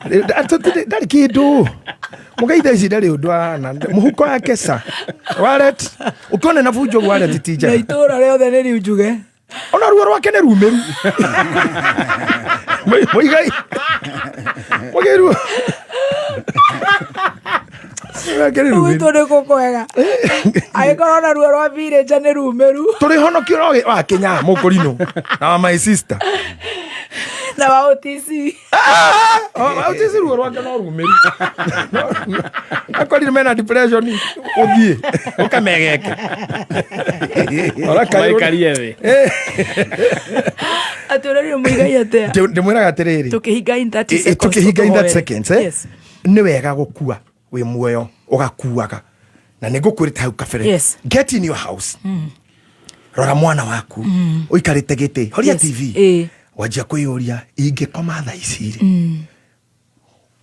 Ndarĩ kĩndũ Mũgai thaa ici, ndarĩ ũndũ ahana mũhuko wake ca wallet, ũkĩona na bunjo wallet ti Na njega. itũũra rĩothe nĩ riunjuge. Ona ruo rwake nĩ rumĩru. Mũigai Mwagĩrĩirwo Gwitũ nĩ kũkwega angĩkorwo na ruo rwa birĩnja nĩ rumĩru tũrĩ honokio no wa Kenya mũkũrinũ na wa my sister na wa OTC. OTC ruo rwake no rumĩru akorire mena depression ũthiĩ ũkamegeke. Maikarie thĩ. Atĩ ũrerire mũigai atĩa? Ndĩmwĩraga atĩrĩrĩ, Tũkĩhinga in 30 seconds, tũkĩhinga in 30 tũkũhoere. seconds, eh? Yes. Nĩ wega gũkua wĩ muoyo ũgakuaga na nĩ ngũkwĩrĩte hau kabere. Yes. Get in your house, rora mwana waku ũikarĩte gĩtĩ, horia TV, wanjia kwĩyũria, ingĩkoma thaa ici rĩ,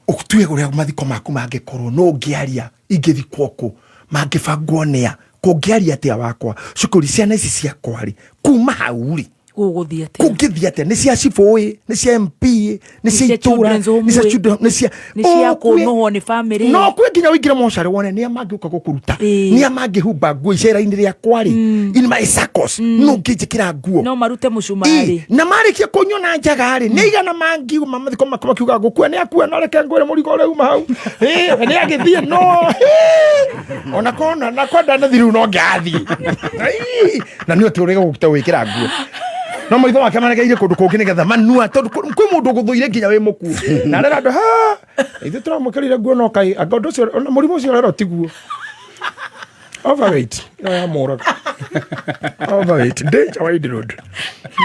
ũtue ũrĩa mathiko maku mangĩkorwo, no ũngĩaria ingĩthikwo kũ, mangĩbangwo nĩa, kũngĩaria atĩa wakwa cukuru, ciana ici ciakwa rĩ, kuma hau rĩ, Gũgũthiĩ atĩa? Kũngĩthiĩ atĩa? Nĩ cia cibũ ĩ, nĩ cia MP ĩ, nĩ cia Nĩ cia itũra, children's home nĩ cia ĩ. children, nĩ cia Nĩ cia Ũkue- kũnũhwo nĩ family. No kwĩ nginya ũingĩre mocarĩ wone nĩa mangĩũka gũkũruta, nĩa mangĩhumba nguo icera-inĩ rĩakwa rĩ, in my circles, no ngĩnjĩkĩra nguo. No marute mũcumarĩ. Ĩ, na marĩkia kũnyona njaga rĩ, nĩ igana mangiuma mathiko makwa makiuga gũkua nĩ akua, no reke ngwĩre mũrigo ũrĩa uma hau. Ĩ, nĩ agĩthiĩ no ĩ, ona kona na kwa ndanathiĩ rĩu no ngathiĩ. Ĩ, na nĩ ũtĩ ũrĩa gũkũte gwĩkĩra nguo no maitho make maregeire kũndũ kũngĩ nĩgetha manua, tondũ kwĩ mũndũ ũgũthũire nginya wĩ mũkuũ na arera andũ ha ithuĩ tũramũkĩrire nguo no kaĩ anga ũndũ ũcio ona mũrimũ ũcio ũrera tiguo. Overweight ĩno yamũraga, overweight danger wide road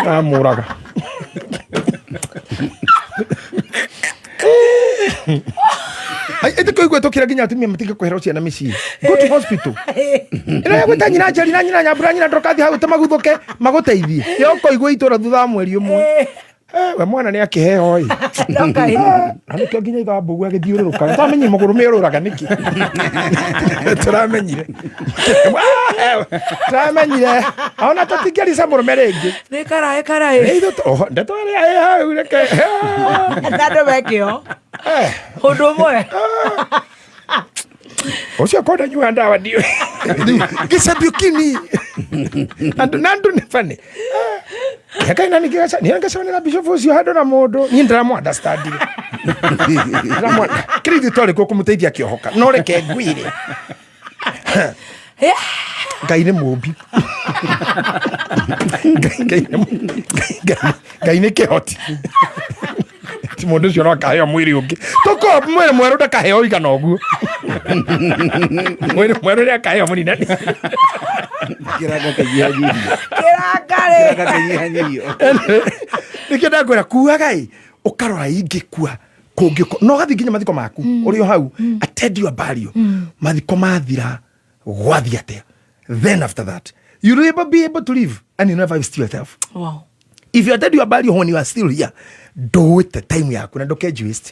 yamũraga. Ĩtĩ kũigua tũkĩra nginya atumia matige kũhera ciana mĩciĩ. Go to hospital ĩno ya gwĩta nyina Njeri na nyina Nyambura, nyina Ndokathi hau tũmaguthũke magũteithie yokoigua itũra thutha wa mweri ũmwe. Eh, we mwana nĩ akĩheo ĩ. Na nĩkĩo nginya ithe wa Mbugu agĩthiũrũrũkaga tamenye magũrũ mĩũrũraga nĩkĩ. Tũramenyire, tũramenyire ona tũtingĩarica mũrũme rĩngĩ. Nĩ karaĩ karaĩ. Ĩ, ithuĩ ndeto ĩrĩa ĩ hau reke. Na andũ mekĩo ũndũ ũmwe. Ũcio konda nyua ndawa ndiũ gĩcabiũkini andũ na andũ nĩ bani kaina nĩngĩgacanĩra bishop ũcio handũ na mũndũ niĩ ndĩramũ understandire kĩrĩa ithuĩ twarĩ kuo kũmũteithia akĩohoka, no reke ngwĩre Ngai nĩ mũmbi. Ngai nĩ kĩhoti ti mũndũ ũcio no akaheo mwĩrĩ ũngĩ tũko mwĩrĩ mwerũ ndakaheo igana ũguo mwĩrĩ mwerũ nĩ akaheo mũninani. Kĩranga kĩnyihanyihio. Kĩrangarĩ. Kĩranga kĩnyihanyihio. Nĩkĩo ndakwĩra kuaga ĩ ũkarora ingĩkua kũngĩko no ũgathiĩ nginya mathiko maku ũrĩ o hau, attend your burial, mathiko mathira gwathiĩ atĩa? Then after that you will be able to live and you never waste yourself. If you attend your burial when you are still here, ndũĩte time yaku na ndũkenji waste.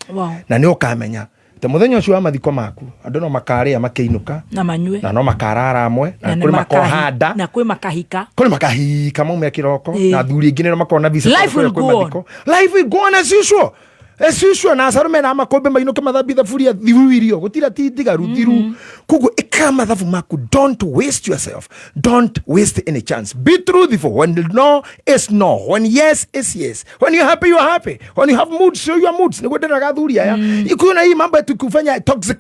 Na nĩ ũkamenya te mũthenya ũcio wa mathiko maku andũ no makarĩa makĩinũka na manyue na no makarara amwe na nĩ kũrĩ makohanda na kwĩ makahika. Kũrĩ makahika maume kĩroko na athuri aingĩ nĩo makorwo na visa. Life will kwĩ go on. mathiko. Life will go on as usual, as usual, na acarume na makũmbĩ mainũke mathambie thaburia thiru irio gũtira ti ndigaru thiru. Koguo ĩka mathabu maku, don't waste yourself, don't waste any chance. Be truthful. When no is no, when yes is yes, when you're happy, you're happy, when you have moods, show your moods. Nĩguo ndĩraga athuri aya ikuona hii mambo ya tukufanya toxic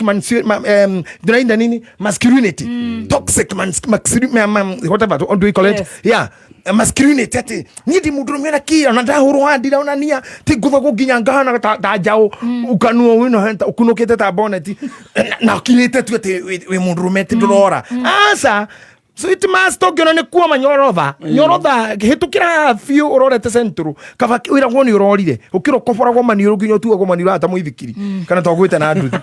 tunaita nini, masculinity, toxic whatever do we call it? Yes. Yeah, masculinity ati niĩ ndi mũndũ rũme na kĩ ona ndahũrwo haha ndiraonania ti ngũthagwo nginya ngahana ta njaũ ukanua wĩno ũkunũkĩte ta boneti na ũkinyĩte tu atĩ wĩ mũndũ rũme atĩ ndũrora aca. Sweet master ũngĩona nĩ kuoma nyorotha nyorotha hĩtũkĩra haha biũ ũrorete central kaba wĩragwo nĩ ũrorire ũkĩra ũkoboragwo maniũrũ nginya ũtuagwo maniũrũ ta mũithikiri kana togwĩte na nduthi.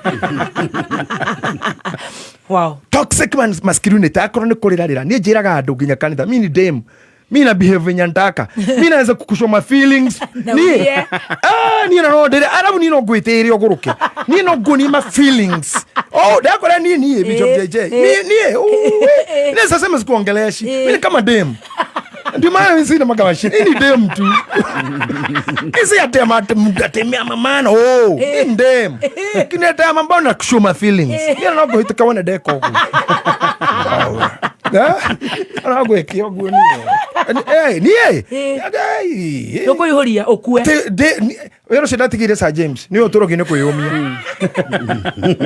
Toxic masculinity akorwo nĩ kũrĩra rĩra niĩ njĩraga andũ nginya kanitha mi ni dem, mi na behave venye nataka, mi naweza kukushow my feelings. Na niĩ urie. Ah, niĩ na no ndĩre arabu niĩ no ngwĩtĩĩre ũgũrũke niĩ no nguonie ma feelings. Oh, ndakora niĩ niĩ Bishop JJ niĩ niĩ uwe niĩ sasa sema sikuongeleshi mimi ni kama dem, ndio maana mimi sina magawashi, ni dem tu isi atema atemea mamana oh ni dem lakini atema mbona na kushow my feelings niĩ no ngũhĩtũka wone ndeka ũguo. Aragwĩkia ũguo niĩ niĩ Ndũkũihũria ũkue. Wĩra ũcio ndatigĩire Sir James nĩ ũtũrũgi nĩ kwĩyũmia.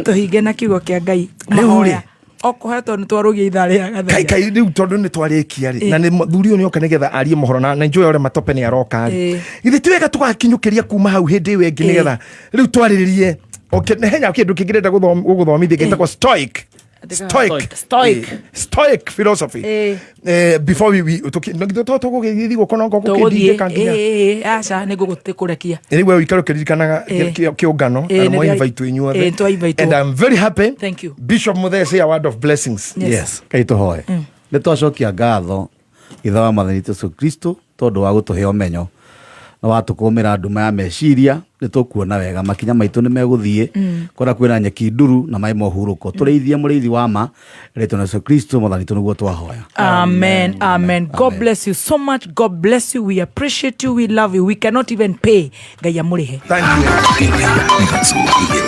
Tũhinge na kiugo kĩa Ngai. Rĩu rĩ. Mahoya. Okohe tondũ nĩ twarũgia ithaa rĩa Kai gathenya. kai rĩu tondũ nĩ twarĩkia rĩ, na nĩ thuri ũyũ nĩoka nĩgetha arie mohoro na njũĩ ũrĩa matope nĩ aroka rĩ, githĩ ti wega tũgakinyũkĩria kuma hau hĩndĩ ĩyo ĩngĩ nĩgetha rĩu twarĩrĩrie. Okay, nĩ henya kĩndũ kĩngĩ ndĩrenda gũgũthomithia gĩtagwo stoic. Stoic. Stoic. Stoic philosophy. Before we tũgũgĩthiĩ gũkũ no Tũgũthiĩ. gũkĩndindĩka nginya Ĩ, ĩ, aca nĩ ngũgũkũrekia. Rĩu we ũikare ũkĩririkanaga kĩũngano Ĩ, na nĩ mwa invite inyuothe. Ĩ, twa invite. And I'm very happy. Thank you. Bishop Muthee, say a word of blessings. Yes. Yes, kai tũhoe. Nĩ twacokia ngatho ithe wa mwathani witũ Yesu Kristo tondũ wa gũtũhe ũmenyo na watũkũmĩra nduma ya meciria nĩ tũkuona wega makinya maitũ nĩ megũthiĩ kũrĩa kwĩna nyeki nduru na maĩ ma ũhurũko. Tũrĩithie mũrĩithi wa ma rĩtwa na Yesu Kristo mwathani witũ nĩguo twahoya. Amen. Amen. God bless you so much. God bless you. We appreciate you. We love you. We cannot even pay. Ngai amũrĩhe. Thank you.